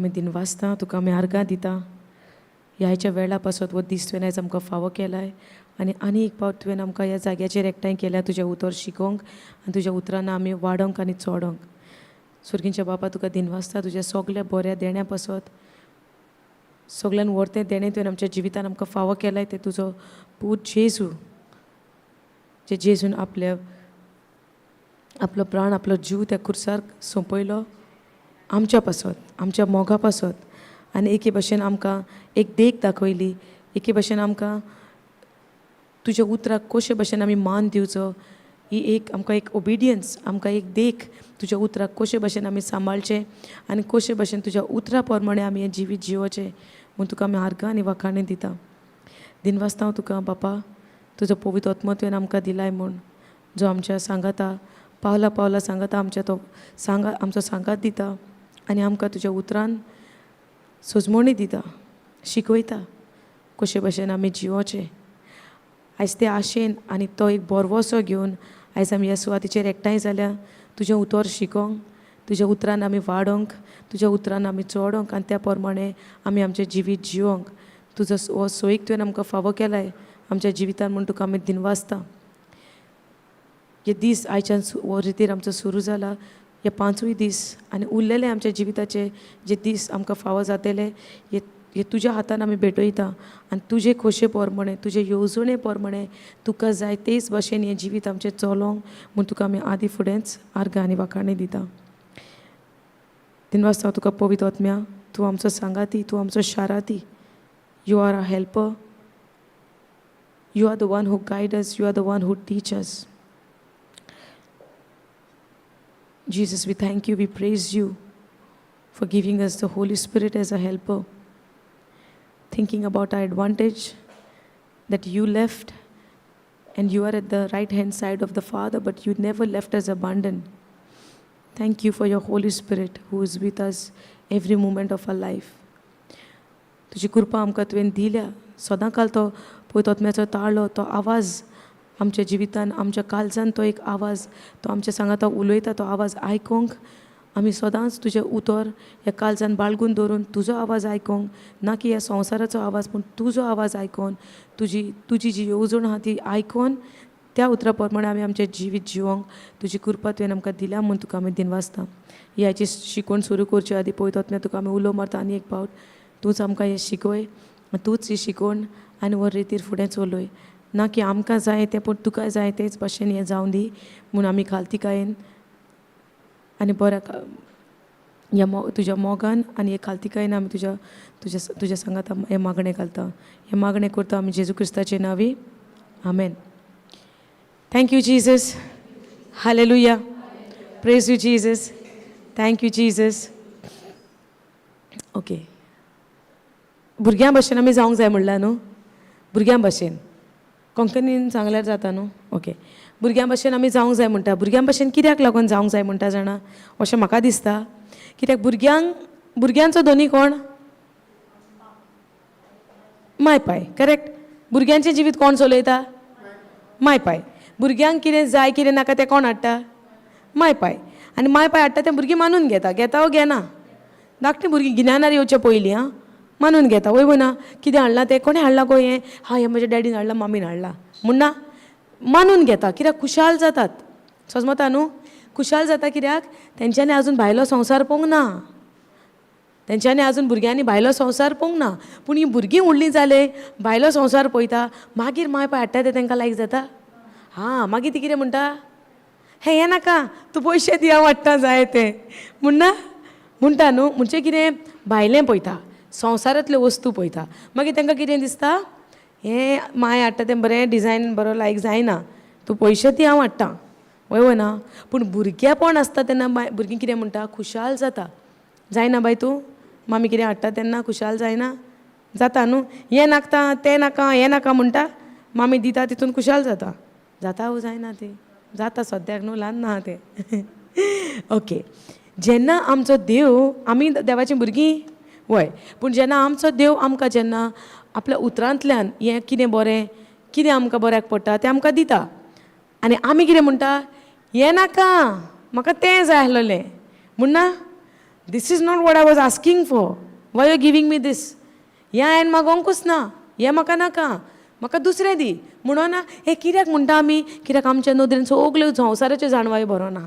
आमी दिनवासता तुका, आमी आर्गां दिता ह्याच्या वेळा पासत. हो दीस तुवें आयज आमकां फावो केलाय आनी आनी एक फावट तुवें आमकां ह्या जाग्याचेर एकठांय केल्या तुजें उतर शिकोवंक आनी तुज्या उतरान आमी वाडोवंक आनी चोडोंक. सुर्गींच्या बापा, तुका दिनवासता तुज्या सगल्या बऱ्या देण्या पासत. सगल्यान व्हरतें देणें तुवें आमच्या जिवितान आमकां फावो केलाय तें तुजो पूत जेजू, जे जेजून आपल्या आपलो प्राण, आपलो जीव त्या खुर्सार सोंपयलो आमच्या पासत, आमच्या मोगा पासत. आनी एके भशेन आमकां एक देख दाखयली, एके भशेन आमकां तुज्या उतराक कशे भशेन आमी मान दिवचो, ही एक आमकां एक ओबिडियन्स, आमकां एक देख, तुज्या उतराक कशे भशेन आमी सांबाळचें आनी कशे भशेन तुज्या उतरा प्रमाणे आमी हें जिवीत जिवोचें म्हूण तुका आमी आर्गां आनी वाखाणी दिता. दिनवासता हांव तुका बापा, तुजो पवित्र आत्मो तुवें आमकां दिलाय म्हूण, जो आमच्या सांगाता पावला पावला सांगाता आमच्या, तो सांगा आमचो सांगात दिता आनी आमकां तुज्या उतरान सजमणी दिता, शिकयता कशे भशेन आमी जिवोचें. आयज ते आशेन आनी तो एक बोरवोसो घेवन आयज आमी ह्या सुवातीचेर एकठांय जाल्या तुजें उतर शिकोंक, तुज्या उतरान आमी वाडोंक, तुज्या उतरान आमी चोडोंक आनी त्या प्रमाणे आमी आमचें जिवीत जिवोंक. तुजो हो सोयीक तुवें आमकां फावो केलाय आमच्या जिवितान म्हूण तुका आमी दिनवासता. हे दीस आयच्यान हो रितीर आमचो सुरू जाला, हे पांचूय दीस आनी उरलेले आमच्या जिविताचे जे दीस आमकां फावो जातले, हे हे तुज्या हातान आमी भेटयता आनी तुजे खोशे प्रमाणे, तुजे येवजणे प्रमाणे, तुका जाय तेच भशेन हें जिवीत आमचें चलोंक म्हूण तुका आमी आदी फुडेंच आर्गां आनी वाखाणी दिता. दिनवासता तुका पवित्र आत्म्या, तूं आमचो सांगाती, तूं आमचो शाराती. You are a helper, you are the one who guide us, you are the one who teach us. Jesus, we thank you, we praise you for giving us the Holy Spirit as a helper. Thinking about our advantage that you left and you are at the right hand side of the Father, but you never left us abandoned. Thank you for your Holy Spirit who is with us every moment of our life. तुजी कृपा आमकां तुवें दिल्या. सदां काल तो पवित्र आत्म्याचो ताळो, तो आवाज आमच्या जिवितान, आमच्या काळजान तो एक आवाज, तो आमच्या सांगाता उलयता, तो आवाज आयकोंक आमी सदांच तुजें उतर ह्या काळजान बाळगून दवरून तुजो आवाज आयकोंक, ना की ह्या संवसाराचो आवाज, पूण तुजो आवाज आयकोन, तुजी तुजी जी येवजण आहा ती आयकोन त्या उतरा प्रमाणे आमी आमचें जिवीत जिवोंक तुजी कृपा तुवें आमकां दिल्या म्हूण तुका आमी दिनवासता. ही आयची शिकवण सुरू करचे आदी पवित्र आत्म्या, तुका आमी उलो मारता आनी एक फावट, तूंच आमकां हें शिकय, तूंच ही शिकवण आनी हो रितीर फुडें चलय. ना की आमकां जाय तें, पूण तुका जाय तेच भाशेन हें जावं दी म्हूण आमी खालतिकायेन आनी बऱ्या ह्या तुज्या मोगान आनी हे खालतिकायेन आमी तुज्या तुज्या तुज्या सांगाता हें मागणें घालता. हें मागणें करता आमी जेजू क्रिस्ताचे नांवी, आमेन. Thank you Jesus. Hallelujah. Praise you Jesus. Thank you Jesus. Okay, भुरग्यां भशेन आमी जावंक जाय म्हणलां न्हू. भुरग्यां भशेन कोंकणीन सांगल्यार जाता न्हू? ओके, भुरग्यां भशेन आमी जावंक जाय म्हणटा. भुरग्यां भशेन कित्याक लागून जावंक जाय म्हणटा जाणा? अशें म्हाका दिसता, कित्याक भुरग्यांक, भुरग्यांचो धनी कोण? माय पाय, करेक्ट. भुरग्यांचें जिवीत कोण चलयता? माय पाय. भुरग्यांक कितें जाय, कितें नाका तें कोण हाडटा? माय पाय. आनी माय पाय हाडटा तें भुरगीं मानून घेता, घेता वो घेना? धाकटीं भुरगीं गिन्यानार येवचे पयलीं आं मानून घेता, वय ना? कितें हाडलां तें? कोणें हाडलां गो हें? हा, हें म्हज्या डॅडीन हाडलां, मामीन हाडलां म्हूण ना मानून घेता, कित्याक खुशाल जातात. सजमता न्हू? खुशाल जाता कित्याक तेंच्यांनी अजून भायलो संवसार पळोवंक ना. तेंच्यांनी अजून भुरग्यांनी भायलो संवसार पळोवंक ना. पूण हीं भुरगीं व्हडलीं जाले, भायलो संवसार पळयता, मागीर माय पाय हाडटा तें तांकां लायक जाता. हां, मागीर ती कितें म्हणटा? हें हें नाका, तूं पयशे दी, हांव हाडटा जाय तें म्हण ना म्हणटा न्हू. म्हणजे कितें, भायलें पळयता, संवसारांतल्यो वस्तू पळयता. मागीर तांकां कितें दिसता? हें माय हाडटा तें बरें डिजायन बरो लायक जायना, तूं पयशे दी, हांव हाडटा, वय वय ना? पूण भुरगेपण आसता तेन्ना भुरगीं कितें म्हणटा? खुशाल जाता. जायना बाय तूं? मामी कितें हाडटा तेन्ना खुशाल जायना? जाता न्हू? हें नाका, तें नाका, हें नाका म्हणटा, मामी दिता तितून खुशाल जाता. जाता वो जायना ती? जाता सद्याक न्हू, ल्हान ना तें. ओके, जेन्ना आमचो देव, आमी देवाचीं भुरगीं वय, पूण जेन्ना आमचो देव आमकां जेन्ना आपल्या उतरांतल्यान हें कितें बरें, कितें आमकां बऱ्याक पडटा तें आमकां दिता आनी आमी कितें म्हणटा? हें नाका म्हाका, तें जाय आसलेलें म्हण ना. This is not what I was asking for, why you giving me this? हें हांवें मागोंकूच ना, हें म्हाका नाका, म्हाका दुसरें दी म्हणून ना. हें कित्याक म्हणटा आमी? कित्याक आमच्या नदरेन सगल्यो संवसाराच्यो जाणवायो बरो ना.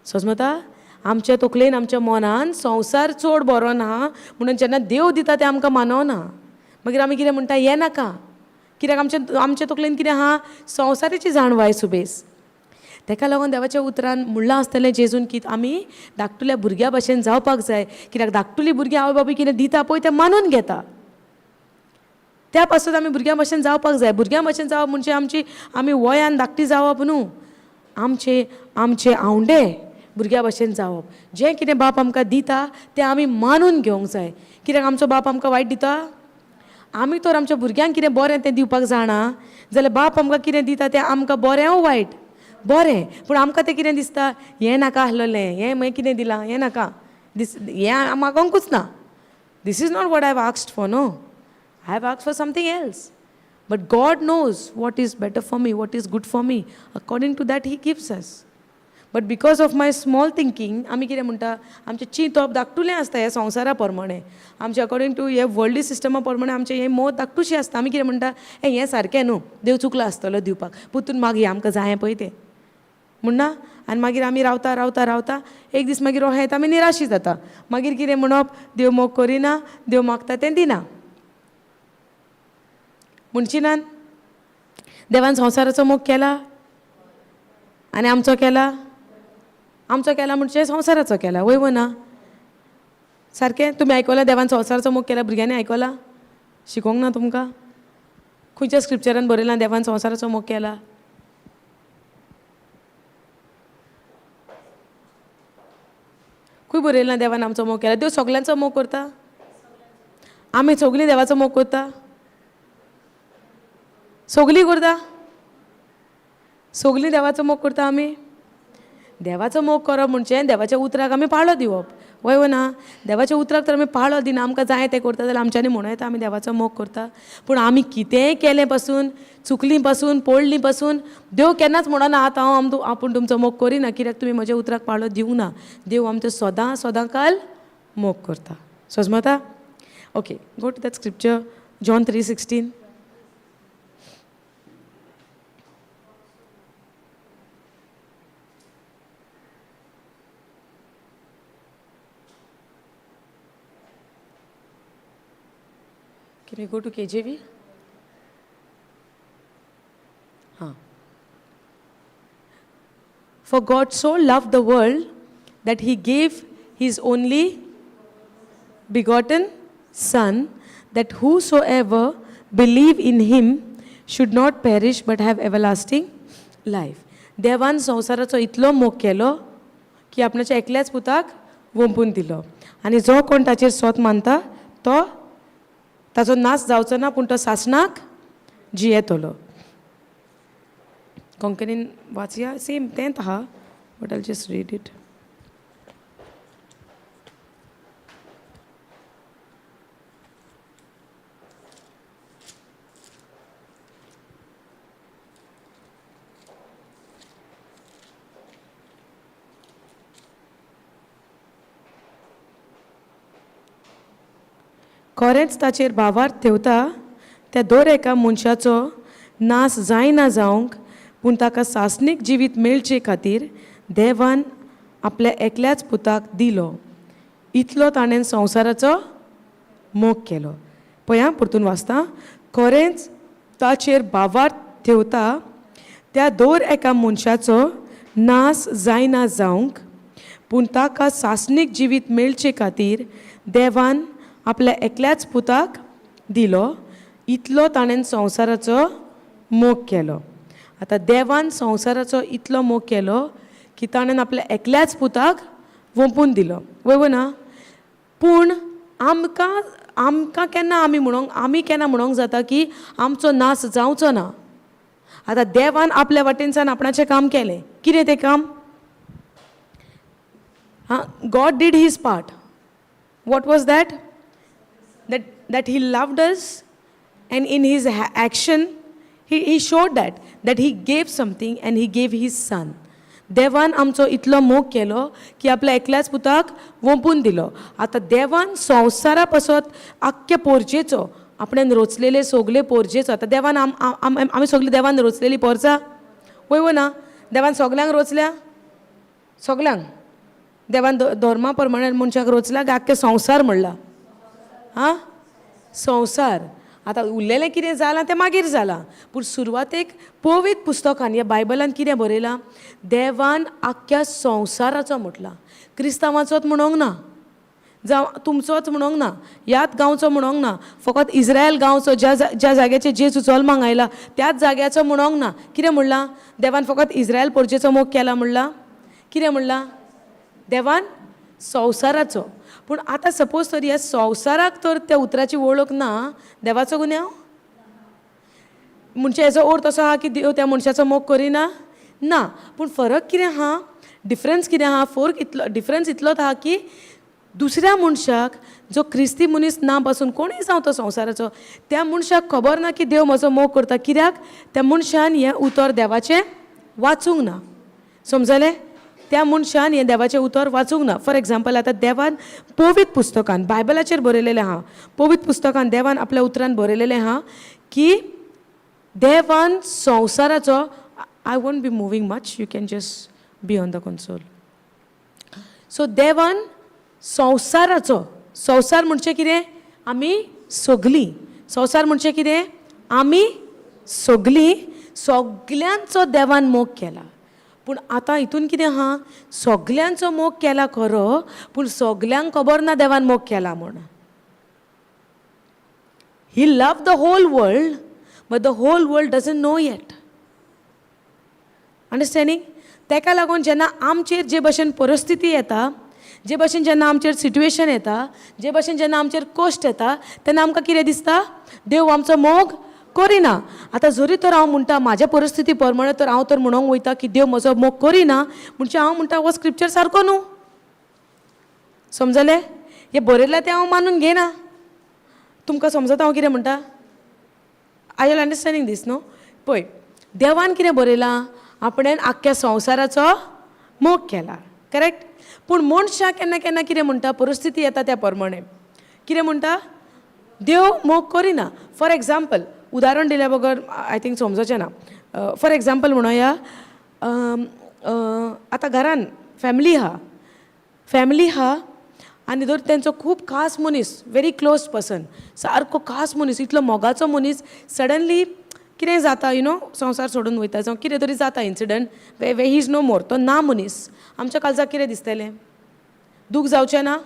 समजता? आमच्या तकलेन, आमच्या मनान संवसार चड बरो ना म्हणून जेन्ना देव दिता तें आमकां मानवना. मागीर आमी कितें म्हणटा? हें नाका. कित्याक आमच्या आमच्या तकलेन कितें आहा? संवसाराची जाणवाय सुबेज. तेका लागून देवाच्या उतरान म्हणलां आसतलें जेजून की आमी धाकटुल्या भुरग्या भशेन जावपाक जाय. कित्याक धाकटुली भुरगीं आवय बापूय कितें दिता पळय तें मानून घेता. त्या पासून आमी भुरग्यां भशेन जावपाक जाय. भुरग्यां भशेन जावप म्हणजे आमची आमी वयान धाकटी जावप न्हू, आमचे आमचे आवंडे भुरग्यां भशेन जावप. जें कितें बाप आमकां दिता तें आमी मानून घेवंक जाय. कित्याक आमचो बाप आमकां वायट दिता? आमी तर आमच्या भुरग्यांक कितें बरें तें दिवपाक जाणा जाल्यार बाप आमकां कितें दिता तें आमकां बरें वो वायट? बरें. पूण आमकां तें कितें दिसता? हें नाका आसलेलें, हें मागीर कितें दिलां, हें नाका दीस, हें मागोंकूच ना. This is not what I have asked for. No, I have asked for something else. But God knows what is better for me, what is good for me. According to that he gives us. But because of my small thinking आमी कितें म्हणटा? आमचें चिंतप धाकटुलें आसता ह्या संवसारा प्रमाणें. आमचें अकॉर्डींग टू हे वर्ल्डली सिस्टमा प्रमाणें आमचें हें मत धाकटुशें आसता. आमी कितें म्हणटा? ए, हें सारकें न्हू, देव चुकलो आसतलो दिवपाक, परतून मागया, आमकां जायें पळय तें म्हणना. आनी मागीर आमी रावता रावता रावता एक दीस मागीर रोहे येता, आमी निराशी जाता. मागीर कितें म्हणप? देव मोग करिना, देव मागता तें दिना म्हणची नात. देवान संवसाराचो मोग केला आनी आमचो केला. आमचो केला म्हणजे संवसाराचो केला, वय वो ना? सारकें तुमी आयकलां देवान संवसाराचो मोग केला? भुरग्यांनी आयकलां? शिकोवंक ना तुमकां? खंयच्या स्क्रिप्चरान बरयलां देवान संवसाराचो मोग केला? खंय बरयलां देवान आमचो मोग केला? देव सगल्यांचो मोग करता. आमी सगलीं देवाचो मोग करता? सगलीं करता? सगलीं देवाचो मोग करता आमी? देवाचो मोग करप म्हणजे देवाच्या उतराक आमी पाळो दिवप, वय वो ना? देवाच्या उतराक तर आमी पाळो दिना, आमकां जाय तें करता जाल्यार आमच्यांनी म्हणूं येता आमी देवाचो मोग करता. पूण आमी कितेंय केलें पासून, चुकलीं पासून, पडलीं पासून, देव केन्नाच म्हणना आतां हांव आपूण तुमचो मोग करिना, कित्याक तुमी म्हज्या उतराक पाळो दिवंक ना. देव आमचो सदां सदां काल मोग करता. सजमता? Okay, go to that scripture, John 3:16. Can we go to KJV? Huh. For God so loved the world that he gave his only begotten Son, that whosoever believe in him should not perish but have everlasting life. देवान संवसाराचो इतलो मोग केलो की आपणाच्या एकल्याच पुताक वोंपून दिलो, आनी जो कोण ताचेर सोत मानता तो ताचो नाश जावचो ना, पूण तो सासणाक जियेतलो. कोंकणीन वाचया, सेम तेंच आहा, but I just read it. खरेंच ताचेर भावार्थ ठेवता त्या दर एका मनशाचो नाश जायना जावंक, पूण ताका सासणीक जिवीत मेळचे खातीर देवान आपल्या एकल्याच पुताक दिलो. इतलो ताणें संवसाराचो मोग केलो. पळया, परतून वाचता. खरेंच ताचेर भावार्थ ठेवता त्या दर एका मनशाचो नाश जायना जावंक, पूण ताका सासणीक जिवीत मेळचे खातीर देवान आपल्या एकल्याच पुताक दिलो. इतलो ताणें संवसाराचो मोग केलो. आतां देवान संवसाराचो इतलो मोग केलो की ताणें आपल्या एकल्याच पुताक वोंपून दिलो, वय वो ना? पूण आमकां आमकां केन्ना आमी म्हणोंक, आमी केन्ना म्हणोंक जाता की आमचो नाश जावचो ना? आतां देवान आपल्या वाटेनच्यान आपणाचें काम केलें. कितें तें काम? आं, God did his part. What was that? That he loved us, and in his action he showed that he gave something, and he gave his son. देवान आमचो इतलो मोग केलो की आपल्या एकल्याच पुताक वोंपून दिलो. आतां देवान संवसारा पासत आख्खे पोरजेचो, आपणेन रोचलेले सोगले पोरजेचो, आतां देवान आमी सगली देवान रोचलेली पोरसां, वय वो ना? देवान सगल्यांक रोचल्या, सगल्यांक देवान धर्मा प्रमाणे मनशाक रोचला काय आख्खे संवसार म्हणला? आं, संवसार. आतां उरलेलें कितें जालां तें मागीर जालां, पूण सुरवातेक पवित्र पुस्तकान ह्या बायबलान कितें बरयलां? देवान आख्ख्या संवसाराचो म्हटलां, क्रिस्तांवाचोच म्हणोंक ना, जावं तुमचोच म्हणोंक ना, ह्याच गांवचो म्हणोंक ना, फकत इस्रायल गांवचो ज्या ज्या जाग्याचेर जेजू जल्माक आयला त्याच जाग्याचो म्हणोंक ना. कितें म्हणलां? देवान फकत इस्रायल पोरजेचो मोग केला म्हणलां? कितें म्हणलां? देवान संवसाराचो. पूण आतां सपोज तर ह्या संवसाराक तर त्या उतराची वळख ना, देवाचो गुन्यांव? म्हणजे हेजो अर्थ असो आहा की देव त्या मनशाचो मोग करिना? ना. पूण फरक कितें आहा, डिफरन्स कितें आहा, फरक इतलो, डिफरन्स इतलोच आहा की दुसऱ्या मनशाक जो क्रिस्ती मनीस ना पासून कोणूय जावं तो संवसाराचो, त्या मनशाक खबर ना की देव म्हजो मोग करता. कित्याक? त्या मनशान हें उतर देवाचें वाचूंक ना. समजलें? त्या मनशान हें देवाचें उतर वाचूंक ना. फॉर एग्जाम्पल, आतां देवान पवित्र पुस्तकान बायबलाचेर बरयलेलें आहा, पवित्र पुस्तकान देवान आपल्या उतरान बरयलेलें आहा की देवान संवसाराचो, I won't be moving much, you can just be on the console. So देवान संवसाराचो, संवसार म्हणजे कितें? आमी सगलीं. संवसार म्हणजे कितें? आमी सगलीं. सगल्यांचो देवान मोग केला. पूण आतां हितून कितें आहा, सगल्यांचो मोग केला खरो, पूण सगल्यांक खबर ना देवान मोग केला म्हूण. He love the whole world, but the whole world doesn't know yet. Understanding? तेका लागून जेन्ना आमचेर जे भशेन परिस्थिती येता, जे भशेन जेन्ना आमचेर सिट्युएशन येता, जे भशेन जेन्ना आमचेर कश्ट येता, तेन्ना आमकां कितें दिसता? देव आमचो मोग करिना. आतां जरी तर हांव म्हणटा म्हाज्या परिस्थिती प्रमाणे तर हांव तर म्हणोंक वयता की देव म्हजो मोग करिना, म्हणजे हांव म्हणटा हो स्क्रिप्चर सारको न्हू. समजलें? हें बरयलां तें हांव मानून घेना. तुमकां समजता हांव कितें म्हणटा? Are you understanding this? No? पळय, देवान कितें बरयलां? आपणें आख्ख्या संवसाराचो मोग केला, करेक्ट? पूण मनशां केन्ना केन्ना कितें म्हणटा, परिस्थिती येता त्या प्रमाणे कितें म्हणटा? देव मोग करिना. फॉर एग्जाम्पल, उदाहरण दिल्या बगर I think समजोचें ना. फॉर एग्जाम्पल म्हणोया, आतां घरान फॅमिली आहा, फॅमिली आहा आनी जर तेंचो खूब खास मनीस, व्हेरी क्लोज पर्सन, सारको खास मनीस, इतलो मोगाचो मनीस सडनली कितें जाता, you know, संवसार सोडून वयता, जावं कितें तरी जाता incident where he is no more, तो ना मनीस, आमच्या काळजाक कितें दिसतलें? दूख जावचें ना?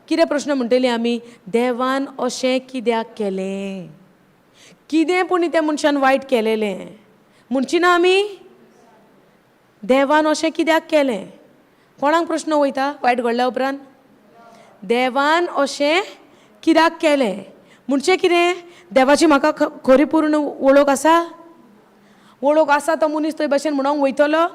कितें प्रश्न म्हणटली आमी? देवान अशें कित्याक केलें? कितें पूण त्या मनशान वायट केलेलें म्हणची ना आमी? देवान अशें कित्याक केलें? कोणाक प्रश्न वयता वायट घडल्या उपरांत? देवान अशें कित्याक केलें म्हणजे कितें? देवाची म्हाका खरी पूर्ण वळख आसा? वळख आसा तो मनीस थंय भशेन म्हणोंक वयतलो?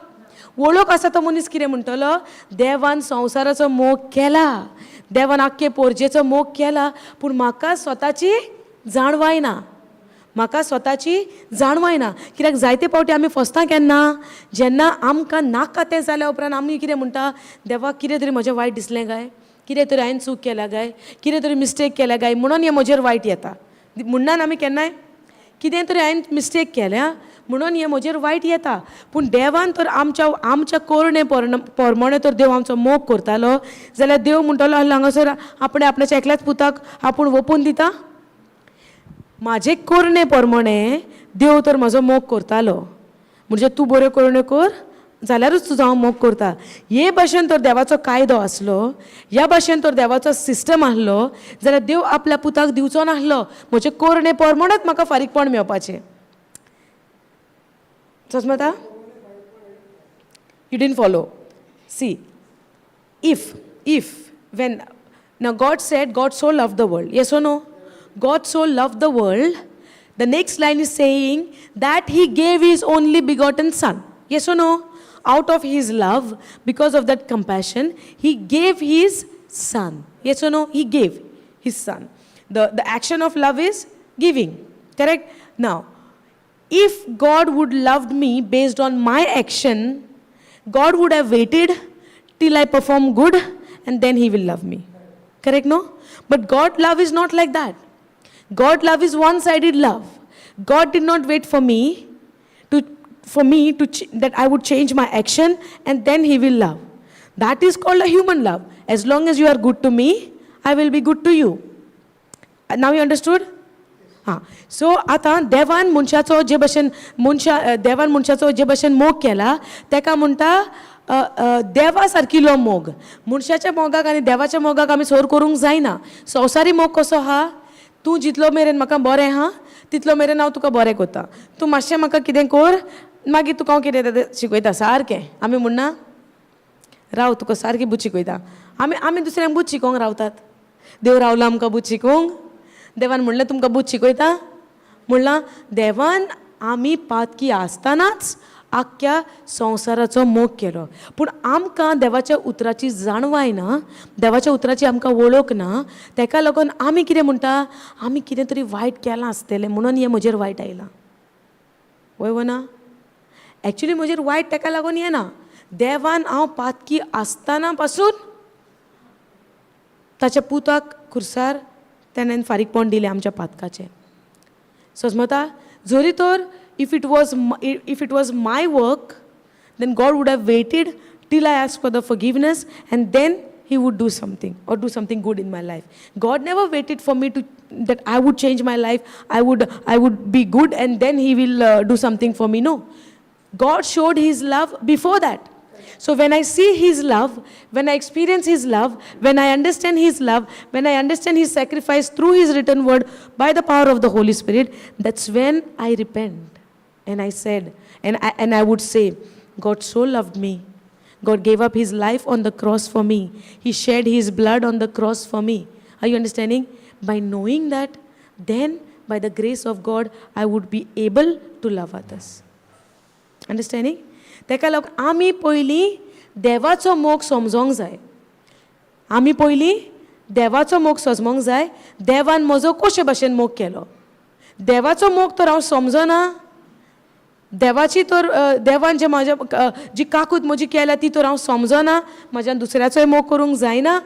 वळख आसा तो मनीस कितें म्हणटलो? देवान संवसाराचो मोग केला, देवान आख्खे पोरजेचो मोग केला, पूण म्हाका स्वताची जाणवाय ना, म्हाका स्वताची जाणवाय ना. कित्याक जायते फावटी आमी फसता केन्ना? जेन्ना आमकां नाका तें जाल्या उपरांत आमी कितें म्हणटा? देवा, कितें तरी म्हजें वायट दिसलें काय? कितें तरी हांवें चूक केल्या काय? कितें तरी मिस्टेक केल्या काय म्हणून हें म्हजेर वायट येता म्हणनान आमी केन्नाय? कितें तरी हांवें मिस्टेक केल्या म्हणून हें म्हजेर वायट येता. पूण देवान तर आमच्या करणे प्रमाणे तर देव आमचो मोग करतालो जाल्यार देव म्हणटलो आहलो हांगासर आपणें आपणाच्या एकल्याच पुताक आपूण वोपून दिता. म्हाजे करणे प्रमाणे देव तर म्हजो मोग करतालो म्हणजे तूं बऱ्यो करण्यो कर जाल्यारूच तुजो हांव मोग करता. हे भाशेन तर देवाचो कायदो आसलो, ह्या भाशेन तर देवाचो सिस्टम आसलो जाल्यार देव आपल्या पुताक दिवचो नासलो. म्हजे करणे प्रमाणेच म्हाका फारीकपण मेळपाचें. समजता? You didn't follow. See, if when now God said, God so loved the world. Yes or no? God so loved the world. The next line is saying that he gave his only begotten son. Yes or no? Out of his love, because of that compassion, he gave his son. Yes or no? He gave his son. The action of love is giving. Correct? Now, if God would loved me based on my action, God would have waited till I perform good and then he will love me. Correct, no? But God love is not like that. God love is one sided love. God did not wait for me to for me to that I would change my action and then he will love. That is called a human love. As long as you are good to me, I will be good to you. Now you understood? हां, so आतां देवान मनशाचो जे भशेन मनशा देवान मनशाचो जे भशेन मोग केला, तेका म्हणटा देवा सारकिलो मोग. मनशाच्या मोगाक आनी देवाच्या मोगाक आमी सोर करूंक जायना. संवसारी मोग कसो आहा? तूं जितलो मेरेन म्हाका बरें आहा, तितलो मेरेन हांव तुका बरें करता. तूं मातशें म्हाका कितें कर, मागीर तुका हांव कितें तें शिकयता सारकें. आमी म्हणना, राव, तुका सारकी बूद शिकयता. आमी दुसऱ्यांक बूद शिकोवंक रावतात. देव रावला आमकां बूद शिकोवंक? देवान म्हणलें तुमकां बूद शिकयता म्हणलां? देवान आमी पातकी आसतनाच आख्ख्या संवसाराचो मोग केलो. पूण आमकां देवाच्या उतराची जाणवाय ना, देवाच्या उतराची आमकां वळख ना. तेका लागून आमी कितें म्हणटा? आमी कितें तरी वायट केलां आसतलें म्हणून हें म्हजेर वायट आयलां. वय वो ना? एक्चुली म्हजेर वायट तेका लागून येना. देवान हांव पातकी आसतना पासून ताच्या पुताक खुर्सार तेणेन फारीकपण दिलें आमच्या पातकाचें. समजता? जरी तर if it was my work, then God would have waited till I ask for the forgiveness and then he would do something or do something good in my life. God never waited for me to that I would change my life, I would be good and then he will do something for me. No. God showed his love before that. So when I see his love, when I experience his love, when I understand his love, when I understand his sacrifice through his written word by the power of the Holy Spirit, that's when I repent. And I said, and I would say, "God so loved me. God gave up his life on the cross for me. He shed his blood on the cross for me." Are you understanding? By knowing that, then by the grace of God, I would be able to love others. Understanding? तेका लागून आमी पयलीं देवाचो मोग समजोंक जाय. आमी पयलीं देवाचो मोग समजोंक जाय. देवान म्हजो कशे भशेन मोग केलो? देवाचो मोग तर हांव समजना. देवाची तर देवान जे म्हाज्या जी काकूत म्हजी केल्या ती तर हांव समजना. म्हज्यान दुसऱ्याचोय मोग करूंक जायना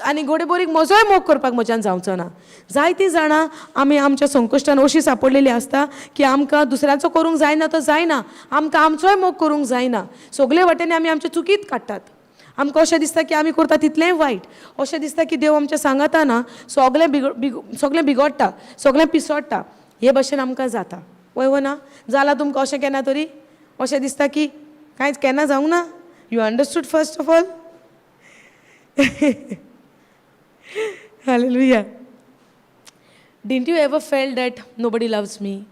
आनी घोडे बोरीक म्हजोय मोग करपाक म्हज्यान जावचो ना. जायतीं जाणां आमी आमच्या संकश्टान अशी सांपडलेली आसता की आमकां दुसऱ्याचो करूंक जायना तो जायना, आमकां आमचोय मोग करूंक जायना. सगळे वाटेनी आमी आमचे चुकीत काडटात. आमकां अशें दिसता की आमी करता तितलेंय वायट. अशें दिसता की देव आमच्या सांगाता ना, सगळें बिग बिग सगळें बिगडटा, सगळें पिसोडटा. हे भशेन आमकां जाता. वय वो ना? जालां तुमकां अशें केन्ना तरी? अशें दिसता की कांयच केन्ना जावंक ना? You understood first of all? Hallelujah. Didn't you ever felt that nobody loves me?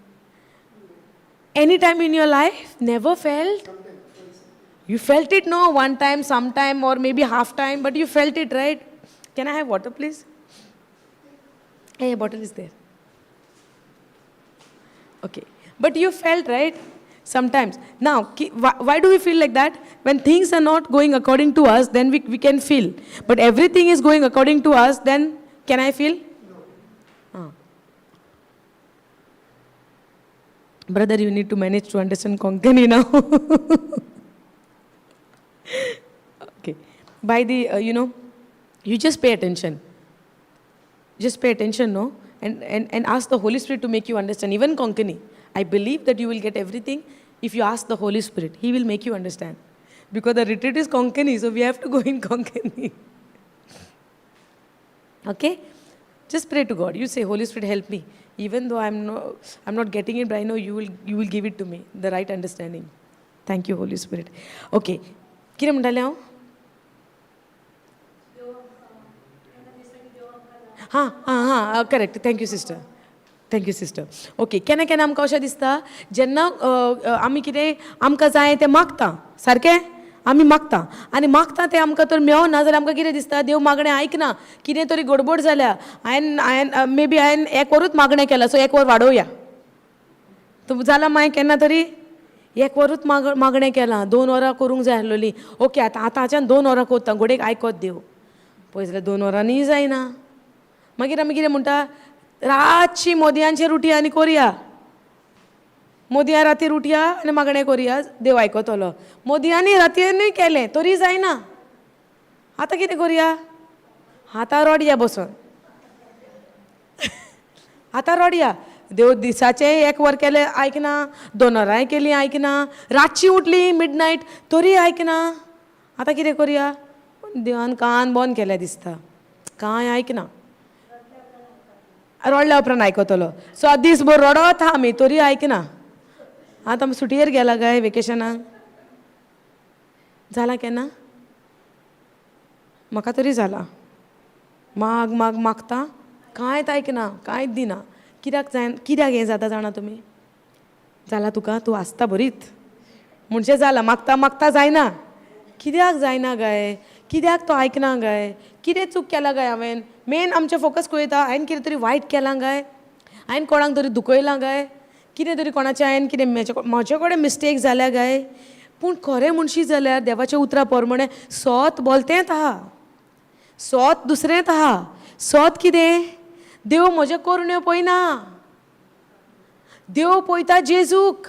Any time in your life? Never felt? You felt it, no? One time, sometime, or maybe half time, but you felt it, right? Can I have water, please? Hey, a bottle is there. Okay. But you felt, right? Sometimes. Now, why do we feel like that? When things are not going according to us, then we can feel. But everything is going according to us, then can I feel? Ah. Brother, you need to manage to understand Konkani now. Okay. By the, you know, you just pay attention. Just pay attention, no? And ask the Holy Spirit to make you understand, even Konkani. I believe that you will get everything if you ask the Holy Spirit. He will make you understand. Because the retreat is Konkani, so we have to go in Konkani. Okay? Just pray to God. You say, "Holy Spirit, help me. Even though I'm not getting it, but I know you will give it to me, the right understanding. Thank you, Holy Spirit." Okay. कितें म्हणटालें हांव? हां हां हां, correct. Thank you, sister. Thank you, sister. Okay. केन्ना केन्ना आमकां अशें दिसता, जेन्ना आमी कितें आमकां जाय तें मागता, सारकें आमी मागता आनी मागता तें आमकां तर मेळना जाल्यार आमकां कितें दिसता? देव मागणें आयकना, कितें तरी गडबड जाल्या. हांवें मे बी हांवें एक वरूच मागणें केलां, सो एक वर वाडोवया. जालां मागीर केन्ना तरी एक वरूच मागणें केलां, 2 वरां करूंक जाय आसलोलीं. ओके, आतां आतांच्यान 2 वरां करता, घोडेक आयकत देव. पळय जाल्यार 2 वरांनीय जायना. मागीर आमी कितें म्हणटा? रातची मोदयांची रोटी आनी करया. मोदया रातीर उठया आनी मागणें करुया, देव आयकतलो. मोदयांनी रातीनूय केलें तरी जायना. आतां कितें करुया? आतां रडया बसून, आतां रडया. देव दिसाचें एक वर केलें आयकना, दोन वरांय केलीं आयकना, रातची उठली मिडनायट तरी आयकना. आतां कितें करुया? देवान कान बंद केल्या दिसता, कांय आयकना. रडल्या उपरांत आयकतलो. सो दीसभर रडत आहा आमी तरी आयकना. आतां आमी सुटयेर गेला काय वेकेशनाक? जालां केन्ना? म्हाका तरी जालां. माग माग मागता, कांयच आयकना, कांयच दिना. कित्याक जाय, कित्याक हें जाता जाणा तुमी? जालां तुका? तूं आसता बरीत म्हणजे जालां. मागता मागता जायना. कित्याक जायना काय? कित्याक तो आयकना काय? कितें चूक केलां काय हांवें? मेन आमचें फोकस खंय वयता? हांवें कितें तरी वायट केलां काय? हांवें कोणाक तरी दुखयलां काय? कितें तरी कोणाचें हांवें कितें म्हजे कडेन मिस्टेक जाल्या काय? पूण खरें म्हणशी जाल्यार देवाच्या उतरा प्रमाणें सोत बोलतेंच आहा, सोत दुसरेंच आहा. सोत कितें? देव म्हज्यो करण्यो पळयना, देव पळयता जेजूक.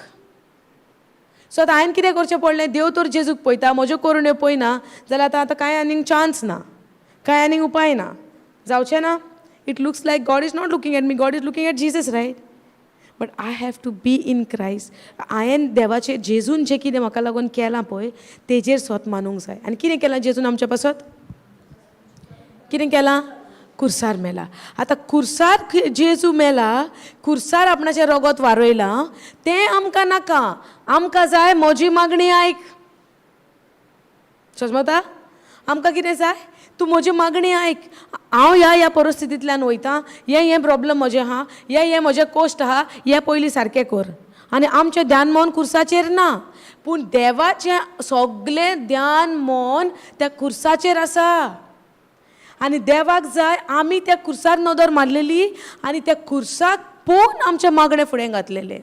सो आतां हांवें कितें करचें पडलें? देव तर जेजूक पळयता, म्हज्यो करण्यो पळयना जाल्यार आतां आतां कांय आनीक चान्स ना, कांय आनीक उपाय ना, जावचें ना. It looks like God is not looking at me, God is looking at Jesus, right? But I have to be in Christ. हांवें देवाचें, जेजून जें कितें म्हाका लागून केलां पळय तेजेर स्वत मानूंक जाय. आनी कितें केलां जेजून आमच्या पासत? कितें केलां? कुर्सार मेला. आतां कुर्सार जेजू मेला, कुर्सार आपणाचें रगत वारयलां, तें आमकां नाका. आमकां जाय म्हजी मागणी आयक. समजता? आमकां कितें जाय? तूं म्हजी मागणी आयक. हांव ह्या ह्या परिस्थितींतल्यान वयता, हें हें प्रॉब्लम म्हजें आहा, हें हें म्हजें कश्ट आहा, हें पयलीं सारकें कर. आनी आमचें ध्यान मन कुर्साचेर ना, पूण देवाचें सगलें ध्यान मन त्या कुर्साचेर आसा. आनी देवाक जाय आमी त्या कुर्सार नदर मारलेली आनी त्या कुर्साक पळोवन आमचें मागणें फुडें घातलेलें.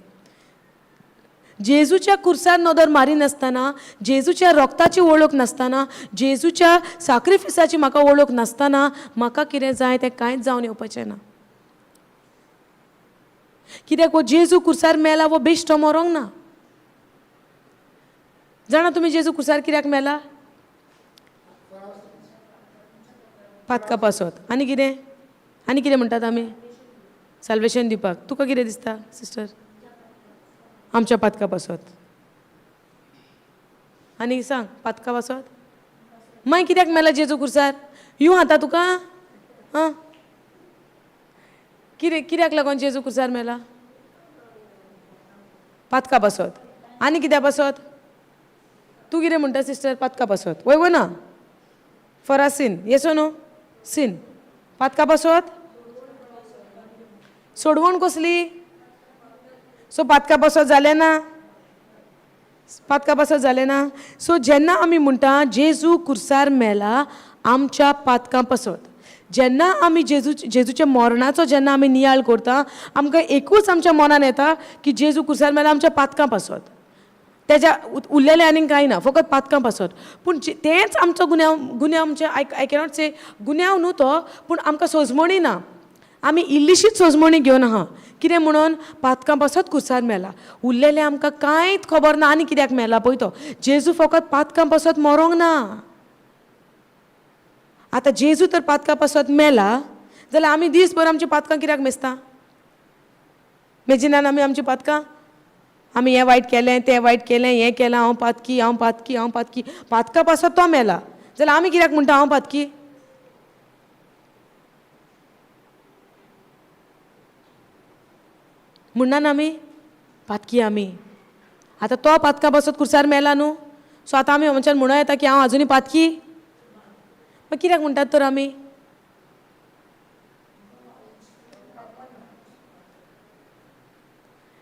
जेजूच्या कुर्सार नदर मारिनासतना, जेजूच्या रोगताची वळख नासतना, जेजूच्या साक्रिफिसाची म्हाका वळख नासतना म्हाका कितें जाय तें कांयच जावन येवपाचें ना. कित्याक हो जेजू कुर्सार मेला वो बेश्टो मरोंक ना. जाणा तुमी जेजू कुर्सार कित्याक मेला? पातका पासत. आनी कितें? आनी कितें म्हणटात आमी? साल्वेशन दिवपाक. तुका कितें दिसता सिस्टर? आमच्या पातका पासत. आनी सांग, पातका पासत मागीर कित्याक मेला जेजू कुर्सार? You खाता तुका? आं, कितें कित्याक लागून जेजू कुर्सार मेला? पातका पासत. आनी कित्या पासत? तूं कितें म्हणटा सिस्टर? पातका पासत. वय वो ना? For a sin, yes no? Sin. Patkai पासत सोडवण कसली? सो पातका पासत जालें ना, पातका पासत जालें ना. सो जेन्ना आमी म्हणटा जेजू कुर्सार मेला आमच्या पातकां पासत, जेन्ना आमी जेजूच्या मरणाचो जेन्ना आमी नियाळ करता, आमकां एकूच आमच्या मनान येता की जेजू कुर्सार मेला आमच्या पातकां पासत. तेज्या उरलेलें आनीक कांय ना, फकत पातकां पासत. पूण तेंच आमचो गुन्यांव, गुन्यांव आमचे, I cannot से गुन्यांव न्हू तो, पूण आमकां सोजमणी ना. आमी इल्लीशीच सोजमणी घेवन आहा. कितें म्हणून? पातकां पासत कुर्सार मेला. उरलेलें आमकां कांयच खबर ना आनी कित्याक मेला पळय तो. जेजू फकत पातकां पासत मरोंक ना. आतां जेजू तर पातकां पासत मेला जाल्यार आमी दीसभर आमची पातकां कित्याक मेजता? मेजिनान आमी आमची पातकां? आमी हें वायट केलें, तें वायट केलें, हें केलां, हांव पातकी, हांव पातकी, हांव पातकी. पातकां पासत तो मेला जाल्यार आमी कित्याक म्हणटा हांव पातकी? म्हणना ना आमी पातकी आमी. आतां तो पातकां पासत कुर्सार मेला न्हू, सो आतां आमी आमच्यान म्हणूं येता की हांव आजुनूय पातकी? मागीर कित्याक म्हणटात तर आमी?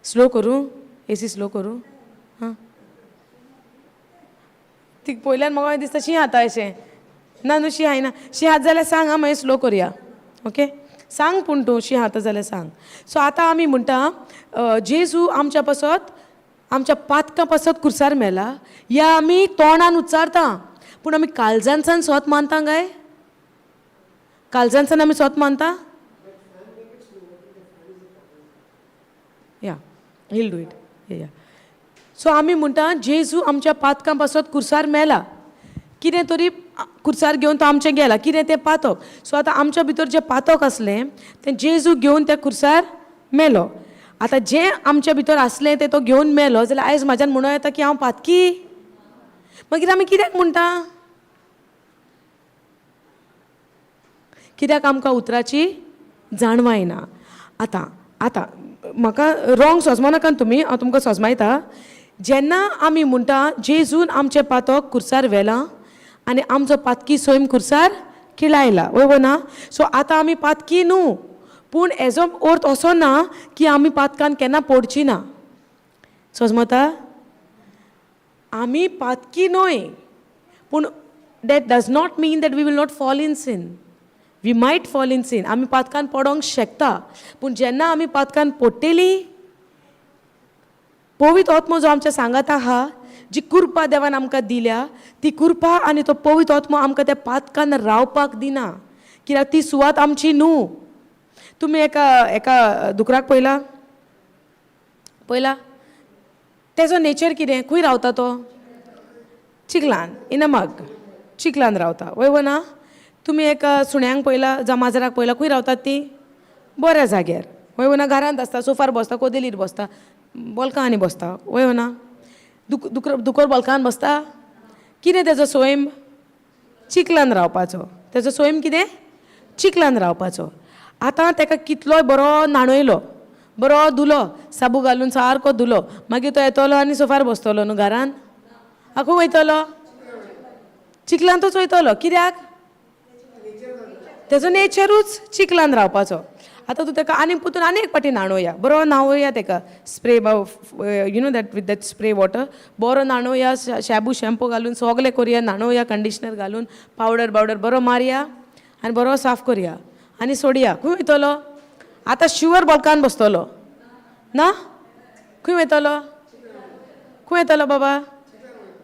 स्लो करूं? एसी स्लो करूं? हां, ती पयल्यान म्हाका दिसता शी खाता अशें ना न्हू, शी खायना. शी हात जाल्यार सांग आं, मागीर स्लो करुया. ओके, सांग पूण तूं शी खाता जाल्यार सांग. सो आतां आमी म्हणटा जेजू आमच्या पासत, आमच्या पातकां पासत कुर्सार मेला या आमी तोंडान उच्चारता, पूण आमी काळजांसान सोत मानता काय? काळजांसान आमी सोत मानता? Yeah, he'll do it. या. सो आमी म्हणटा जेजू आमच्या पातकां पासत कुर्सार मेला, कितें तरी कुर्सार घेवन तो आमचें गेला, कितें तें पातक. सो आतां आमच्या भितर जें पातक आसलें तें जेजू घेवन त्या कुर्सार मेलो. आतां जें आमच्या भितर आसलें तें तो घेवन मेलो जाल्यार आयज म्हाज्यान म्हणूं येता की हांव पातकी? मागीर आमी कित्याक म्हणटा? कित्याक आमकां उतराची जाणवाय ना. आतां आतां म्हाका रॉंग सोजमा नाका तुमी, हांव तुमकां सोजमायता. जेन्ना आमी म्हणटा जेजून आमचें पातक कुर्सार व्हेलां आनी आमचो पातकी सैम कुर्सार किळायला, वय वो ना? सो आतां आमी पातकी न्हू, पूण हेजो अर्थ असो ना की आमी पातकान केन्ना पडची ना. सोजमता? आमी पातकी न्हय, पूण that does not mean that we will not fall in sin. We might fall in sin. आमी पातकान पडोंक शकता, पूण जेन्ना आमी पातकान पडटेली, पवित्र आत्मो जो आमच्या सांगाता आहा, जी कृपा देवान आमकां दिल्या, ती कृपा आनी तो पवित्र आत्मो आमकां त्या पातकान रावपाक दिना, कित्याक ती सुवात आमची न्हू. तुमी एका एका दुकराक पळयला? पळयला? तेजो नेचर कितें? खंय रावता तो? चिखलान, इन अ मग, चिखलान रावता, वय वो ना? तुमी एका सुण्यांक पळयला जावं माजराक पळयला? खंय रावतात ती? बऱ्या जाग्यार, वय वो ना? घरांत आसता, सोफार बसता, कोदेलीर बसता, बोलकांनी बसता, वय वो ना? दुकर दुकर बोलकान बसता? कितें तेजो स्वयं? चिखलान रावपाचो. तेजो स्वयं कितें? चिखलान रावपाचो. आतां ताका कितलोय बरो न्हाणयलो, बरो धुलो, साबू घालून सारको धुलो, मागीर तो येतलो आनी सोफार बसतलो न्हू घरान? आ, खंय वयतलो? चिखलांतूच वयतलो. कित्याक? तेजो नेचरूच चिखलान रावपाचो. आतां तूं ताका आनीक परतून आनी एक फावटी न्हाणोवया, बरो न्हावोवया ताका, spray, that with that spray water, बरो न्हाणोवया, शॅबू शॅम्पू घालून सगलें करुया, न्हाणोवया, कंडिशनर घालून, पावडर बावडर बरो मारया आनी बरो साफ करया आनी सोडया. खंय वयतलो आतां? शुअर बोलकान बसतलो ना. खंय वयतलो? खंय वयतलो बाबा?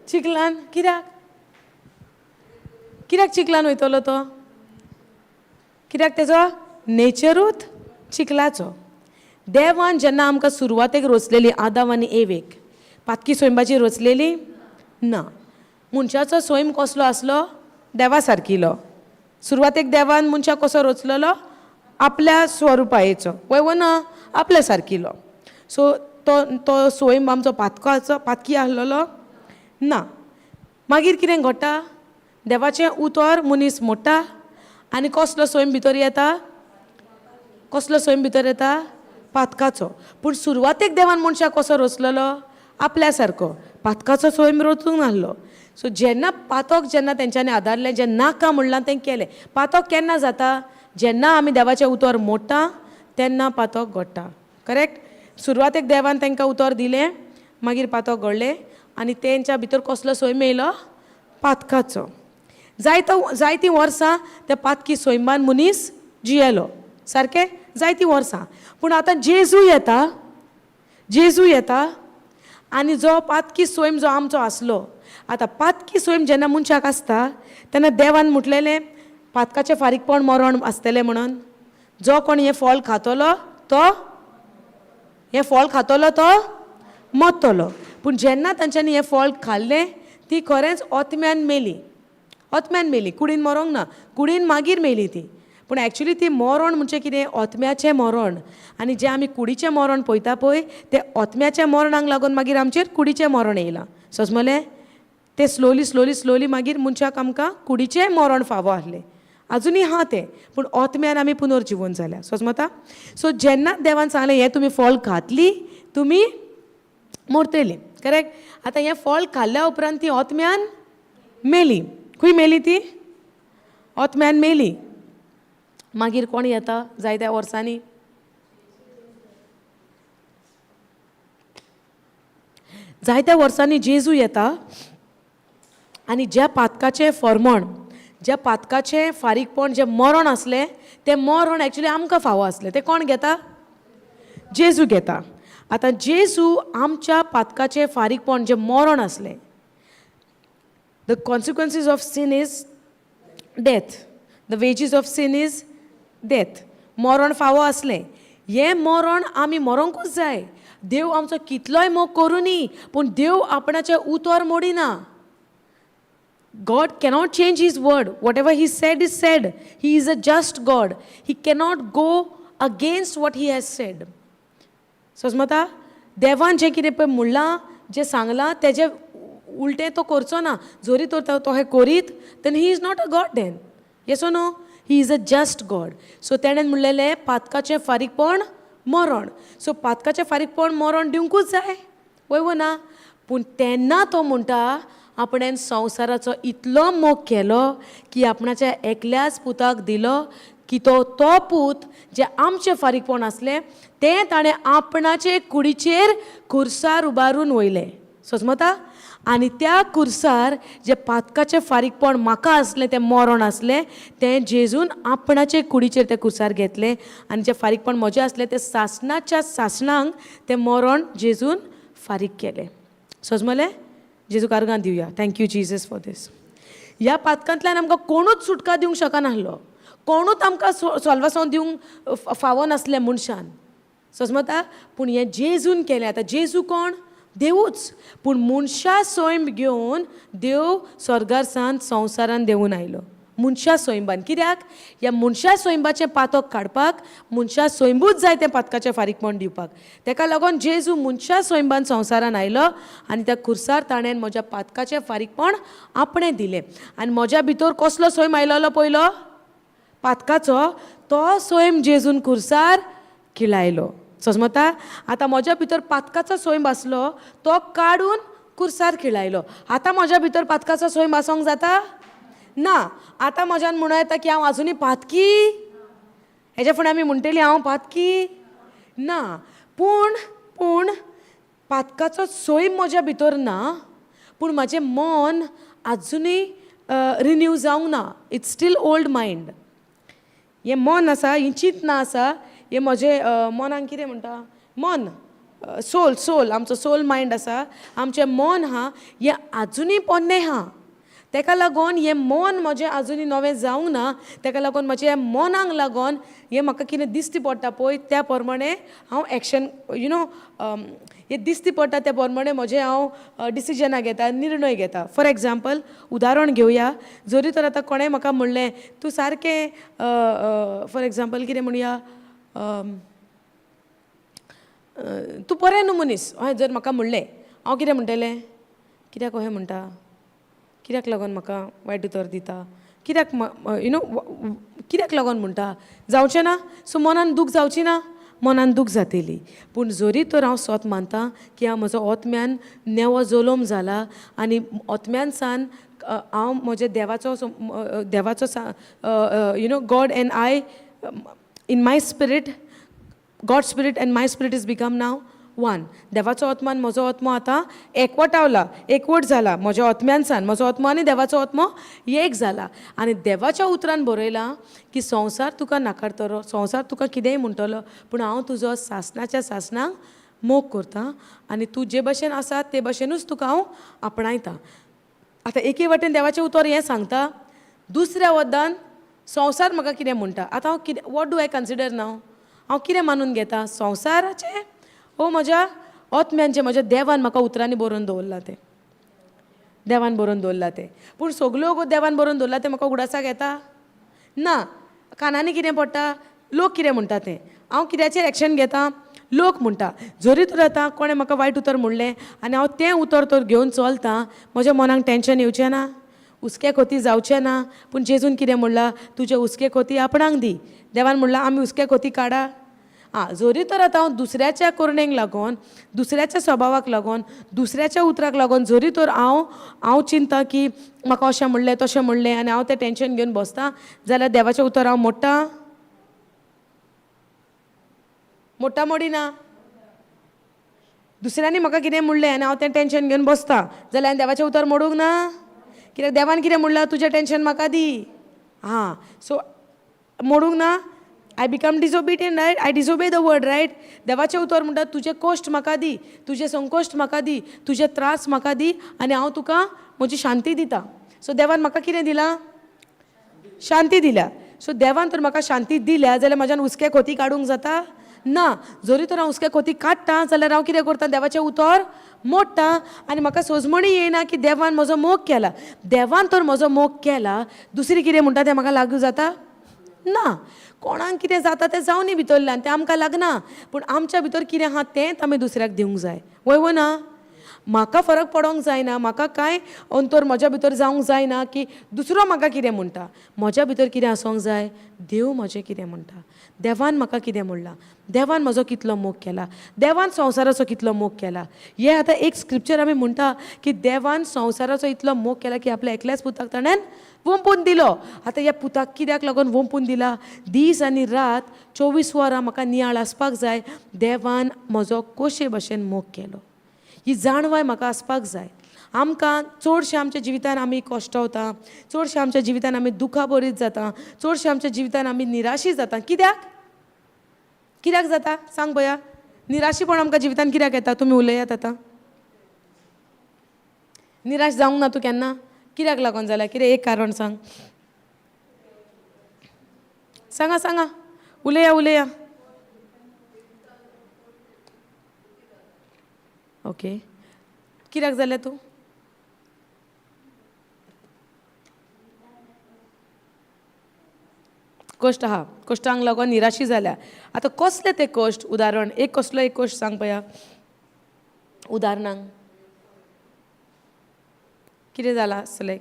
चिखलान. कित्याक? कित्याक चिखलान वयतलो तो? कित्याक तेजो नेचरूच चिखलाचो. देवान जेन्ना आमकां सुरवातेक रोचलेली आदाव आनी एवेक, पातकी सैंबाची रोचलेली ना. मनशाचो सैम कसलो आसलो? देवा सारकिलो. सुरवातेक देवान मनशाक कसो रोचलेलो? आपल्या स्वरुपायेचो, वय वो ना? आपल्या सारकिलो. सो तो तो सैम आमचो पातकाचो, पातकी आसलेलो ना. मागीर कितें घडटा? देवाचें उतर मनीस मोडटा आनी कसलो सैम भितर येता? कसलो सैम भितर येता? पातकाचो. पूण सुरवातेक देवान मनशाक कसो रचलेलो? आपल्या सारको. पातकाचो सैम रचूंक नासलो. सो जेन्ना पातक जेन्ना तेंच्यांनी आदारलें, जें नाका म्हणलां तें केलें. पातक केन्ना जाता? जेन्ना आमी देवाचें उतर मोडटा तेन्ना पातक घडटा. करेक्ट? सुरवातेक देवान तांकां उतर दिलें, मागीर पातक घडलें आनी तेंच्या भितर कसलो सैम येयलो? पातकाचो. जायतीं वर्सां त्या पातकी सैमान मनीस जियेलो, सारकें? जायतीं वर्सां. पूण आतां जेजू येता. जेजू येता आनी जो पातकी सैम जो आमचो आसलो, आतां पातकी सैम जेन्ना मनशाक आसता तेन्ना देवान म्हटलेलें पातकाचें फारीकपण मरण आसतलें म्हणून. जो कोण हें फळ खातलो, तो हें फळ खातलो तो मरतलो. पूण जेन्ना तांच्यांनी हें फळ खाल्लें, ती खरेंच ओतम्यान मेली. ओतम्यान मेली, कुडीन मरोंक ना. कुडीन मागीर मेली ती. पूण एक्चुली ती मरण म्हणजे कितें? ओतम्याचें मरण. आनी जें आमी कुडीचें मरण पळयता पळय, तें ओतम्याच्या मरणाक लागून मागीर आमचेर कुडीचें मरण येयलां. समजलें? तें स्लोली स्लोली स्लोली मागीर मनशाक आमकां कुडीचें मरण फावो आसलें. आजुनूय आहा तें, पूण ओतम्यान आमी पुनर्जिवन जाल्या. सोजमता? सो जेन्ना देवान सांगलें हें तुमी फळ खातली तुमी मरतली, करेक्ट? आतां हें फळ खाल्ल्या उपरांत ती ओतम्यान मेली. खंय मेली ती? ओतम्यान मेली. मागीर कोण येता जायत्या वर्सांनी? जायत्या वर्सांनी जेजू येता आनी ज्या पातकाचें फॉर्मण, ज्या पातकाचें फारीकपण, जें मरण आसलें, तें मरण एक्चुली आमकां फावो आसलें, तें कोण घेता? जेजू घेता. आतां जेजू आमच्या पातकाचें फारीकपण जें मरण आसलें, the consequences of sin is death, the wages of sin is death, मरण फावो आसलें. हें मरण आमी मरोंकूच जाय. देव आमचो कितलोय मोग करुनी, पूण देव आपणाचें उतर मोडिना. God cannot change His word. Whatever He said is said. He is a just God. He cannot go against what He has said. समजता? देवान जें कितें पळय म्हणलां, जें सांगलां, तेजें उलटें तो करचो ना. जरी तर तो हें करीत, then He is not a God then. Yes or no? He is a just God. So तेणें म्हणलेलें, पातकाचें फारीकपण मरण. सो पातकाचें फारीकपण मरण दिवंकूच जाय, वय वो ना? पूण तेन्ना तो म्हणटा, आपणें संवसाराचो इतलो मोग केलो की आपणाच्या एकल्याच पुताक दिलो, की तो तो पूत जें आमचें फारीकपण आसलें तें ताणें आपणाचे कुडीचेर खुर्सार उबारून वयलें. सजमता? आनी त्या खुर्सार जें पातकाचें फारीकपण म्हाका आसलें, तें मरण आसलें, तें जेजून आपणाचे कुडीचेर तें खुर्सार घेतलें. आनी जें फारीकपण म्हजें आसलें तें सासणाच्या सासणांक तें मरण जेजून फारीक केलें. सजमलें? जेजूक आर्गां दिवया. Thank you, Jesus, for this. ह्या पातकांतल्यान आमकां कोणूच सुटका दिवंक शकनासलो. कोणूच आमकां सोल्वासांव दिवंक फावो नासलें मनशान. सजमता? पूण हें जेजून केलें. आतां जेजू कोण? देवूच. पूण मनशा सैम घेवन देव स्वर्गार सान संवसारान देंवून आयलो मनशा सैंबान. कित्याक? ह्या मनशा सैंबाचें पातक काडपाक मनशा सैंबूच जाय तें पातकाचें फारीकपण दिवपाक. तेका लागून जेजू मनशा सैंबान संवसारान आयलो आनी त्या खुर्सार ताणें म्हज्या पातकाचें फारीकपण आपणें दिलें. आनी म्हज्या भितर कसलो सैम आयलोलो पयलो? पातकाचो. तो सैम जेजून खुर्सार किळायलो. सजमता? आतां म्हज्या भितर पातकाचो सैम आसलो तो काडून खुर्सार खिळायलो. आतां म्हज्या भितर पातकाचो सैम आसोंक जाता ना. आतां म्हज्यान म्हणूं येता की हांव आजुनूय पातकी? हेज्या फुडें आमी म्हणटली हांव पातकी ना. पूण पातकाचो सैम म्हज्या भितर ना, पूण म्हाजें मन आजुनूय रिन्यू जावंक ना. It's still old mind. हें मन आसा, ही चिंतना आसा, हें म्हजें मनाक कितें म्हणटा, मन, सोल, सोल, आमचो सोल मायंड आसा, आमचें मन आहा, हें आजुनूय पोन्नें आहा. तेका लागून हें मन म्हजें आजुनूय नवें जावंक ना. तेका लागून म्हजें मनाक लागून हें म्हाका कितें दिश्टी पडटा पळय, त्या प्रमाणें हांव एक्शन, you know, हें दिश्टी पडटा त्या प्रमाणें म्हजें हांव डिसिजनां घेता, निर्णय घेता. फॉर एग्जाम्पल, उदाहरण घेवया. जरी तर आतां कोणें म्हाका म्हणलें, तूं सारकें, फॉर एग्जाम्पल कितें म्हणया, तूं बरें न्हू मनीस, हय जर म्हाका म्हणलें, हांव कितें म्हणटलें? कित्याक अशें म्हणटा? कित्याक लागून म्हाका वायट उतर दिता? कित्याक, you know, कित्याक लागून म्हणटा? जावचें ना? सो मनान दूख जावची ना? मनान दूख जातली. पूण जरी तर हांव स्वत मानता की हांव म्हजो ओतम्यान नेवो जल्म जाला आनी ओतम्यान सान हांव म्हज्या देवाचो, God and I, in my spirit, God spirit and my spirit is become now one. देवाचो आत्मा आनी म्हजो आत्मो आतां एकवटावला, एकवट जाला. म्हज्या आत्म्यान सान म्हजो आत्मो आनी देवाचो आत्मो एक जाला. आनी देवाच्या उतरान बरयलां की संवसार तुका नाकारतलो, संवसार तुका कितेंय म्हणटलो, पूण हांव तुजो सासणाच्या सासणाक मोग करता आनी तूं जे भशेन आसा ते भशेनूच तुका हांव आपणायता. आतां एके वाटेन देवाचें उतर हें सांगता, दुसऱ्या वद्दान संवसार म्हाका कितें म्हणटा. आतां हांव कितें, what do I consider now? हांव कितें मानून घेता, संवसाराचें ओ म्हज्या ओतम्यांचें, म्हज्या देवान म्हाका उतरांनी बरोवन दवरलां तें? देवान बरोवन दवरलां तें. पूण सगल्यो गो देवान बरोवन दवरलां तें म्हाका उगडासाक येता ना. कानांनी कितें पडटा? लोक कितें म्हणटा तें. हांव कित्याचेर एक्शन घेता? लोक म्हणटा. जरी तर आतां कोणें म्हाका वायट उतर म्हणलें आनी हांव तें उतर तर घेवन चलता, म्हज्या मनाक टेंशन येवचें ना? हुस्के खोती जावचें ना? पूण जेजून कितें म्हणलां? तुजे हुस्के खोती आपणाक दी. देवान म्हणलां आमी हुस्के खोती काडा. आं, जरी तर आतां हांव दुसऱ्याच्या करणेक लागून, दुसऱ्याच्या स्वभावाक लागून, दुसऱ्याच्या उतराक लागून जरी तर हांव चिंता की म्हाका अशें म्हणलें, तशें म्हणलें आनी हांव तें टेंशन घेवन बसता जाल्यार देवाचें उतर हांव मोडटा? मोडटा, मोडिना? दुसऱ्यांनी म्हाका कितें म्हणलें आनी हांव तें टेंशन घेवन बसता जाल्यार हांवें देवाचें उतर मोडूंक ना. कित्याक देवान कितें म्हणलां? तुजें टेंशन म्हाका दी. आं, सो मोडूंक ना. I become disobedient, right? I disobey the word, right? देवाचें उतर म्हणटा, तुजें कश्ट म्हाका दी, तुजें संकश्ट म्हाका दी, तुजे त्रास म्हाका दी आनी हांव तुका म्हजी शांती दिता. सो देवान म्हाका कितें दिलां? शांती दिल्या. सो देवान तर म्हाका शांती दिल्या जाल्यार म्हाज्यान हुस्के खोती काडूंक जाता ना. जरी तर हांव हुस्के खोती काडटा जाल्यार हांव कितें करता, देवाचें उतर मोडटा आनी म्हाका सोजमणी येना की देवान म्हजो मोग केला. देवान तर म्हजो मोग केला, दुसरी कितें म्हणटा तें म्हाका लागू जाता ना. कोणाक कितें जाता तें जावनी भितरल्यान, तें आमकां लागना, पूण आमच्या भितर कितें आहा तेंच आमी दुसऱ्याक दिवंक जाय. वय वो ना? म्हाका फरक पडोंक जायना, म्हाका कांय अंतर म्हज्या भितर जावंक जायना की दुसरो म्हाका कितें म्हणटा. म्हज्या भितर कितें आसूंक जाय, देव म्हजें कितें म्हणटा, देवान म्हाका कितें म्हणलां, देवान म्हजो कितलो मोग केला, देवान संवसाराचो कितलो मोग केला. हें आतां एक स्क्रिप्चर आमी म्हणटा की देवान संवसाराचो इतलो मोग केला की आपल्या एकल्याच पुताक ताणें वोंपून दिलो. आतां ह्या पुताक कित्याक लागून वोंपून दिला? दीस आनी रात 24 वरां म्हाका नियाळ आसपाक जाय, देवान म्हजो कशे भशेन मोग केलो ही जाणवाय म्हाका आसपाक जाय. आमकां चडशें आमच्या जिवितान आमी कश्टवता, चडशें आमच्या जिवितान आमी दुखां बरीत जाता, चडशें आमच्या जिवितान आमी निराशी जाता. कित्याक कित्याक जाता सांग पया? निराशीपण आमकां जिवितान कित्याक येता? तुमी उलयात आतां. निराश जावंक ना तूं केन्ना? कित्याक लागून जाल्यार कितें एक कारण सांग. सांगा सांगा, उलया उलया. ओके, कित्याक जालें तूं? कश्ट आहा, कश्टांक लागून निराशी जाल्या. आतां कसले ते कश्ट? उदाहरण एक कसलो एक कश्ट सांग पया. उदाहरणांक कितें जालां आसतलें?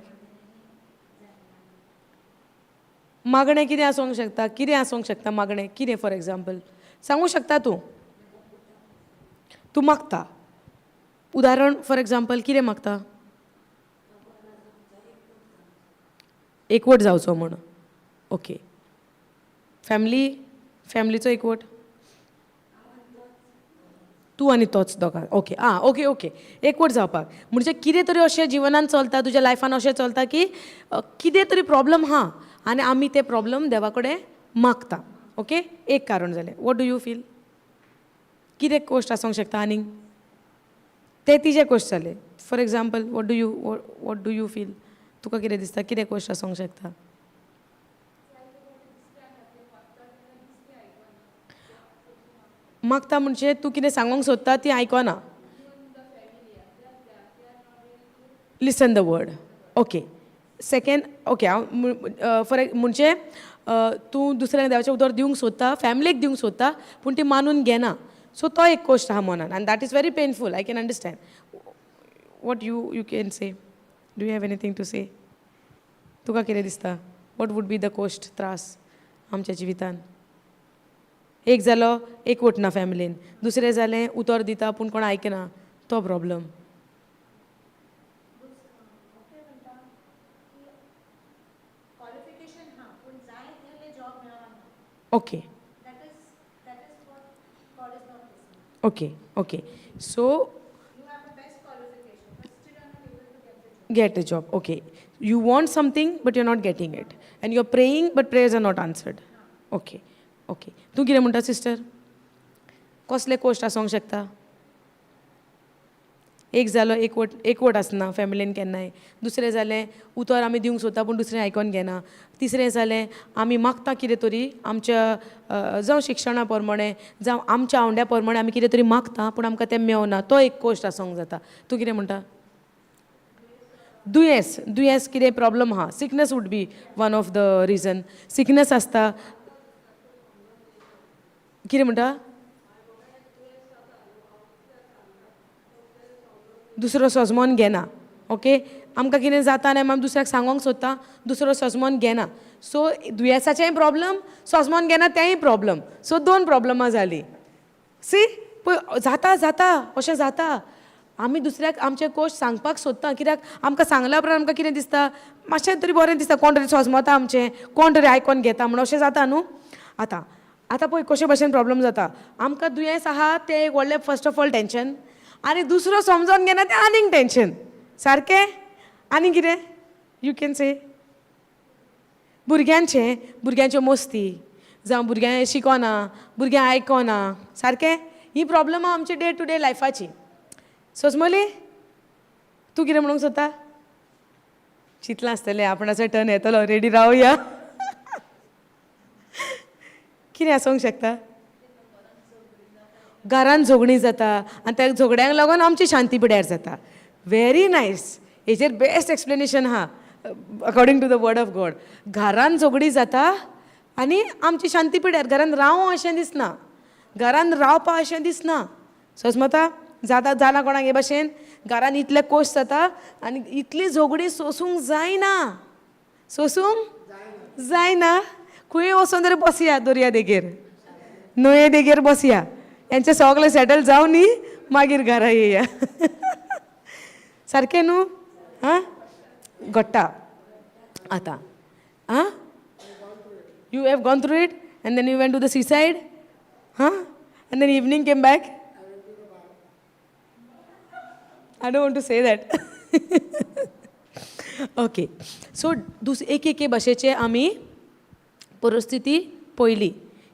मागणें कितें आसूंक शकता? कितें आसूंक शकता मागणें? कितें फॉर एग्जाम्पल सांगूं शकता तूं? तूं मागता उदाहरण फॉर एग्जाम्पल कितें मागता? एकवट जावचो म्हूण. ओके, फॅमिली, फॅमिलीचो एकवट, तूं आनी तोच दोगां. ओके, आं, ओके ओके, एकवट जावपाक म्हणजे कितें तरी अशें जिवनान चलता, तुज्या लायफान अशें चलता की कितें तरी प्रॉब्लम आहा आनी आमी ते प्रॉब्लम देवा कडेन मागता. ओके, एक कारण जालें. What do you feel? कितें कश्ट आसूंक शकता आनीक? ते तिजे कश्ट जाले. For example what do you feel? तुका कितें दिसता कितें कश्ट आसूंक शकता? मागता म्हणजे तूं कितें सांगूंक सोदता ती आयकना. Listen the word. Okay, second. Okay, हांव फॉर म्हणजे तूं दुसऱ्यांक देवाचें उतर दिवंक सोदता, फॅमिलीक दिवंक सोदता, पूण ती मानून घेना. सो तो एक कश्ट आहा मनान आनी that is very painful. I can understand. What you can say? Do you have anything to say? तुका कितें दिसता? What would be the कश्ट, त्रास आमच्या जिवितान? एक जालो एकवट ना फॅमिलीन, दुसरें जालें उतर दिता पूण कोण आयकना, तो प्रॉब्लम. क्वॉलिफिकेशन हा पूण जाय तितले जॉब मेळना. Okay. That is what God is not listening. Okay okay, so You have the best qualification but still are not able to get the job. Get a job. Okay, you want something but you're not getting it, and you're praying but prayers are not answered. Okay, okay. तूं कितें म्हणटा sister? कसले कश्ट आसूंक शकता? एक जालो एकवट, एकवट आसना फॅमिलीन केन्नाय. दुसरें जालें उतर आमी दिवंक सोदता पूण दुसरें आयकोन घेना. तिसरें जालें आमी मागता कितें तरी आमच्या जावं शिक्षणा प्रमाणें जावं आमच्या आवंड्या प्रमाणें आमी कितें तरी मागता पूण आमकां तें मेवना, तो एक कश्ट आसूंक जाता. तूं कितें म्हणटा? दुयेंस, दुयेंस कितें प्रॉब्लम आहा. Sickness would be one of the reason. Sickness आसता. कितें म्हणटा? दुसरो सोजमोन घेना. ओके, आमकां कितें जाता आनी आमी दुसऱ्याक सांगोंक सोदता, दुसरो सोजमोन घेना. सो दुयेंसाचेंय प्रॉब्लम, सोजमोन घेना तेंय प्रॉब्लम. सो दोन प्रॉब्लमां जालीं. सी पळय, जाता जाता अशें जाता. आमी दुसऱ्याक आमचे कश्ट सांगपाक सोदता कित्याक आमकां सांगल्या उपरांत आमकां कितें दिसता, मातशें तरी बरें दिसता, कोण तरी सोजमता आमचें, कोण तरी आयकोन घेता म्हूण, अशें जाता न्हू. आतां आतां पळय कशे भशेन प्रॉब्लम जाता आमकां. दुयेंस आहा तें एक व्हडलें फर्स्ट ऑफ ऑल टेंशन आनी दुसरो समजोन घेना तें आनीक टेंशन. सारकें? आनी कितें you can say? भुरग्यांचें, भुरग्यांच्यो मस्ती जावं भुरग्यां शिकोना, भुरग्यां आयकोना. सारकें? ही प्रॉब्लमां आमची डे टू डे लायफाची. सोजमली? तूं कितें म्हणूंक सोदता? चिंतलां आसतलें, आपणाचो टर्न येतलो, रेडी रावया. कितें आसूंक शकता? घरान झगडीं जाता आनी त्या झगड्यांक लागून आमची शांती पिड्यार जाता. Very nice. हेजेर बेस्ट एक्सप्लेनेशन आहा according to the word of God. घरान झगडीं जाता आनी आमची शांती पिड्यार. घरान रावूं अशें दिसना, घरान रावपा अशें दिसना. सजमता जाता जालां कोणाक हे भाशेन? घरान इतले कोश जाता आनी इतली झगडीं सोंसूंक जायना, सोंसूंक जायना. खंय वचोन तरी बसया, दर्या देगेर, न्हंये देगेर बसया, हेंचें सगळें सेटल जावं न्ही, मागीर घरा येया. सारकें न्हू? आं, घडटा आतां. आं, you have gone through it and then you went to the seaside. हां, and then evening came back. I don't want to say that. Okay, so एक एके भाशेचे आमी परिस्थिती पयली.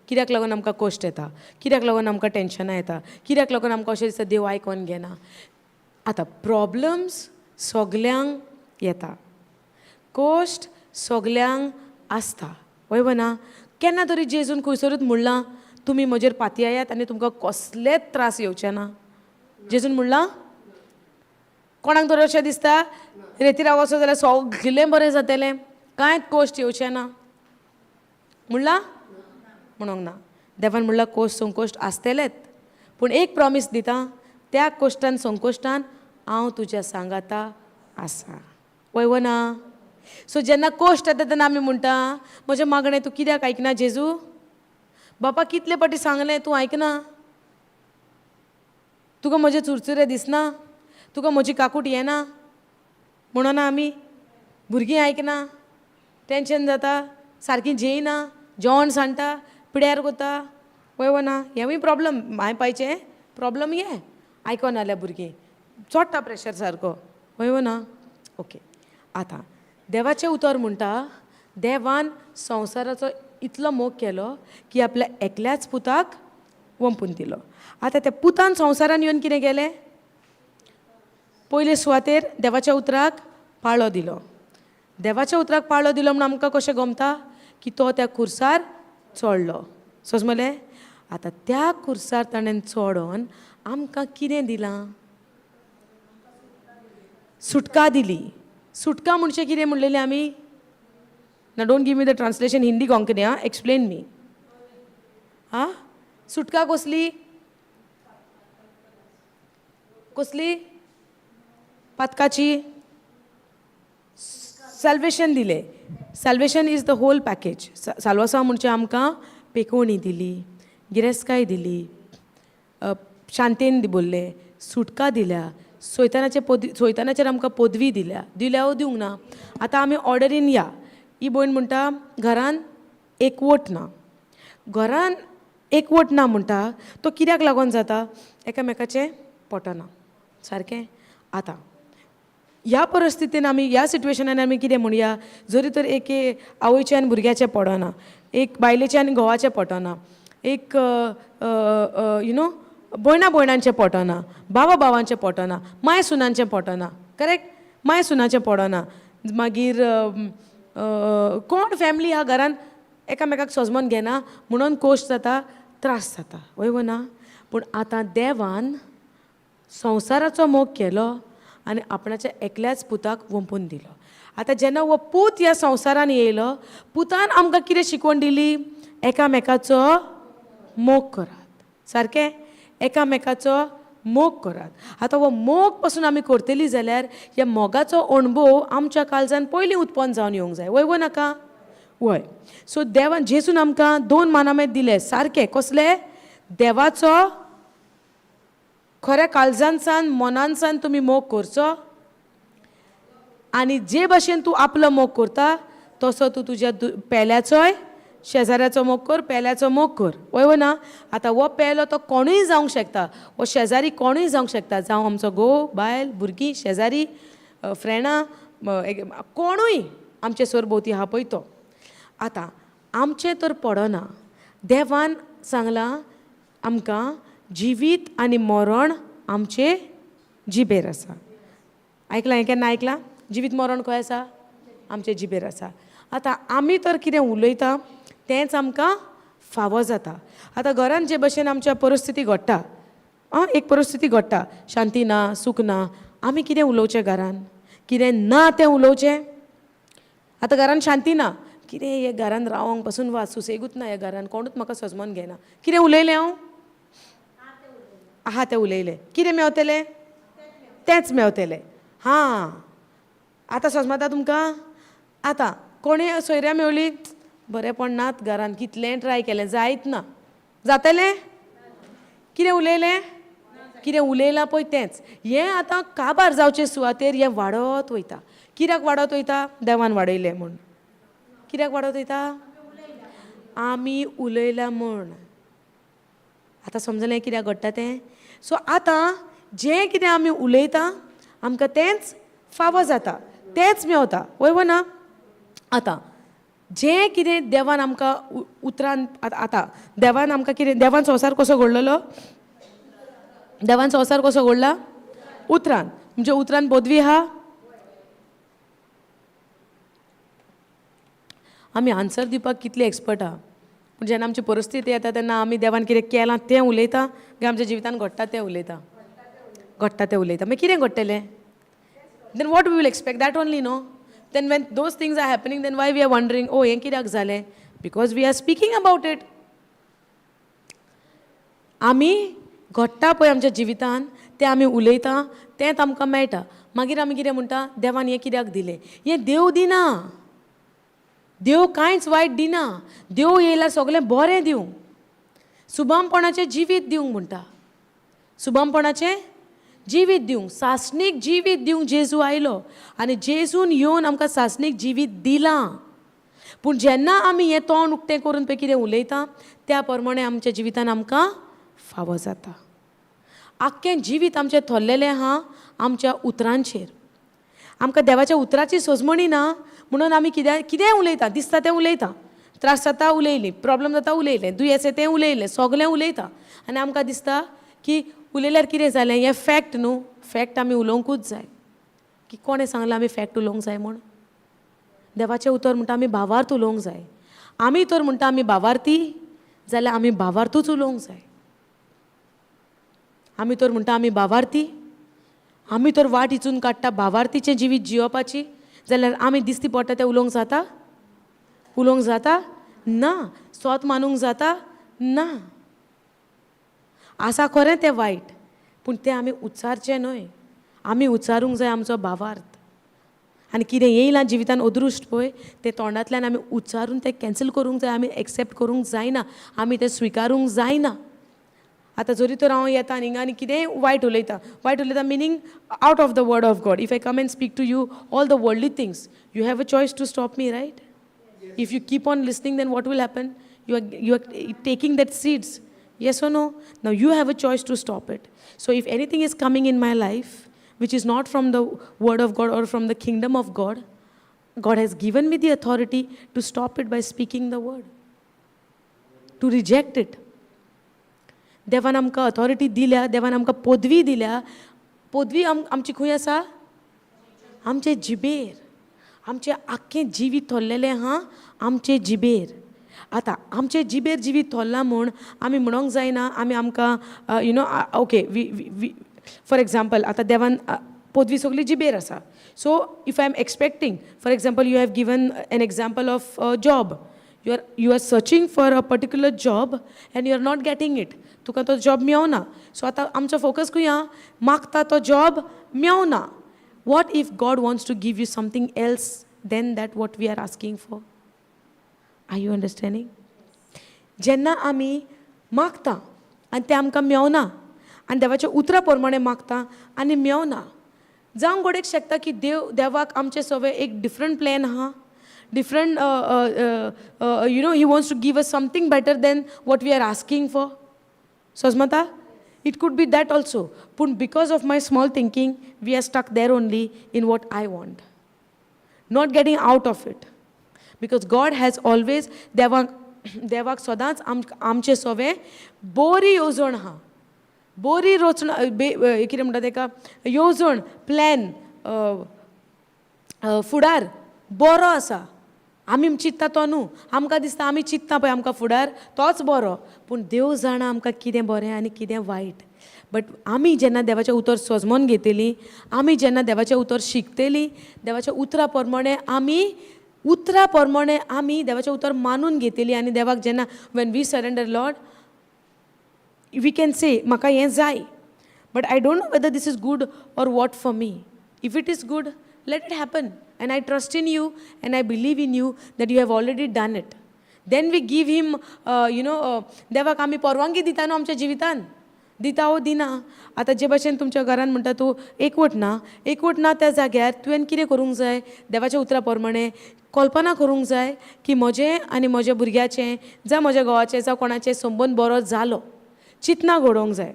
कित्याक लागून आमकां कश्ट येता, कित्याक लागून आमकां टेंशनां येता, कित्याक लागून आमकां अशें दिसता देव आयकोन घेना. आतां प्रॉब्लम्स सगल्यांक येता, कश्ट सगल्यांक आसता, हय वो ना? केन्ना तरी जेजून खंयसरूच म्हणलां तुमी म्हजेर पातयेयात आनी तुमकां कसलेच त्रास येवचे ना? जेजून म्हणलां? कोणाक तरी अशें दिसता रेतिराक वचत जाल्यार सगलें बरें जातलें, कांयच कश्ट येवचें ना म्हणलां? म्हणूंक ना. देवान म्हणलां कश्ट संकोश्ट आसतलेच, पूण एक प्रॉमीस दिता, त्या कश्टान संकोश्टान हांव तुज्या सांगाता आसा. वय वो ना? सो जेन्ना कश्ट येता तेन्ना आमी म्हणटा म्हजें मागणें तूं कित्याक आयकना जेजू? बापा कितले फावटी सांगलें तूं आयकना, तुका म्हजें चुरचुरे दिसना, तुका म्हजी काकूट येना म्हणोना आमी. भुरगीं आयकना, टेंशन जाता, सारकीं जेयना, जेवण सांडटा, पिड्यार कोता. वय वो ना? हेंवूय प्रॉब्लम माय पायचें प्रॉब्लम हें. आयकोना जाल्यार भुरगीं चोडटा प्रेशर सारको. वय वो ना? ओके, आतां देवाचें उतर म्हणटा देवान संवसाराचो इतलो मोग केलो की आपल्या एकल्याच पुताक वंपून दिलो. आतां त्या पुतान संवसारान येवन कितें केलें? पयले सुवातेर देवाच्या उतराक पाळो दिलो. देवाच्या उतराक पाळो दिलो म्हूण आमकां कशें गमता की तो त्या खुर्सार चडलो. समजलें? आतां त्या खुर्सार ताणें चडोन आमकां कितें दिलां? सुटका दिली. सुटका म्हणजे कितें म्हणलेलें आमी? ना, don't give me the translation Hindi Konkani. आं, एक्सप्लेन मी. आं, सुटका कसली? कसली? पातकाची. सॅल्वेशन दिलें. Salvation is the whole package. साल्वासांव म्हणजे आमकां पेकोवणी दिली, गिरेस्तकाय दिली, शांतेन बोल्ले, सुटका दिल्या, सोयतानाचे पद सोयतानाचेर आमकां पदवी दिल्या. दिल्या वो दिवंक ना? आतां आमी ऑर्डरीन या. ही भयण म्हणटा घरान एकवट ना. घरान एकवट ना म्हणटा तो कित्याक लागून जाता? एकामेकाचें पटना सारकें. आतां ह्या परिस्थितीन आमी, ह्या सिट्युएशनान आमी कितें म्हणया? जरी तर एके आवयचें आनी भुरग्याचें पडना, एक बायलेचें आनी घोवाचें पटना, एक you know भयणा भयणांचें पटना, भावा भावांचें पटना, माय सुनांचें पटना, करेक्ट? माय सुनाचें पडना, मागीर कोण फॅमिली ह्या घरान एकामेकाक सोजमोन घेना म्हणून कोश जाता, त्रास जाता. वय वो ना? पूण आतां देवान संवसाराचो मोग केलो आनी आपणाच्या एकल्याच पुताक वंपून दिलो. आतां जेन्ना हो पूत ह्या संवसारान येयलो, पुतान आमकां कितें शिकवण दिली? एकामेकाचो मोग करात. सारकें? एकामेकाचो मोग करात. आतां हो मोग पसून आमी करतली जाल्यार ह्या मोगाचो अणभव आमच्या काळजान पयलीं उत्पन्न जावन येवंक जाय. वय वो नाका? वय. सो देवान जेजून आमकां दोन मानामेत दिले. सारके? कसले? देवाचो खऱ्या काळजानसान मनानसान तुमी मोग करचो आनी जे भाशेन तूं आपलो मोग करता तसो तूं तुज्या पेल्याचोय शेजाऱ्याचो मोग कर, पेल्याचो मोग कर. वय वो ना? आतां हो पेलो तो कोणूय जावंक शकता, हो शेजारी कोणूय जावंक शकता, जावं आमचो घोव, बायल, भुरगीं, शेजारी, फ्रेंडां, कोणूय आमचे सरभोंवती आहा पळय तो. आतां आमचें तर पडना. देवान सांगलां आमकां जिवीत आनी मरण आमचे जिबेर आसा. आयकलां हें केन्ना आयकलां? जिवीत मरण खंय आसा? आमचे जिबेर आसा. आतां आमी तर कितें उलयता तेंच आमकां फावो जाता. आतां घरान जे भशेन आमच्या परिस्थिती घडटा, आं, एक परिस्थिती घडटा, शांती ना, सूख ना, आमी कितें उलोवचें घरान? कितें ना तें उलोवचें? आतां घरान शांती ना, कितें हे घरान रावंक पसून वा सुसेगूच ना, ह्या घरान कोणूच म्हाका सजमोन घेना. कितें उलयलें हांव? आहा तें उलयलें. कितें मेवतलें? तेंच मेवतलें. हां, आतां सजमता तुमकां? आतां कोणें सोयऱ्या मेवली, बरेंपण नात घरान, कितलेंय ट्राय केलें जायत ना, जातलें? कितें उलयलें? कितें उलयलां पळय तेंच. हें आतां काबार जावचे सुवातेर हें वाडत वयता. कित्याक वाडत वयता? देवान वाडयलें म्हूण. कित्याक वाडत वयता? आमी उलयलां म्हूण. आतां समजलें कित्याक घडटा तें? सो आतां जें कितें आमी उलयता आमकां तेंच फावो जाता, तेंच मेवता. वय वो ना? आतां जें कितें देवान आमकां उतरान, आतां देवान आमकां कितें, देवान संवसार कसो घडलेलो? देवान संवसार कसो घडला? उतरान. म्हणजे उतरान पदवी आहा. आमी आन्सर दिवपाक कितले एक्सपर्ट आहा, पूण जेन्ना आमची परिस्थिती येता तेन्ना आमी देवान कितें केलां तें उलयता काय आमच्या जिवितान घडटा तें उलयता? घडटा तें उलयता. मागीर कितें घडटलें? Then what we will expect? That only, no? Then when those things are happening, then why we are wondering, oh, हें कित्याक जालें? Because we are speaking about it. आमी घडटा पळय आमच्या जिवितान तें आमी उलयता, तेंच आमकां मेळटा. मागीर आमी कितें म्हणटा? देवान हें कित्याक दिलें? हें देव दिना. देव कांयच वायट दिना. देव येयल्यार सगळें बरें दिवंक, सुबामपणाचें जिवीत दिवंक म्हणटा. सुबामपणाचें जिवीत दिवंक, सासणीक जिवीत दिवंक जेजू आयलो आनी जेजून येवन आमकां सासणीक जिवीत दिलां. पूण जेन्ना आमी हें तोंड उक्तें करून पळय कितें उलयता त्या प्रमाणे आमच्या जिवितान आमकां फावो जाता. आख्खें जिवीत आमचें थरलेलें आहा आमच्या उतरांचेर. आमकां देवाच्या उतराची सोजमणी ना म्हणून आमी कित्याक कितेंय उलयता, दिसता तें उलयता. त्रास जाता उलयली, प्रॉब्लम जाता उलयलें, दुयेंस तें उलयलें, सगळें उलयता. आनी आमकां दिसता की उलयल्यार कितें जालें? हें फॅक्ट न्हू. फॅक्ट आमी उलोवंकूच जाय. की कोणें सांगलां आमी फॅक्ट उलोवंक जाय म्हूण? देवाचें उतर म्हणटा आमी भावार्थ उलोवंक जाय. आमी तर म्हणटा आमी भावार्थी, जाल्यार आमी भावार्थूच उलोवंक जाय. आमी तर म्हणटा आमी भावार्थी, आमी तर वाट इचून काडटा भावार्थीचें जिवीत जियोवपाची, जाल्यार आमी दिसती पडटा तें उलोवंक जाता? उलोवंक जाता ना. सोत मानूंक जाता ना. आसा खरें तें वायट, पूण तें आमी उच्चारचें न्हय. आमी उच्चारूंक जाय आमचो भावार्थ. आनी कितें येयलां जिवितान अदृश्ट पळय तें तोंडांतल्यान आमी उच्चारून तें कॅन्सल करूंक जाय. आमी एक्सेप्ट करूंक जायना, आमी तें स्विकारूंक जायना. आतां जरी तर हांव येता आनी हिंगा आनी कितेंय वायट उलयता, वायट उलयता meaning out of the word of God, if I come and speak to you all the worldly things, you have a choice to stop me, right? If you keep on listening, then what will happen? You are taking that seeds. Yes or no? Now you have a choice to stop it. So if anything is coming in my life which is not from the word of God or from the kingdom of God, God has given me the authority to stop it by speaking the word, to reject it. देवान आमकां authority दिल्या, देवान आमकां पदवी दिल्या. पदवी आमची खंय आसा? आमचे जिबेर. आमचें आख्खें जिवीत थरलेलें आहा आमचे जिबेर. आतां आमचे जिबेर जिवीत थरलां म्हूण आमी म्हणोंक जायना आमी आमकां okay, we for example, आतां देवान पदवी सगळी जिबेर आसा. So if I am expecting, for example, you have given an example of job. You are searching for a particular job and you are not getting it. तुका तो job मेवना. So आतां आमचो फोकस खंय आहा? मागता तो job मेवना. What if God wants to give you something else than that what we are asking for? Are you understanding? जेन्ना आमी मागता आनी तें आमकां मेवना आनी देवाच्या उतरा प्रमाणे मागता आनी मेवना, जावंक घडयेक शकता की देवाक आमचे सगळे एक डिफरंट प्लॅन आहा, different, he wants to give us something better than what we are asking for. सजमता? It could be that also. पूण because of my small thinking, we are stuck there only in what I want, not getting out of it, because God has always, देवाक सदांच आमचे सवें बरी येवजण आहा, बरी रचना, कितें म्हणटा तेका, येवजण, प्लॅन, फुडार बरो आसा. आमी चिंत्ता तो न्हू, आमकां दिसता आमी चिंत्ता पळय आमकां फुडार तोच बरो, पूण देव जाणा आमकां कितें बरें आनी कितें वायट. बट आमी जेन्ना देवाचें उतर सोजमोन घेतली, आमी जेन्ना देवाचें उतर शिकतली, देवाच्या उतरा प्रमाणे आमी, उतरा प्रमाणे आमी देवाचें उतर मानून घेतली आनी देवाक जेन्ना when we surrender Lord, we can say म्हाका हें जाय, but I don't know whether this is good or what for me. If it is good, let it happen, and I trust in you and I believe in you that you have already done it. Then we give him you know देवाक आमी परवानगी दिता न्हू आमच्या जिवितान, दिता वो दिना. आतां जे भशेन तुमच्या घरान म्हणटा तूं एकवट ना, एकवट ना त्या जाग्यार तुवें कितें करूंक जाय? देवाच्या उतरा प्रमाणे कल्पना करूंक जाय की म्हजें आनी म्हज्या भुरग्याचें जावं म्हज्या घोवाचें जावं कोणाचें संबंद बरो जालो. चिंतना घडोवंक जाय,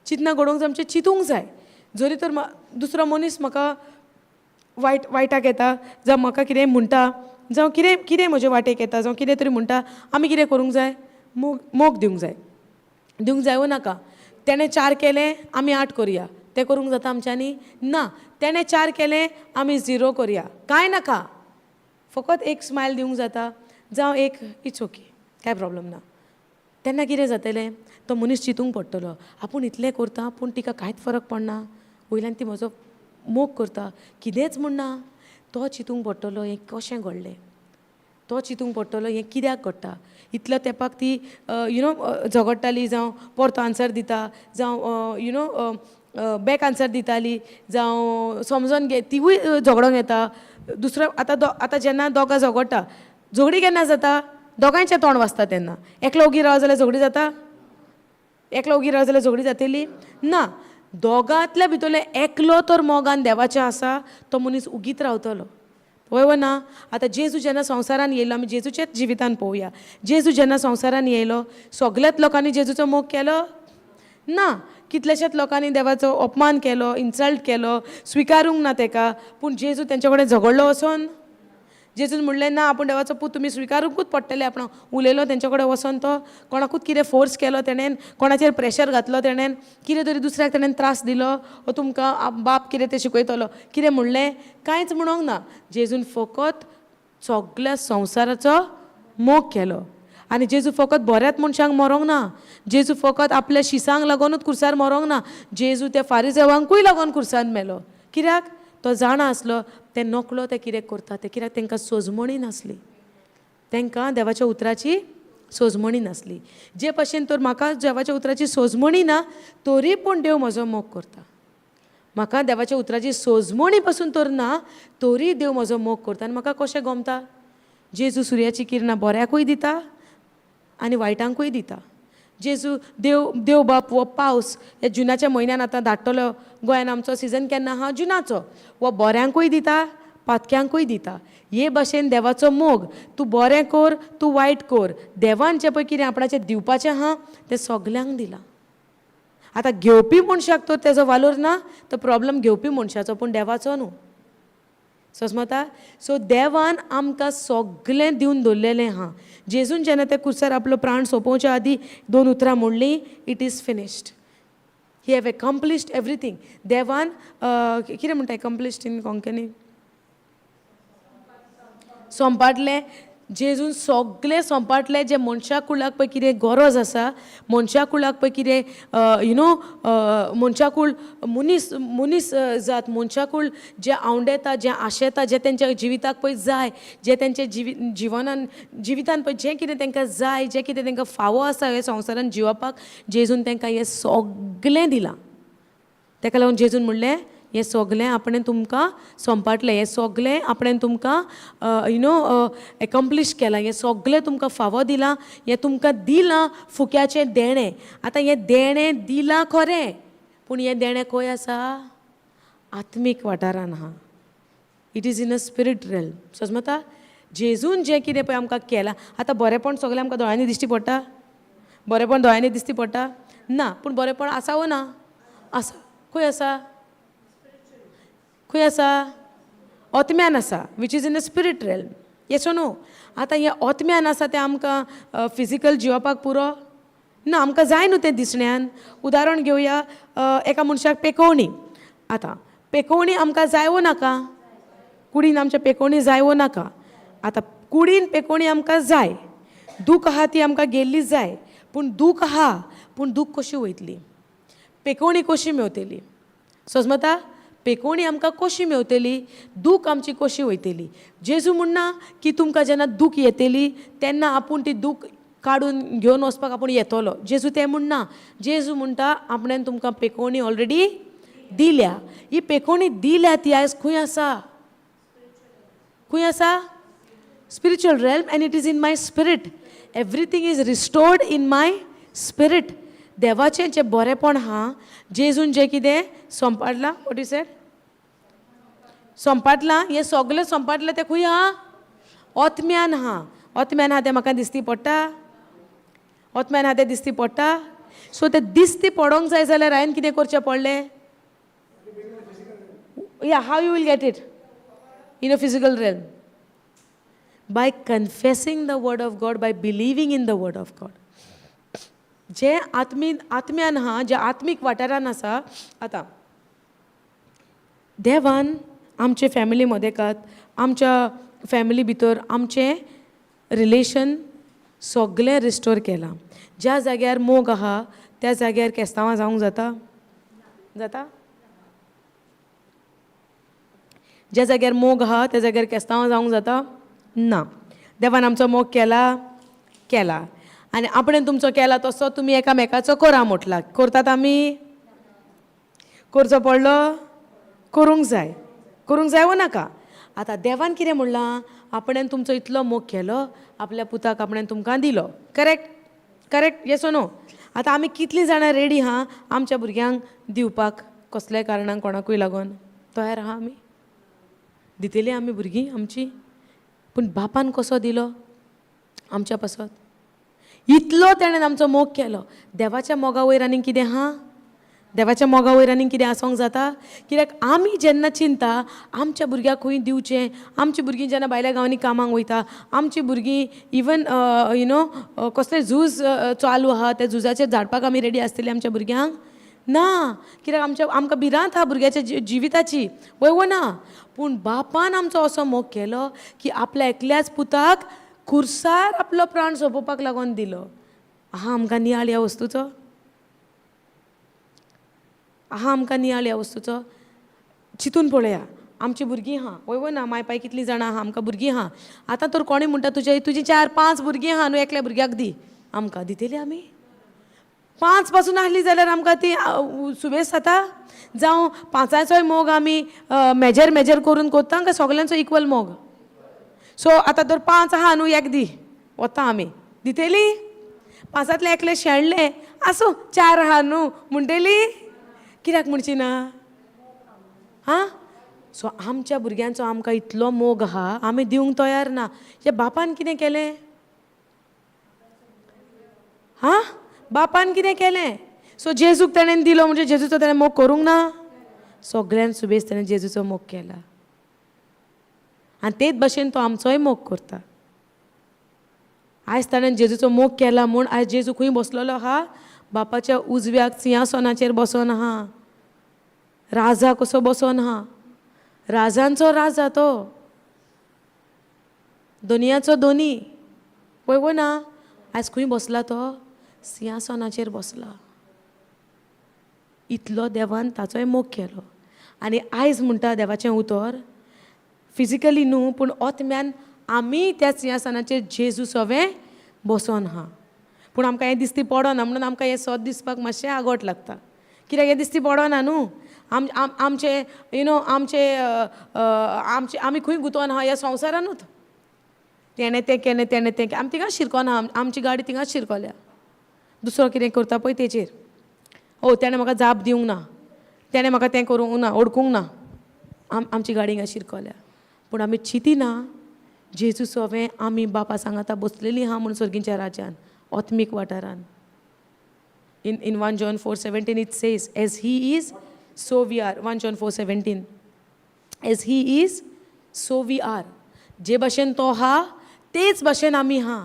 चिंतना घडोवंक जाय, आमचें चिंतूंक जाय. जरी तर दुसरो मनीस म्हाका वायट वायटाक येता जावं म्हाका कितेंय म्हणटा जावं कितें कितें म्हजे वाटेक येता जावं कितें तरी म्हणटा, आमी कितें करूंक जाय? मोग, मोग दिवंक जाय. दिवंक जाय वो नाका? तेणें 4 केलें, आमी 8 करया, तें करूंक जाता आमच्यांनी? ना. तेणें 4 केलें, आमी 0 करया, कांय नाका, फकत एक स्मायल दिवंक जाता जावं एक it's okay, कांय प्रॉब्लम ना. तेन्ना कितें जातलें? तो मनीस चिंतूंक पडटलो, आपूण इतलें करता पूण तिका कांयच फरक पडना, वयल्यान ती म्हजो मोग करता, कितेंच म्हणना. तो चिंतूंक पडटलो हें कशें घडलें, तो चिंतूंक पडटलो हें कित्याक घडटा. इतल्या तेंपाक ती you know झगडटाली जावं परतो आन्सर दिता जावं you know back answer दिताली जावं समजोन घे, तिवूय झगडोंक येता. दुसरो आतां आतां जेन्ना दोगां झगडटा, झगडीं केन्ना जाता? दोगांयचें तोंड वाजता तेन्ना. एकलो ओगी राव जाल्यार झगडीं जाता? एकलो ओगी राव जाल्यार झगडीं जातली ना. दोगांतल्या भितरले एकलो तर मोगान देवाचें आसा, तो मनीस उगीत रावतलो, वय वो ना? आतां जेजू जेन्ना संवसारान येयलो, आमी जेजूच्याच जिवितान पळोवया. जेजू जेन्ना संवसारान येयलो, सगल्याच लोकांनी जेजूचो मोग केलो ना. कितल्याशाच लोकांनी देवाचो अपमान केलो, इन्सल्ट केलो, स्विकारूंक ना तेका. पूण जेजू तेंच्या कडेन झगडलो वचोन? जेजून म्हणलें ना, आपूण देवाचो पूत, तुमी स्विकारूंकूच पडटलें आपणाक. उलयलो तेंच्या कडेन वचोन तो? कोणाकूच कितें फोर्स केलो तेणेन? कोणाचेर प्रेशर घातलो तेणेन? कितें तरी दुसऱ्याक तेणेन त्रास दिलो? वो तुमकां बाप कितें तें शिकयतलो कितें म्हणलें? कांयच म्हणोंक ना. जेजून फकत सगल्या संवसाराचो मोग केलो. आनी जेजू फकत बऱ्याच मनशांक मरोंक ना, जेजू फकत आपल्या शिसांक लागोनूच खुर्सार मरोंक ना, जेजू त्या फारिजेवांकूय लागोन खुर्सान मेलो. कित्याक? तो जाणा आसलो ते नकळो ते कितें करता ते, कित्याक तांकां सोजमणी नासली, तांकां देवाच्या उतराची सोजमणी नासली. जे भशेन तर म्हाका देवाच्या उतराची सोजमणी ना, तरी पूण देव म्हजो मोग करता. म्हाका देवाच्या उतराची सोजमणी पसून तर ना, तरी देव म्हजो मोग करता. आनी म्हाका कशें गमता? जेजू सुर्याची किरणां बऱ्याकूय दिता आनी वायटांकूय दिता. जेजू देव, देव बाप हो पावस ह्या जुनाच्या म्हयन्यान आतां धाडटलो. गोंयान आमचो सिजन केन्ना आहा? जुनाचो. हो बऱ्यांकूय दिता, पातक्यांकूय दिता. हे भशेन देवाचो मोग, तूं बरें कर, तूं वायट कर, देवान जें पळय कितें आपणाचें दिवपाचें आहा तें सगल्यांक दिलां. आतां घेवपी मनशाक तर तेजो वालोर ना, तो प्रॉब्लम घेवपी मनशाचो, पूण देवाचो न्हू. सोजमता? सो देवान आमकां सगलें दिवन दवरलेलें आहा. जेजून जेन्ना त्या कुर्सार आपलो प्राण सोंपोवच्या आदीं 2 उतरां म्हणलीं, it is finished, he have accomplished everything. देवान कितें म्हणटा एकम्प्लिश्ड इन कोंकणी? सोंपाटलें. जेजून सगलें सोंपाटलें. जें मनशा कुळाक पळय कितें गरज आसा, मनशा कुळाक पळय कितें you know मनशाकूळ मनीस, मनीस जात, मनशाकूळ जें आवडेता, जें आशेता, जें तेंच्या जिविताक पळय जाय, जें तेंच्या जिवनान, जिवितान पळय जें कितें तेंकां जाय, जें कितें तेंकां फावो आसा ह्या संवसारान जिवपाक, जेजून तेंकां हें सगलें दिलां. तेका लागून जेजून म्हणलें, हें सगलें आपणें तुमकां सोंपाटलें, हें सगलें आपणें तुमकां you know accomplish केलां, हें सगलें तुमकां फावो दिलां, हें तुमकां दिलां फुक्याचें देणें. आतां हें देणें दिलां खरें, पूण हें देणें खंय आसा? आत्मीक वाठारान आहा. It is in a spirit realm. समजता? जेजून जें कितें पळय आमकां केलां. आतां बरेंपण सगलें आमकां दोळ्यांनी दिश्टी पडटा? बरेंपण दोळ्यांनी दिश्टी पडटा? ना. पूण बरेंपण आसा वो ना? आसा. खंय आसा? खंय आसा? ओतम्यान आसा, which is in a spirit realm. Yes no? आतां हें ओतम्यान आसा तें आमकां फिजिकल जिवपाक पुरो ना, आमकां जाय न्हू तें दिसण्यान. उदाहरण घेवया, एका मनशाक पेकोवणी. आतां पेकोवणी आमकां जाय वो नाका? कुडीन आमच्या पेकोवणी जाय वो नाका? आतां कुडीन पेकोवणी आमकां जाय, दूख आहा ती आमकां गेल्ली जाय, पूण दूख आहा पूण दूख कशी वयतली, पेकोवणी कशी मेवतली? सोजमता? पेकोवणी आमकां कशी मेवतली, दूख आमची कशी वयतली? जेजू म्हणना की तुमकां जेन्ना दूख येतली तेन्ना आपूण ती दूख काडून घेवन वचपाक आपूण येतलो. जेजू तें म्हणना. जेजू म्हणटा आपणेन तुमकां पेकोवणी ऑलरेडी दिल्या. ही पेकोवणी दिल्या ती आयज खंय आसा? खंय आसा? Spiritual realm, and it is in my spirit. Everything is restored in my spirit. देवाचें जें बरेंपण आहा, जेजून जें कितें संपाडलां, what you said, संपादलां, हें सगलें संपादलां तें खंय आहा? ओतम्यान आहा. ओतम्यान आहा तें म्हाका दिसती पडटा? ओतम्यान आहा तें दिसती पडटा? सो तें दिसती पडोंक जाय जाल्यार हांवें कितें करचें पडलें? Yeah, how you will get it in a physical realm? By confessing the word of God, by believing in the word of God. जें आत्मी आत्म्यान आहा, जें आत्मीक वाठारान आसा. आतां देवान आमचे फॅमिली मदेकात, आमच्या फॅमिली भितर आमचें रिलेशन सगलें रिस्टोर केलां. ज्या जाग्यार मोग आहा त्या जाग्यार केस्तांवां जावंक जाता? जाता? ज्या जाग्यार मोग आहा त्या जाग्यार केस्तांवां जावंक जाता? ना. देवान आमचो मोग केला? केला. आनी आपणें तुमचो केला तसो तुमी एकामेकाचो करा म्हटला. करतात आमी? करचो पडलो? करूंक जाय. करूंक जाय वो नाका? आतां देवान कितें म्हणलां? आपणें तुमचो इतलो मोग केलो, आपल्या पुताक आपणें तुमकां दिलो. Correct? Correct, yes no? आतां आमी कितलीं जाणां रेडी आहा आमच्या भुरग्यांक दिवपाक कसल्याय कारणाक कोणाकूय लागून? तयार आहा आमी? दितली आमी भुरगीं आमची? पूण बापान कसो दिलो आमच्या पासत? इतलो तेणें आमचो मोग केलो. देवाच्या मोगा वयर आनीक कितें आहा? देवाच्या मोगा वयर आनीक कितें आसोंक जाता? कित्याक आमी जेन्ना चिंता आमच्या भुरग्याक खंय दिवचें, आमची भुरगीं जेन्ना भायल्या गांवांनी कामाक वयता, आमची भुरगीं इवन you know कसलें झूज चालू आहा त्या झुजाचेर धाडपाक आमी रेडी आसतली आमच्या भुरग्यांक? ना. कित्याक आमच्या आमकां भिरांत आहा भुरग्याच्या जिविताची, वय वो ना? पूण बापान आमचो असो मोग केलो की आपल्या एकल्याच पुताक खुर्सार आपलो प्राण सोंपोवपाक लागून दिलो. आहा आमकां नियाळ ह्या वस्तूचो? आहा आमकां नियाळ ह्या वस्तूचो? चिंतून पळया. आमची भुरगीं आहा, वय वो ना? माय पाय कितलीं जाणां आहा, आमकां भुरगीं आहा. आतां तर कोणूय म्हणटा तुजे तुजी 4-5 भुरगीं आहा न्हू, एकल्या भुरग्याक दी आमकां. दितली आमी? 5 पासून आसली जाल्यार आमकां ती सुबेज जाता? जावं 5चोय मोग आमी मेजर मेजर करून करता काय सगल्यांचो इक्वल मोग? सो आतां तर 5 आहा न्हू, एक दी वता आमी, दितली? 5तांतलें एकलें शेणलें, आसूं 4 आहा न्हू म्हणटली? कित्याक म्हणची ना? आं, सो आमच्या भुरग्यांचो आमकां इतलो मोग आहा, आमी दिवंक तयार ना. हे बापान कितें केलें? हां, बापान कितें केलें? सो जेजूक तेणें दिलो म्हणजे जेजूचो तेणें मोग करूंक ना? सगळ्यान सुबेज तेणें जेजूचो मोग केला. आनी तेच भशेन तो आमचोय मोग करता. आयज ताणें जेजूचो मोग केला म्हूण आयज जेजू खंय बसलेलो आहा? बापाच्या उजव्याक सिंहासनाचेर बसोन आहा. राजा कसो बसोन आहा. राजांचो राजा तो, दोनयाचो दोनी, पळय वो ना? आयज खंय बसला तो? सिंहासनाचेर बसला. इतलो देवान ताचोय मोग केलो. आनी आयज म्हणटा देवाचें उतर, फिजिकली न्हू पूण ओतम्यान आमी त्या सिंहासनाचेर जेजू सवें बसोन आहा. पूण आमकां हें दिसती पडना म्हणून आमकां हें सत दिसपाक मातशें आगोट लागता. कित्याक हें दिसती पडना न्हू. आमचे you know आमचे आमचे आमी खंय गुंतोन आहा ह्या संवसारानूच. तेणें तें केलें, तेणें तें केलें, आमी थिंगाच शिरकोन आहा. आमची गाडी थिंगाच शिरकोल्या. दुसरो कितें करता पळय तेचेर. ओ तेणें म्हाका जाप दिवंक ना, तेणें म्हाका तें करूंक ना, ओडकूंक ना, आमची गाडी हिंगा शिरकोल्या. पूण आमी चिंतिना जेजू सोवें आमी बापा सांगाता बसलेलीं आहा म्हूण सर्गीच्या राज्यान, आत्मीक वाठारान. In 1 John 4:17 it says, as he is, so we are. 1 John 4:17, as he is, so we are. जे भशेन तो आहा तेच भशेन आमी आहा.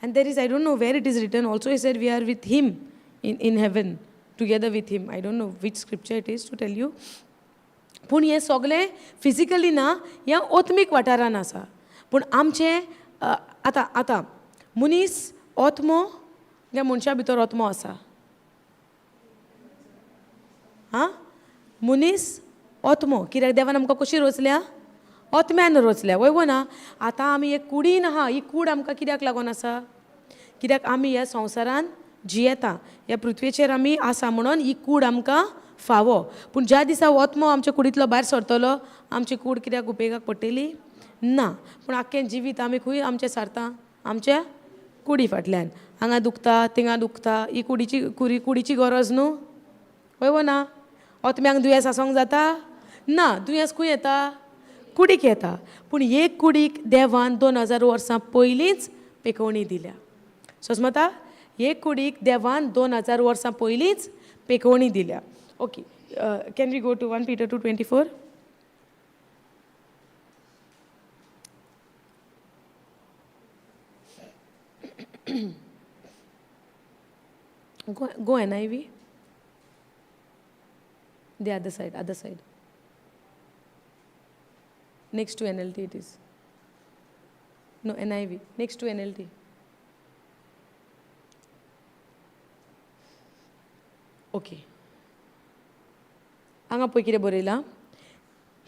And there is, I don't know where it is written also, he said we are with him in heaven, together with him. I don't know which scripture it is to tell you. पूण हें सगळें physically ना, ह्या ओत्मीक वाठारान आसा. पूण आमचें आतां आतां मनीस ओत्मो काय मनशा भितर ओत्मो आसा? आं, मनीस ओत्मो कित्याक देवान आमकां कशी रोचल्या? ओत्म्यान रोचल्या, वय वो ना? आतां आमी एक कुडीन आहा, ही कूड आमकां कित्याक लागून आसा? कित्याक आमी ह्या संवसारान जियेता, ह्या पृथ्वेचेर आमी आसा म्हणून ही कूड आमकां फावो. पूण ज्या दिसा ओत्मो आमच्या कुडींतलो भायर सरतलो, आमची कूड कित्याक उपेगाक पडटली ना. पूण आख्खें जिवीत आमी खंय आमचें सारता? आमच्या कुडी फाटल्यान. हांगा दुखता, थिंगा दुखता, ही कुडीची कुडीची गरज न्हू, हय वो ना? ओत्म्यांक दुयेंस आसोंक जाता ना. दुयेंस खंय येता? कुडीक येता. पूण एक कुडीक देवान 2000 वर्सां पयलींच पेकोवणी दिल्या. सोजमता? एक कुडीक देवान 2000 वर्सां पयलींच पेकोवणी दिल्या. Okay, can we go to 1 Peter 2:24? Go NIV. The other side, other side. Next to NLT it is. No, NIV. Next to NLT. Okay. हांगा पळय कितें बरयलां.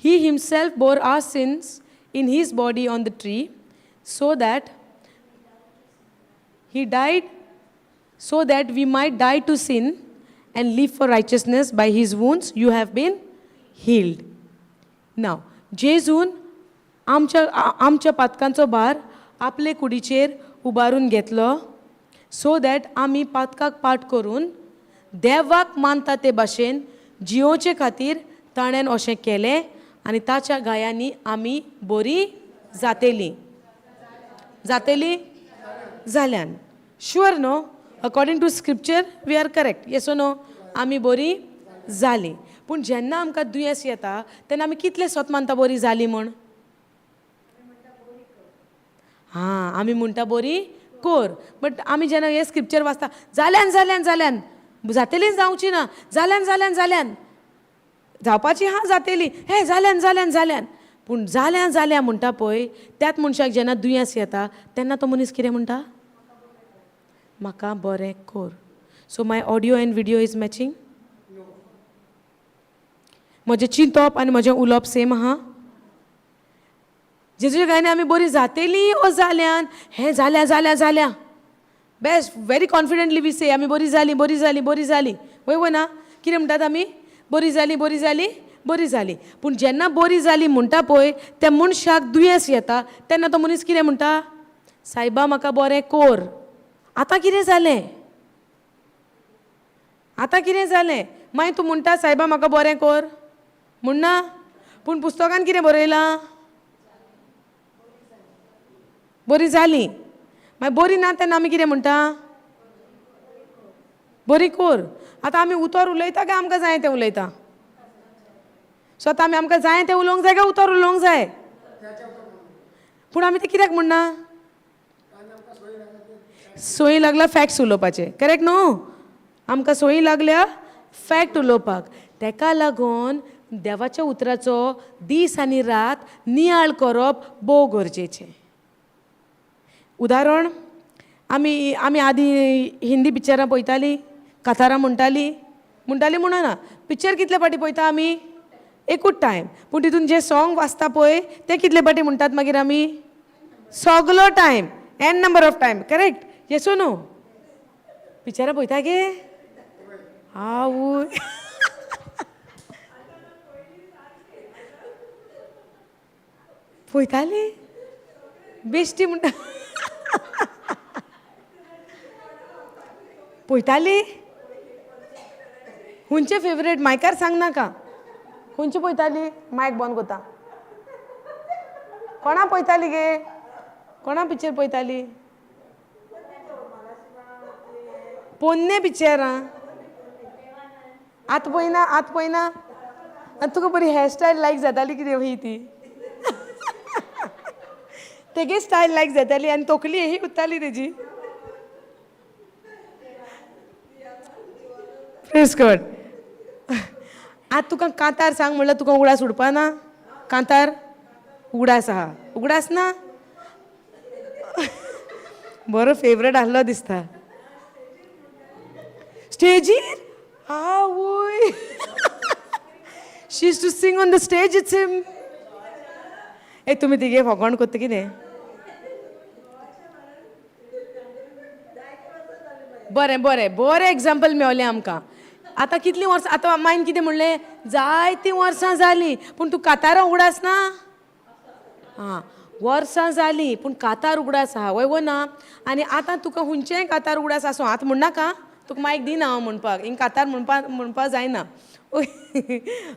He himself bore our sins in his body on the tree, so that he died, so that we might die to sin and live for righteousness. By his wounds you have been healed. Now, जेजून आमच्या आमच्या पातकांचो भार आपले कुडीचेर उबारून घेतलो, so that आमी पातकाक पाठ करून देवाक मानता ते भाशेन जियोवचे खातीर ताणें अशें केलें आनी ताच्या घायांनी आमी बरी जातेली. जातेली जाल्यान sure no? According to scripture we are correct, yes no? आमी बरी जाली. पूण जेन्ना आमकां दुयेंस येता तेन्ना आमी कितले स्वत मानता बरी जाली म्हूण? हां, आमी म्हणटा बरी कोर. बट आमी जेन्ना हें स्क्रिप्चर वाचता, जाल्यान जाल्यान जाल्यान जातेली जावची ना, जाल्यान जाल्यान जाल्यान जावपाची हा जातेली, हे जाल्यान जाल्यान जाल्यान. पूण जाल्यान जाल्या म्हणटा पळय, त्याच मनशाक जेन्ना दुयेंस येता तेन्ना तो मनीस कितें म्हणटा? म्हाका बरें कोर. So my audio and video is matching? म्हजें चिंतप आनी म्हजें उलोवप सेम आहा? जेजूच्या गायने आमी बरी जातेली ओ जाल्यान, हें जाल्या जाल्या जाल्या, best very confidently we say आमी बरी जाली बरी जाली बरी जाली, वय वो ना? कितें म्हणटात आमी? बरी जाली बरी जाली बरी जाली. पूण जेन्ना बरी जाली म्हणटा पळय, त्या मनशाक दुयेंस येता तेन्ना तो मनीस कितें म्हणटा? सायबा म्हाका बरें कोर. आतां कितें जालें? आतां कितें जालें? मागीर तूं म्हणटा सायबा म्हाका बरें कोर म्हणना, पूण पुस्तकान कितें बरयलां? बरी जाली. मागीर बरी ना तेन्ना आमी कितें म्हणटा? बरी कोर. आतां आमी उतर उलयता काय आमकां जाय तें उलयता? सो आतां आमी आमकां जाय तें उलोवंक जाय काय उतर उलोवंक जाय? पूण आमी तें कित्याक म्हणना? सोयी लागला फॅक्ट्स उलोवपाचे, करेक्ट न्हू? आमकां सोयी लागल्या फॅक्ट उलोवपाक. तेका लागून देवाच्या उतराचो दीस आनी रात नियाळ करप भोव गरजेचें. उदाहरण, आमी आमी आदीं हिंदी पिक्चरां पळयतालीं, कातारां म्हणटालीं, म्हणटालीं म्हणना, पिक्चर कितले फावटी पळयता आमी? एकूच टायम. पूण तितून जें सोंग वाजता पळय तें कितले फावटी म्हणटात मागीर आमी? सगलो time, N number of time, correct? Yes no? पिक्चरां पळयता गे? आवय, पळयताली बेश्टी म्हणटा पळयताली. खंयचे फेवरेट? मायकार सांग नाका. खंयचे पळयताली? मायक बंद करता. कोणा पळयताली गे? कोणा पिक्चर पळयताली? पोन्ने पिक्चरां आतां पळयना, आतां पळयना. आनी तुका बरी हेअरस्टायल लायक जाताली कितें ही ती? तेगे स्टायल लायक जाताली आनी तकली ही उत्ताली तेजी. Praise God. आतां तुका कांतार सांग म्हणल्यार तुका उगडास उडपा ना? कांतार उगडास आहा? उगडास ना? बरो फेवरेट आहलो दिसता स्टेजीर. आवय, she used to sing on the stage, it's him. ए, तुमी तिगे फोगोण कोत्ता कितें? बरें बरें बरें, एग्जाम्पल मेवलें आमकां. आतां कितलीं वर्सां? आतां मायन कितें म्हणलें? जायतीं वर्सां जालीं, पूण तूं कातारां उगडास ना. आं, वर्सां जालीं पूण कातार उगडास आहा, वय वो ना? आनी आतां तुका हुंयचेंय कातार उगडास आसूं, आतां म्हणनाका, तुका मायक दिना हांव म्हणपाक. हिंग कातार म्हणपा जायना,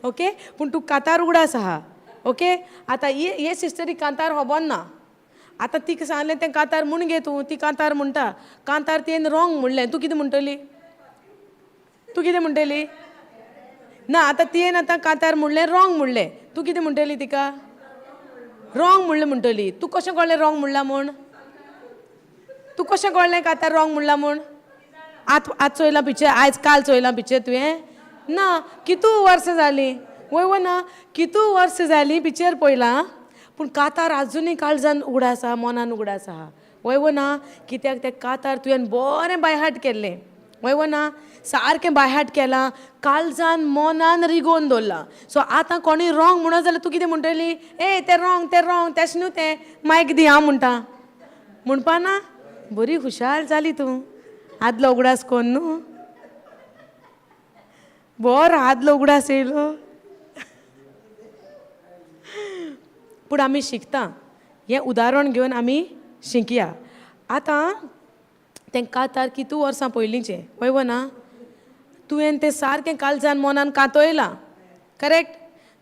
ओके? पूण तुका कातार उगडास आहा, ओके? आतां हे हे सिस्टरीक कांतार खबर ना. आतां तिका सांगलें, तें कांतार म्हूण गे तूं. ती कांतार म्हणटा. कांतार तिणें रोंग म्हणलें, तूं कितें म्हणटली? तूं कितें म्हणटली? ना, आतां तिणें आतां कांतार म्हणलें, रोंग म्हणलें, तूं कितें म्हणटली तिका? रोंग म्हणलें म्हणटली. तूं कशें कळ्ळें रोंग म्हणलां म्हूण? तूं कशें कळ्ळें कांतार रोंग म्हणलां म्हूण? आत आज चोयलां पिक्चर? आयज काल चोयलां पिक्चर तुवें? ना, कितू वर्सां जालीं, वय वो ना? कितू वर्सां जालीं पिक्चर पळयलां, पूण कातार आजुनूय काळजान उगडास आहा, मनान उगडास आहा, वय वो ना? कित्याक तें कातार तुवें बरें बायहाट केल्लें, वय वो ना? सारकें बायहाट केलां, काळजान मनान रिगोवन दवरलां. सो आतां कोणूय रोंग म्हणत जाल्यार तूं कितें म्हणटली? ए, तें रोंग, तें रोंग, तेश न्हू तें, मायक दी, हांव म्हणटा म्हणपा ना? बरी खुशाल जाली तूं. आदलो उगडास कोन्न न्हू, बरो आदलो उगडास येयलो. पूण आमी शिकता, हें उदाहरण घेवन आमी शिकया. आतां तें कातार कितू वर्सां पयलींचें, वय वो ना? तुवें तें सारकें काळजान मनान कांतयलां, करेक्ट?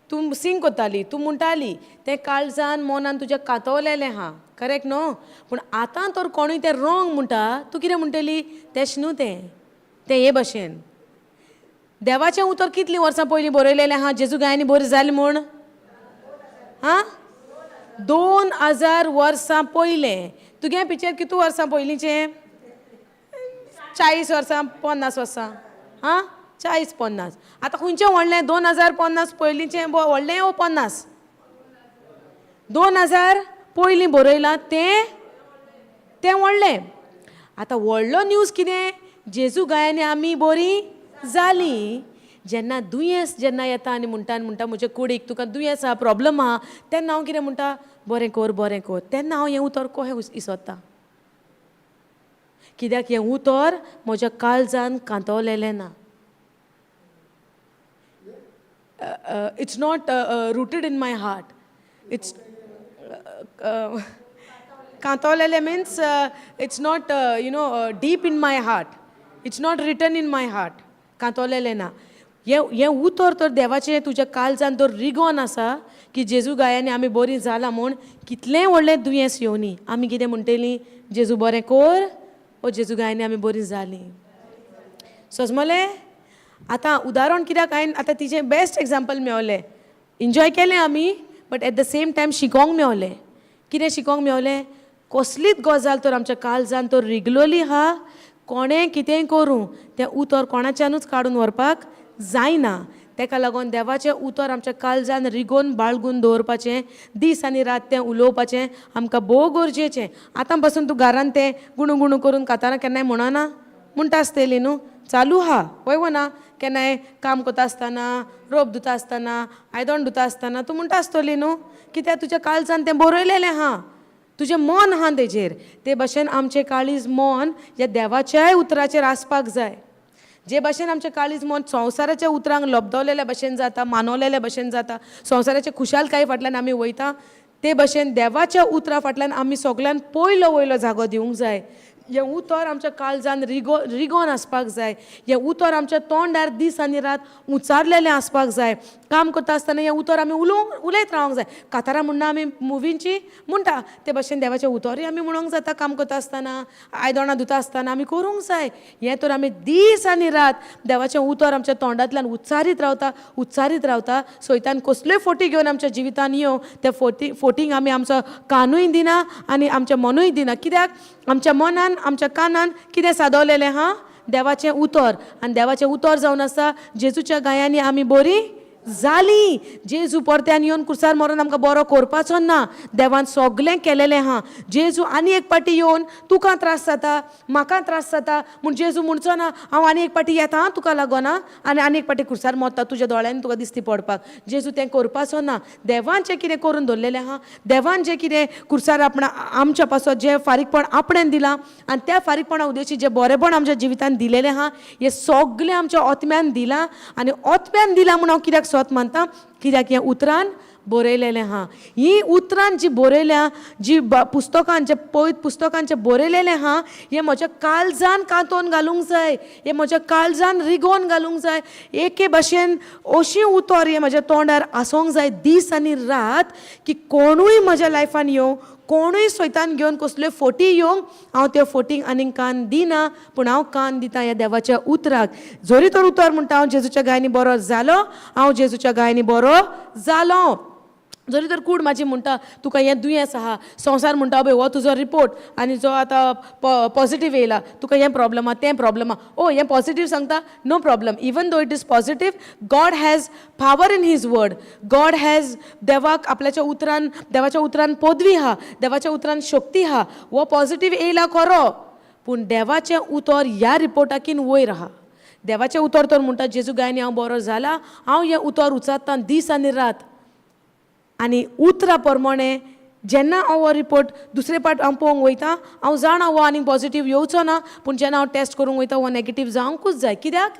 तूं सिंग कोत्ताली, तूं म्हणटाली, तें काळजान मनान तुज्या कांतवलेलें आहा, करेक्ट न्हू? पूण आतां तर कोणूय तें रोंग म्हणटा, तूं कितें म्हणटली? तेश न्हू तें, तें हे भशेन. देवाचें उतर कितलीं वर्सां पयलीं बरयलेलें आहा, जेजू गायांनी बरी जाली म्हूण? आं, 2000 वर्सां पयलें. तुगें पिक्चर कितू वर्सां पयलींचें? 40 वर्सां, 50 वर्सां? आं, 40 50. आतां खंयचें व्हडलें? 2050 पयलींचें व्हडलें वो 50 2000 पयलीं बरयलां तें तें व्हडलें? आतां व्हडलो न्यूज कितें? जेजू गायांनी आमी बरीं जालीं. जेन्ना दुयेंस जेन्ना येता आनी म्हणटा म्हजे कुडीक, तुका दुयेंस आहा, प्रॉब्लम आहा, तेन्ना हांव कितें म्हणटा? बरें कर, बरें कर. तेन्ना हांव हें उतर कशें इसोत्ता? कित्याक हें उतर म्हज्या काळजान कांतवलेलें ना. It's not rooted in my heart. It's कांतवलेलें means it's not deep in my heart, it's not written in my heart. कांतवलेलें ना. हें हें उतर तर देवाचें तुज्या काळजान तर रिगोन आसा की जेजू गायांनी आमी बरीं जालां म्हूण, कितलेंय व्हडलें दुयेंस येवनी, आमी कितें म्हणटलीं? जेजू बरें कोर, ओ जेजू गायांनी आमी बरीं जालीं. सजमलें? आतां उदाहरण कित्याक हांवें आतां तिजें बेस्ट एग्जाम्पल मेवलें. एन्जॉय केलें आमी, but at the same time शिकोंक मेवलें. कितें शिकोंक मेवलें? कसलीच गजाल तर आमच्या काळजान तर रिगलोली आहा, कोणें कितेंय करूं, तें उतर कोणाच्यानूच काडून व्हरपाक जायना. तेका लागून देवाचें उतर आमच्या काळजान रिगोवन बाळगून दवरपाचें, दीस आनी रात तें उलोवपाचें आमकां भोव गरजेचें. आतां पासून तूं घरान तें गुणू गुणू करून कातारां केन्नाय म्हणना? म्हणटा आसतली न्हू? चालू आहा, वय वो ना? केन्नाय काम करता आसतना, रोप धुता आसतना, आयदण धुता आसतना तूं म्हणटा आसतली न्हू? कित्याक तुज्या काळजान तें बरयलेलें आहा, तुजें मन आहा तेजेर. ते भाशेन आमचें काळीज मन ह्या देवाच्याय उतराचेर आसपाक जाय. जे भाशेन आमचें काळीज मन संवसाराच्या उतरांक लब्दवलेल्या भशेन जाता, मानवलेल्या भशेन जाता, संवसाराच्या खुशालकाये फाटल्यान आमी वयता, ते भशेन देवाच्या उतरा फाटल्यान आमी सगल्यान पयलो वयलो जागो दिवंक जाय. हें उतर आमच्या काळजान रिगोन आसपाक जाय. हें उतर आमच्या तोंडार दीस आनी रात उचारलेलें आसपाक जाय. काम करता आसतना हें उतर आमी उलोवंक उलयत रावंक जाय. कातारां म्हणना आमी मुवींची म्हणटा, ते भशेन देवाचें उतरूय आमी म्हणूंक जाता. काम करता आसतना, आयदणां धुता आसतना आमी करूंक जाय हें. तर आमी दीस आनी रात देवाचें उतर आमच्या तोंडांतल्यान उच्चारीत रावता, उच्चारीत रावता, सैतान कसल्योय फोटी घेवन आमच्या जिवितान येवं, त्या फोटींक आमी आमचो कानूय दिना आनी आमचें मनूय दिना. कित्याक आमच्या मनान, आमच्या कानान कितें सादवलेलें आहा? देवाचें उतर. आनी देवाचें उतर जावन आसा, जेजूच्या गायांनी आमी बरीं जालीं. जेजू परत्यान येवन कुर्सार मरोन आमकां बरो करपाचो ना. देवान सगलें केलेलें आहा. जेजू आनी एक पाटी येवन तुका त्रास जाता, म्हाका त्रास जाता म्हूण जेजू म्हणचो ना हांव आनी एक पाटी येता आं तुका लागोन आं, आनी आनी एक पाटी कुर्सार मरता तुज्या दोळ्यांनी तुका दिसती पडपाक. जेजू तें करपाचो ना. देवान जें कितें करून दवरलेलें आहा, देवान जें कितें कुर्सार आपणा आमच्या पासत जें फारीकपण आपणें दिलां आनी त्या फारीकपणा उद्देशी जें बरेंपण आमच्या जिवितान दिलेलें आहा, हें सगलें आमच्या ओत्म्यान दिलां. आनी ओत्म्यान दिलां म्हूण हांव कित्याक सोत मानता, कित्याक ह्या उतरान बरयलेलें आहा. ही उतरान जी बरयल्या, जी पुस्तकान, जे पवित्र पुस्तकान जें बरयलेलें आहा, हें म्हज्या काळजान कांतोवन घालूंक जाय, हें म्हज्या काळजान रिगोवन घालूंक जाय. एके भाशेन अशीं उतर हें म्हज्या तोंडार आसोंक जाय दीस आनी रात, की कोणूय म्हज्या लायफान येवं, कोणूय सैतान घेवन कसल्यो फोटी येवंक, हांव त्यो फोटींक आनीक कान दिना, पूण हांव कान दिता ह्या देवाच्या उतराक. जरी तर उतर म्हणटा हांव जेजूच्या गायनी बरो जालो, हांव जेजूच्या गायनी बरो जालो. जरी तर कूड म्हाजी म्हणटा तुका हें दुयेंस आहा, संवसार म्हणटा अबय हो तुजो रिपोर्ट आनी जो आतां पॉजिटीव येयला, तुका हें प्रॉब्लम आहा, तें प्रॉब्लम आहा. ओ हें पॉजिटीव सांगता, no problem, even though it is positive, God has power in his word. God has देवाक आपल्याच्या उतरान, देवाच्या उतरान पदवी आहा, देवाच्या उतरान शक्ती आहा. हो पॉजिटीव येयला खरो, पूण देवाचें उतर ह्या रिपोर्टाकीन वयर आहा. देवाचें उतर तर म्हणटा जेजू गायनी हांव बरो जाला, हांव हें उतर उचारतां दीस आनी रात. आनी उतरा प्रमाणे जेन्ना हांव हो रिपोर्ट दुसरे पाट हांव पळोवंक वयता, हांव जाणा हो आनीक पॉजिटीव येवचो ना, पूण जेन्ना हांव टेस्ट करूंक वयता हो नेगेटीव जावंकूच जाय. कित्याक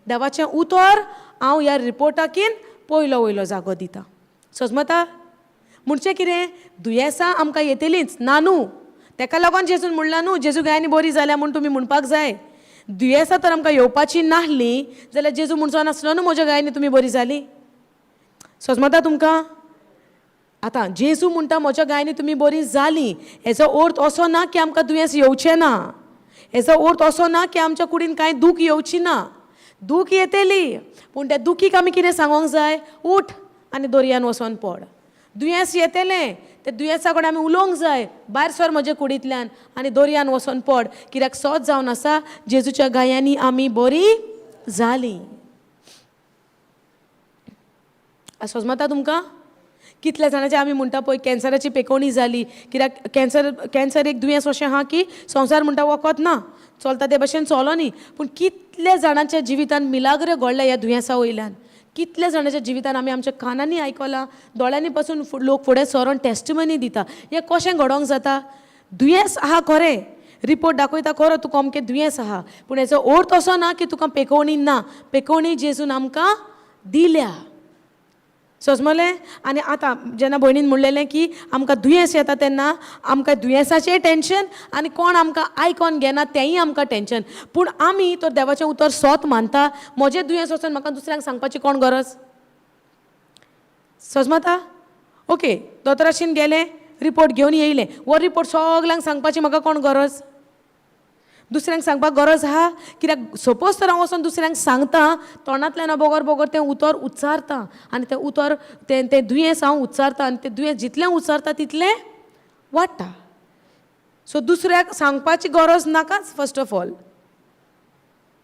देवाचें उतर हांव ह्या रिपोर्टाकीन पयलो वयलो जागो दिता. सजमता म्हणचें कितें, दुयेंसां आमकां येतलींच ना न्हू, तेका लागून जेजून म्हणलां न्हू जेजू गायनी बरी जाल्या म्हूण तुमी म्हणपाक जाय. दुयेंसां तर आमकां येवपाची नासली जाल्यार जेजू म्हणचो नासलो न्हू म्हज्या गायनी तुमी बरी जाली. सजमता तुमकां? आतां जेजू म्हणटा म्हज्या गायनी तुमी बरी जाली, हेजो अर्थ असो ना की आमकां दुयेंस येवचें ना, हेजो अर्थ असो ना की आमच्या कुडीन कांय दूख येवची ना. दूख येतली, पूण त्या दुखीक आमी कितें सांगोंक जाय, उठ आनी दर्यान वचोन पड. दुयेंस येतलें, त्या दुयेंसा कडेन आमी उलोवंक जाय, भायर सर म्हज्या कुडींतल्यान आनी दर्यान वचोन पड, कित्याक सोद जावन आसा जेजूच्या गायांनी आमी बरी जालीं. सजमता तुमकां? कितल्या जाणांचे आमी म्हणटा पळय कॅन्सराची पेकोवणी जाली, कित्याक कॅन्सर कॅन्सर एक दुयेंस अशें आहा की संवसार म्हणटा वखद ना, चलता ते भशेन चलो न्ही, पूण कितल्या जाणांच्या जिवितान मिलाग्र घडल्या ह्या दुयेंसा वयल्यान. कितल्या जाणांच्या जिवितान आमी आमच्या कानांनी आयकलां, दोळ्यांनी पासून लोक फुडें सरोन टेस्टिमनी दिता. हें कशें घडोवंक जाता? दुयेंस आहा खरें, रिपोर्ट दाखयता खरो तुका अमकें दुयेंस आहा, पूण हेचो अर्थ असो ना की तुका पेकोवणी ना. पेकोवणी जेजून आमकां दिल्या. सजमलें? आनी आतां जेन्ना भयणीन म्हणलेलें की आमकां दुयेंस येता तेन्ना आमकां दुयेंसाचें टेंशन आनी कोण आमकां आयकोन घेना तेंय आमकां टेंशन, पूण आमी तर देवाचें उतर सोत मानता. म्हजें दुयेंस वचून म्हाका दुसऱ्यांक सांगपाची कोण गरज? सजमता? ओके, दोतोराशीन गेलें, रिपोर्ट घेवन येयलें, हो रिपोर्ट सगल्यांक सांगपाची म्हाका कोण गरज? दुसऱ्यांक सांगपाक गरज आहा? कित्याक सपोज तर हांव वचोन दुसऱ्यांक सांगता, तोंडांतल्यान बगर बगर तें उतर उच्चारता आनी तें उतर तें तें दुयेंस हांव उच्चारता आनी तें दुयेंस जितलें उच्चारता तितलें वाडटा. सो दुसऱ्याक सांगपाची गरज नाकाच फर्स्ट ऑफ ऑल.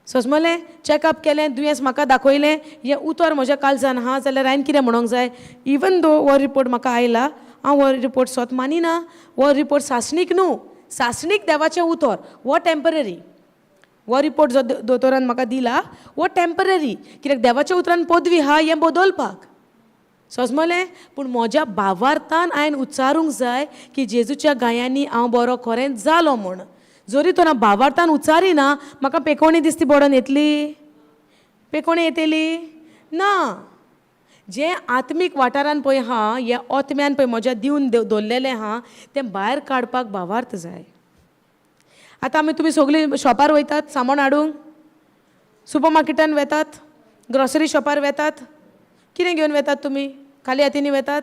सजमलें? चॅकअप केलें, दुयेंस म्हाका दाखयलें, हें उतर म्हज्या काळजान आहा जाल्यार हांवें कितें म्हणोंक जाय, इवन दो हो रिपोर्ट म्हाका आयला, हांव हो रिपोर्ट सोत मानिना. हो रिपोर्ट सासणीक न्हू, सासणीक देवाचें उतर हो टेंपररी. हो रिपोर्ट जो दोतोरान म्हाका दिला हो टेंपररी, कित्याक देवाच्या उतरान पदवी आहा हें बदलपाक. सजमलें? पूण म्हज्या भावार्थान हांवें उच्चारूंक जाय की जेजूच्या गायांनी हांव बरो खरेंच जालो म्हूण. जरी तर हांव भावार्थान उच्चारिना, म्हाका पेकोवणी दिसती पडोन येतली? पेकोवणी येतली ना. जें आत्मीक वाठारान पळय आहा, हें ओत्म्यान पळय म्हज्या दिवन दवरलेलें आहा, तें भायर काडपाक भावार्थ जाय. आतां आमी तुमी सगळीं शॉपार वयतात सामान हाडूंक, सुपर मार्केटान वेतात, ग्रॉसरी शॉपार वेतात, कितें घेवन वेतात तुमी? खाली हातींनी वेतात?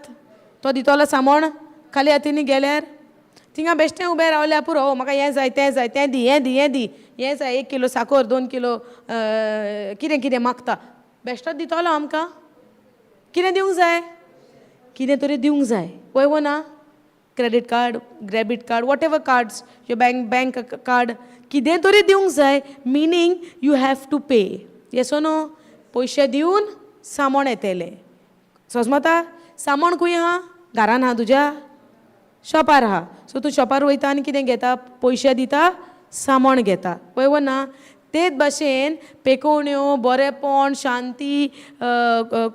तो दितलो सामान खाली हातींनी गेल्यार? थिंगा बेश्टें उबें रावल्यार पुरो, ओ म्हाका हें जाय, तें जाय, तें दी, हें दी, हें दी, हें जाय, 1 किलो साकर, 2 किलो कितें कितें मागता, बेश्टोच दितलो आमकां? कितें दिवंक जाय? कितें तरी दिवंक जाय, वय वो ना? Credit card, debit card, whatever cards, your bank card, कितें तरी दिवंक जाय. Meaning you have to pay. Yes or no? पयशे दिवन सामण येतलें. सोजमता? सामण खंय आहा? घरान आहा तुज्या? शॉपार आहा. सो तूं शॉपार वयता आनी कितें घेता? पयशे दिता, सामण घेता, पळय वो ना? तेच भाशेन पेकोवण्यो, बरेंपण, शांती,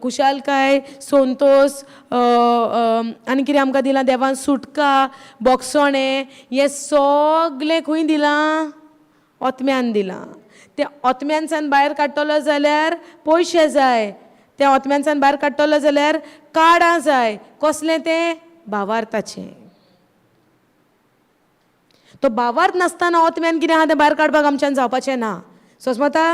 खुशालकाय, संतोस, आनी कितें आमकां दिलां देवान? सुटका, बोगसणें. हें सगलें खंय दिलां? ओतम्यान दिलां. तें ओतम्यानसान भायर काडटलो जाल्यार पयशे जाय. तें ओतम्यानसान भायर काडटलो जाल्यार कार्डां जाय. कसलें तें? भावार्थाचें. तो भावार्थ नासतना ओतम्यान कितें आहा तें भायर काडपाक आमच्यान जावपाचें ना. सोजमता?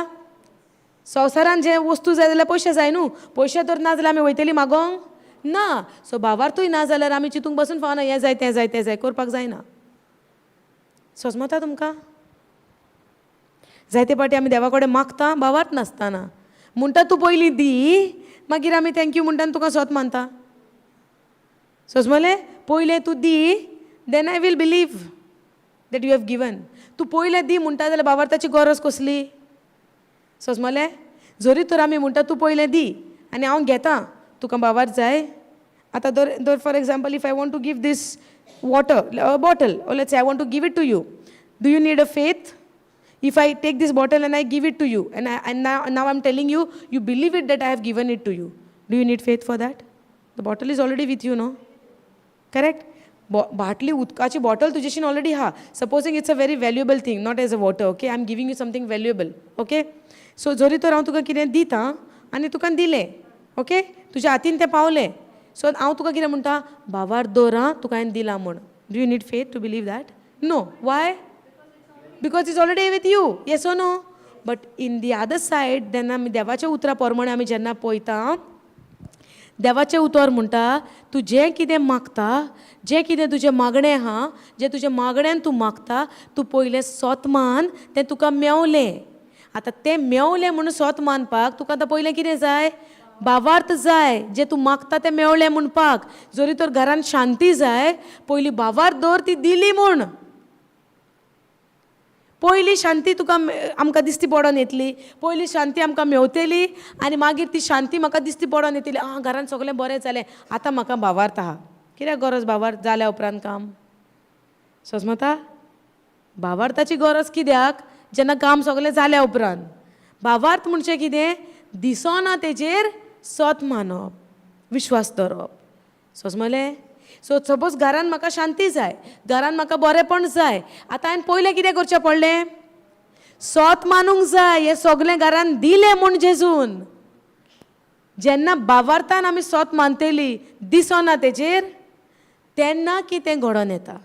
संवसारान जे वस्तू जाय जाल्यार पयशे जाय न्हू. पयशे तर ना जाल्यार आमी वयतली मागोंक ना. सो भावार्थूय ना जाल्यार आमी चिंतूंक बसून फावना, हें जाय, तें जाय, तें जाय करपाक जायना. सोजमता तुमकां? जायते फावटी आमी देवा कडेन मागता भावार्थ नासतना. म्हणटा, तूं पयलीं दी, मागीर आमी thank you म्हणटा आनी तुका सोत मानता. सोजमलें? पयलें तूं दी, then I will believe that you have given. तूं पयलें दी म्हणटा जाल्यार भावार्थाची गरज कसली? सोजमलें? जरी तर आमी म्हणटा, तूं पयलें दी आनी हांव घेता, तुका भावार्थ जाय. आतां धर धर for example, if I want to give this water bottle, let's, I want to give it to you, do you need a faith? If I take this bottle and I give it to you, and now I'm telling you, you believe it that I have given it to you. Do you need faith for that? The bottle is already with you, no? Correct? बाटली, उदकाची bottle तुजेशीन already आहा. Supposing it's a very valuable thing, not as a water, okay? I am giving you something valuable, okay? So जरी तर हांव तुका कितें दिता आनी तुका दिलें, ओके, तुज्या हातीन तें पावलें, सो हांव तुका कितें म्हणटा? भावार्थ दवर आं, तुका हांवें दिलां म्हूण. Do you need faith to believe that? No. Why? Because it's already with you, yes or no? But in the other side, जेन्ना आमी देवाच्या उतरा प्रमाणे आमी जेन्ना पळयता, देवाचें उतर म्हणटा, तूं जें कितें मागता, जें कितें तुजें मागणें आहा, जें तुजें मागण्यान तूं मागता, तूं पयलें सोत मान, तें तुका मेवलें. आतां तें मेवलें म्हणून सोत मानपाक तुका आतां पयलें कितें जाय? भावार्थ जाय. जें तूं मागता तें मेवलें म्हणपाक. जरी तर घरान शांती जाय, पयलीं भावार्थ दवर ती दिली म्हूण. पयली शांती तुका आमकां दिश्टी पडोन येतली. पयली शांती आमकां मेवतली आनी मागीर ती शांती म्हाका दिश्टी पडोन येतली. आं, घरान सगळें बरें जालें, आतां म्हाका भावार्थ आहा. कित्याक गरज भावार्थ जाल्या उपरांत काम? सोजमता? भावार्थाची गरज कित्याक जेन्ना काम सगळें जाल्या उपरांत? भावार्थ म्हणजे कितें? दिसना तेजेर सत मानप, विश्वास दवरप. सोजमलें? सो सपोज घरान म्हाका शांती जाय, घरान म्हाका बरेंपण जाय, आतां हांवें पयलें कितें करचें पडलें? सोत मानूंक जाय हें सगलें घरान दिलें म्हूण जेजून. जेन्ना भावार्थान आमी सोत मानतली दिसना तेजेर, तेन्ना कितें घडोन येता?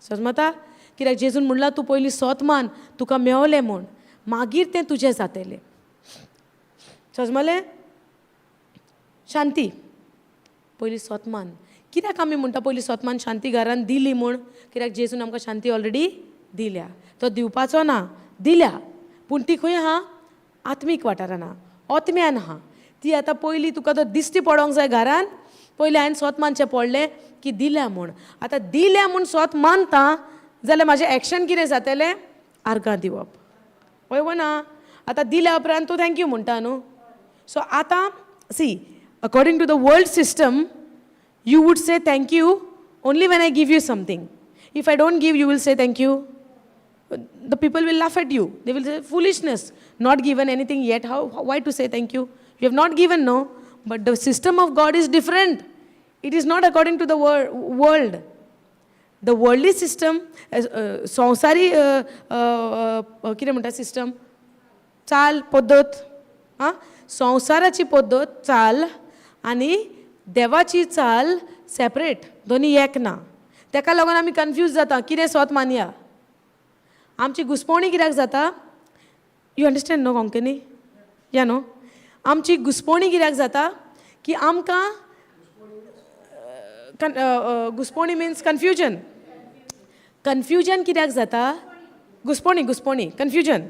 समजता? कित्याक जेजून म्हणलां, तूं पयलीं सोत मान तुका मेवलें म्हूण, मागीर तें तुजें जातलें. सजमलें? शांती पयलीं सोत मान. कित्याक आमी म्हणटा पयलीं सोत मान शांती घरान दिली म्हूण? कित्याक जेजून आमकां शांती ऑलरेडी दिल्या. तो दिवपाचो ना, दिल्या. पूण ती खंय आहा? आत्मीक वाठारान आहा, ओतम्यान आहा ती. आतां पयलीं तुका तो दिश्टी पडोंक जाय घरान. पयलीं हांवें सोत मानचें पडलें की दिल्या म्हूण. आतां दिल्या म्हूण सोत मानता जाल्यार म्हाजें एक्शन कितें जातलें? आर्गां दिवप. हय वो ना? आतां दिल्या उपरांत तूं thank you म्हणटा न्हू. सो आतां see, according to the world system, you would say thank you only when I give you something. If I don't give, you will say thank you? The people will laugh at you. They will say, "Foolishness, not given anything yet. Why to say thank you? You have not given, no?" But the system of God is different. It is not according to the world. The worldly system, संवसारी कितें म्हणटा system, चाल पद्दत, आं, संवसाराची पद्दत चाल आनी देवाची चाल सेपरेट. दोनी एक ना. तेका लागून आमी कन्फ्यूज जाता, कितें सोत मानया. आमची घुसपोणी कित्याक जाता? You understand, no? Konkani या न्हू? आमची घुसपोणी कित्याक जाता की आमकां घुसपोणी मिन्स कन्फ्युजन. कन्फ्युजन कित्याक जाता? घुसपोणी, घुसपोणी, कन्फ्युजन.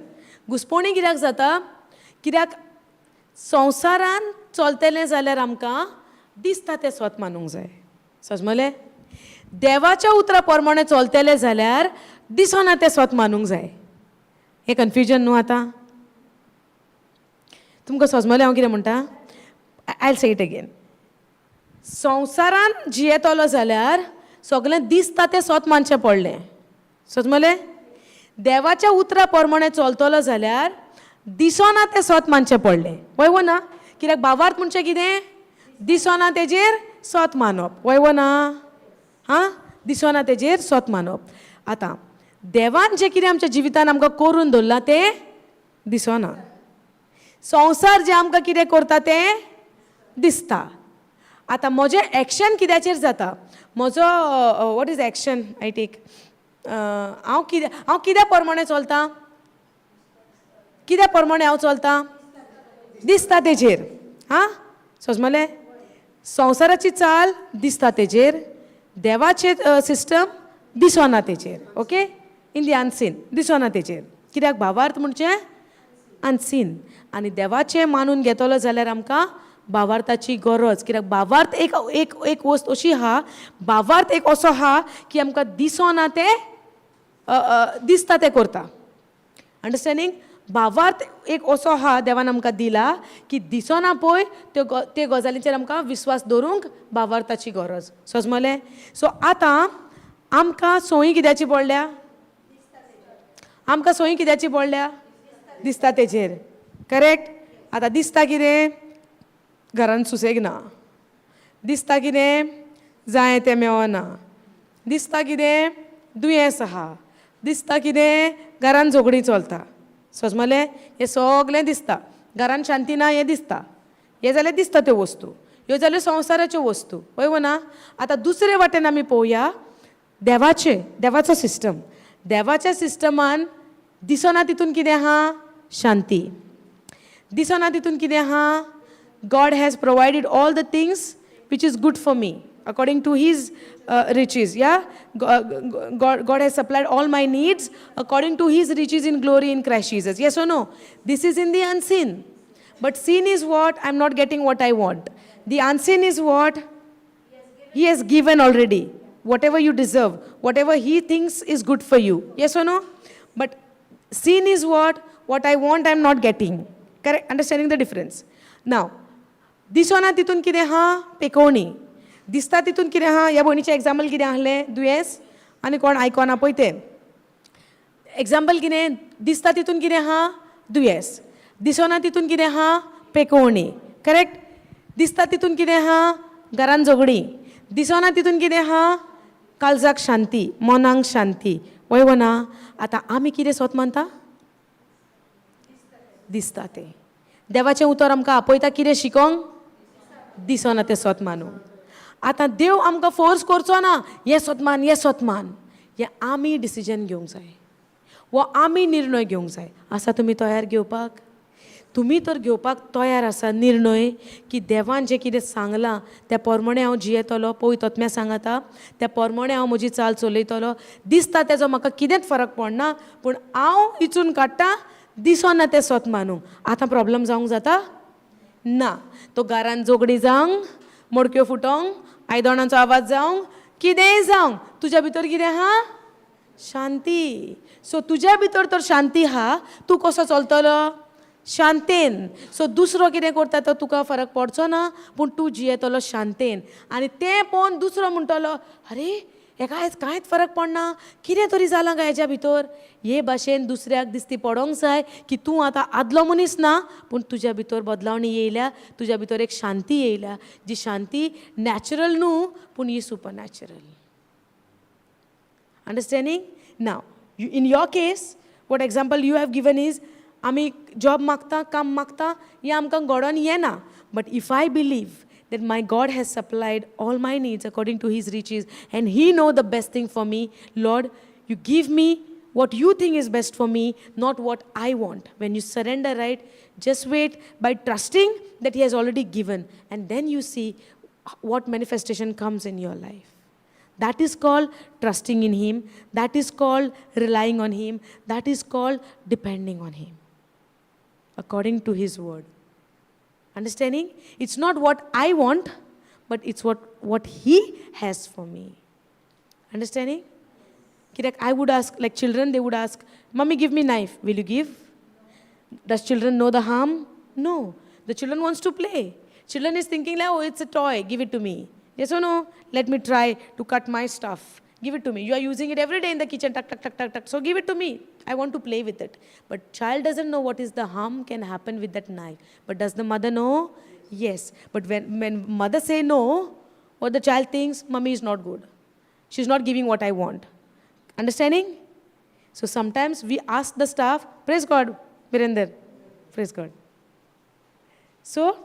घुसपोणी कित्याक जाता? कित्याक संवसारान चलतलें जाल्यार आमकां दिसता तें स्वत मानूंक जाय. समजलें? देवाच्या उतरा प्रमाणे चलतलें जाल्यार दिसना तें स्वत मानूंक जाय. हें कन्फ्युजन न्हू आतां? तुमकां सजमलें हांव कितें म्हणटा? I say it again. संवसारान जियेतलो जाल्यार सगळें दिसता तें सत मानचें पडलें. सजमलें? देवाच्या उतरा प्रमाणे चलतलो जाल्यार दिसना तें सत मानचें पडलें. वय वो ना? कित्याक भावार्थ म्हणजे कितें? दिसना तेजेर सत मानप. वय वो ना? हां, दिसना तेजेर सत मानप. आतां देवान जें कितें आमच्या जिवितान आमकां करून दवरलां तें दिसना. संवसार जें आमकां कितें करता तें दिसता. आतां म्हजें एक्शन कित्याचेर जाता? म्हजो, what is action I take? हांव कित्या प्रमाणे चलता? कित्या प्रमाणे हांव चलता? दिसता तेजेर. आं, सजमलें? संवसाराची चाल दिसता तेजेर, देवाचें सिस्टम दिसना तेजेर. ओके, इन दी अनसीन, दिसना तेजेर. कित्याक भावार्थ म्हणजे अनसीन, आनी देवाचें मानून घेतलो जाल्यार आमकां भावार्थाची गरज. कित्याक भावार्थ एक एक एक वस्त अशी आहा, भावार्थ एक असो आहा की आमकां दिसना तें दिसता तें करता. अंडरस्टँडींग? भावार्थ एक असो आहा देवान आमकां दिला की दिसना पळय त्यो ते गजालींचेर आमकां विस्वास दवरूंक भावार्थाची गरज. सजमलें? सो आतां आमकां संवय कित्याची पडल्या? आमकां संवय कित्याची पडल्या? दिसता तेजेर. करेक्ट? आतां दिसता कितें? घरान सुसेग ना. दिसता कितें? जाय तें मेळना. दिसता कितें? दुयेंस आहा. दिसता कितें? घरान झगडीं चलता. सजमलें? हें सगलें दिसता. घरान शांती ना हें दिसता. हें जाल्यार दिसता त्यो वस्तू, ह्यो जाल्यो संवसाराच्यो वस्तू. हय वो ना? आतां दुसरे वाटेन आमी पळोवया देवाचें, देवाचो सिस्टम. देवाच्या सिस्टमान दिसना तितून कितें आहा? शांती. दिसना तितून कितें आहा? God has provided all the things which is good for me according to his riches. Yeah, God has supplied all my needs according to his riches in glory in Christ Jesus. Yes or no? This is in the unseen. But seen is what? I'm not getting what I want. The unseen is what? He has given already. Whatever you deserve, whatever he thinks is good for you. Yes or no? But seen is what? What I want, I'm not getting. Correct? Understanding the difference? Now, दिसना तितून कितें आहा? पेकोवणी. दिसता तितून कितें आहा? ह्या भयणीचें एग्जाम्पल कितें आहलें? दुयेंस आनी कोण आयकोना पळय तें एग्जाम्पल कितें? दिसता तितून कितें आहा? दुयेंस. दिसना तितून कितें आहा? पेकोवणी. करेक्ट? दिसता तितून कितें आहा? घरान झगडीं. दिसना तितून कितें आहा? काळजाक शांती, मनाक शांती. वय वो ना? आतां आमी कितें सोत मानता? दिसता तें. देवाचें उतर आमकां आपयता कितें शिकोंक? दिसना तें सोत मानूंक. आतां देव आमकां फोर्स करचो ना, हें सोत मान, हें सोत मान. हें आमी डिसिजन घेवंक जाय, वो आमी निर्णय घेवंक जाय. आसा तुमी तयार घेवपाक? तुमी तर घेवपाक तयार आसा निर्णय की देवान जें कितें सांगलां त्या प्रमाणे हांव जियेतलो, पवित्र आत्म्या सांगाता त्या प्रमाणे हांव म्हजी चाल चलयतलो. दिसता तेजो म्हाका कितेंच फरक पडना, पूण हांव इचून काडटा दिसना तें सोत मानूंक. आतां प्रॉब्लम जावंक जाता ना? तो घरान झगडी जावंक, मडक्यो फुटोंक, आयदणांचो आवाज जावंक, कितेंय जावंक, तुज्या भितर कितें आहा? शांती. सो तुज्या भितर तर शांती आहा, तूं कसो चलतलो? शांतेन. सो दुसरो कितें करता तो तुका फरक पडचो ना, पूण तूं जियेतलो शांतेन. आनी तें पळोवन दुसरो म्हणटलो, अरे, हेका आयज कांयच फरक पडना, कितें तरी जालां काय हेज्या भितर? हे भाशेन दुसऱ्याक दिसती पडोंक जाय की तूं आतां आदलो मनीस ना, पूण तुज्या भितर बदलावणी येयल्या, तुज्या भितर एक शांती येयल्या, जी शांती नॅचरल न्हू, पूण ही super natural. Understanding? Now, in your case, what example you have given is, आमी जॉब मागता, काम मागता, हें आमकां घडोन येना. But if I believe that my God has supplied all my needs according to his riches and he know the best thing for me, Lord, you give me what you think is best for me, not what I want. When you surrender, right, just wait by trusting that he has already given, and then you see what manifestation comes in your life. That is called trusting in Him. That is called relying on Him. That is called depending on Him according to His word. Understanding? It's not what I want, but it's what He has for me. Understanding? कित्याक I would ask, like children, they would ask, "Mummy, give me knife." Will you give? Does children know the harm? No. The children wants to play. Children is thinking like, oh, it's a toy, give it to me. Yes or no? Let me try to cut my stuff. Give it to me. You are using it every day in the kitchen, tuck, tuck, tuck, tuck, tuck. So give it to me. I want to play with it. But child doesn't know what is the harm can happen with that knife. But does the mother know? Yes. But when mother say no, what the child thinks, "Mummy is not good. She's not giving what I want." Understanding? So sometimes we ask the staff, praise God, Virender, praise God. So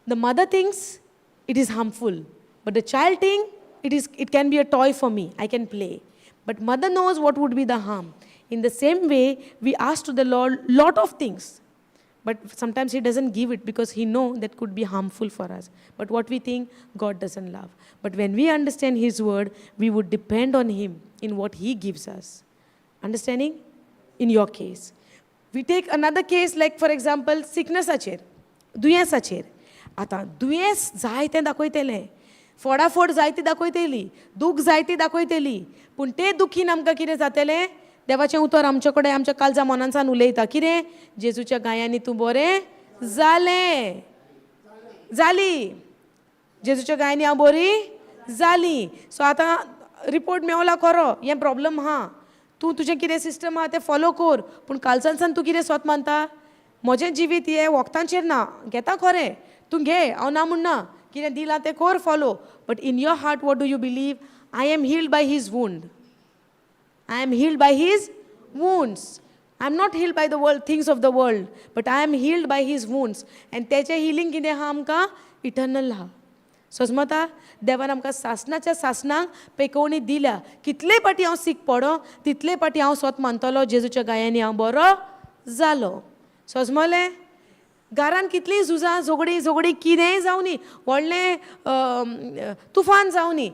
the mother thinks it is harmful, but the child think it can be a toy for me. I can play. But mother knows what would be the harm. In the same way, we ask to the Lord lot of things. But sometimes he doesn't give it because he know that could be harmful for us. But what we think, God doesn't love. But when we understand his word, we would depend on him in what he gives us. Understanding? In your case. We take another case, like, for example, sicknessaचेर, दुयेंसाचेर. आतां दुयेंस जायतें दाखयतलें, फोडाफोड जायती दाखयतली, दूख जायती दाखयतली, पूण ते दुखीन आमकां कितें जातलें? देवाचें उतर आमचे कडेन आमच्या काळजा मनांसान उलयता. कितें? जेजूच्या गायांनी तूं बरें जालें, जाली. जेजूच्या गायांनी हांव बरी जाली. सो आतां रिपोर्ट मेवला खरो, हें प्रॉब्लम आहा, तूं तुजें कितें सिस्टम आहा तें फॉलो कर, पूण कालसानसान तूं कितें स्वत मानता? म्हजें जिवीत हें वखदांचेर ना. घेता खरें, तूं घे, हांव ना म्हणना. कितें दिलां तें कर follow, but in your heart, what do you believe? I am healed by his wound. I am healed by his wounds. I am not healed by the world, things of the world, but I am healed by his wounds. And तेचें healing कितें आहा आमकां? Eternal आहा. सजमता? देवान आमकां सासणाच्या सासणाक पेकोवणी दिल्या. कितले पाटी हांव सीक पडो, तितले पाटी हांव स्वत मानतलो, जेजूच्या गायांनी हांव बरो जालो. सजमलें? घरान कितलीं झुजां, झगडीं झगडीं, कितेंय जावं, व्हडलें तुफान जावं,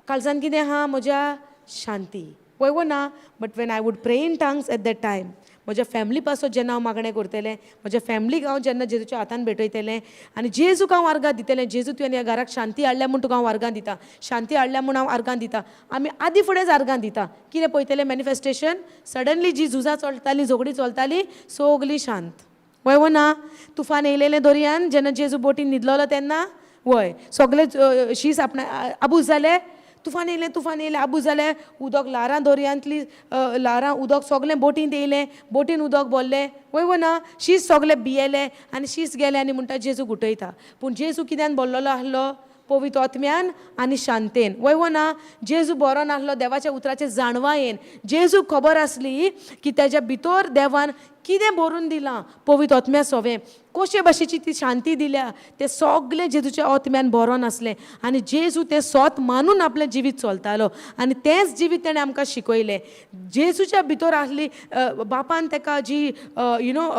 काळजान कितें आहा म्हज्या? शांती. वय वो ना? But when I would pray in tongues at that time, म्हज्या फॅमिली पासत जेन्ना हांव मागणें करतलें, म्हज्या फॅमिलीक हांव जेन्ना जेजूच्या हातान भेटयतलें आनी जेजूक हांव आर्गां दितलें, जेजू, तुवें ह्या घराक शांती हाडल्या म्हूण तुका हांव आर्गां दिता, शांती हाडल्या म्हूण हांव आर्गां दिता. आमी आदी फुडेंच आर्गां दिता. कितें पळयतलें मॅनिफेस्टेशन? सडनली जी झुजां चलतालीं, झगडीं चलतालीं, सगलीं शांत. वय वो ना? तुफान येयलेलें दर्यान, जेन्ना जेजू बोटीन न्हिदलेलो तेन्ना, वय, सगळे शीस आपणा आबूज जाले. तुफान येयलें, तुफान येयलें, आबूज जालें. उदक ल्हारां, दर्यांतली ल्हारां, उदक सगळें बोटींत येयलें, बोटीन उदक भरलें. वय वो ना? शीस सगळे भियेले आनी शीस गेले आनी म्हणटा, जेजू उठयता. पूण जेजू कित्यान भरलेलो आसलो? पवित्र आत्म्यान आनी शांतेन. वय वो ना? जेजू बरो नासलो देवाच्या उतराचे जाणवायेन. जेजूक खबर आसली की तेज्या भितर देवान कितें भरून दिलां, पवित्र आत्म्या सोवें कशे भाशेची ती शांती दिल्या, तें सगलें जेजूच्या आत्म्यान बरो नासलें आनी जेजू तें सोत मानून आपलें जिवीत चलतालो आनी तेंच जिवीत तेणें आमकां शिकयलें. जेजूच्या भितर आसली बापान ताका जी you know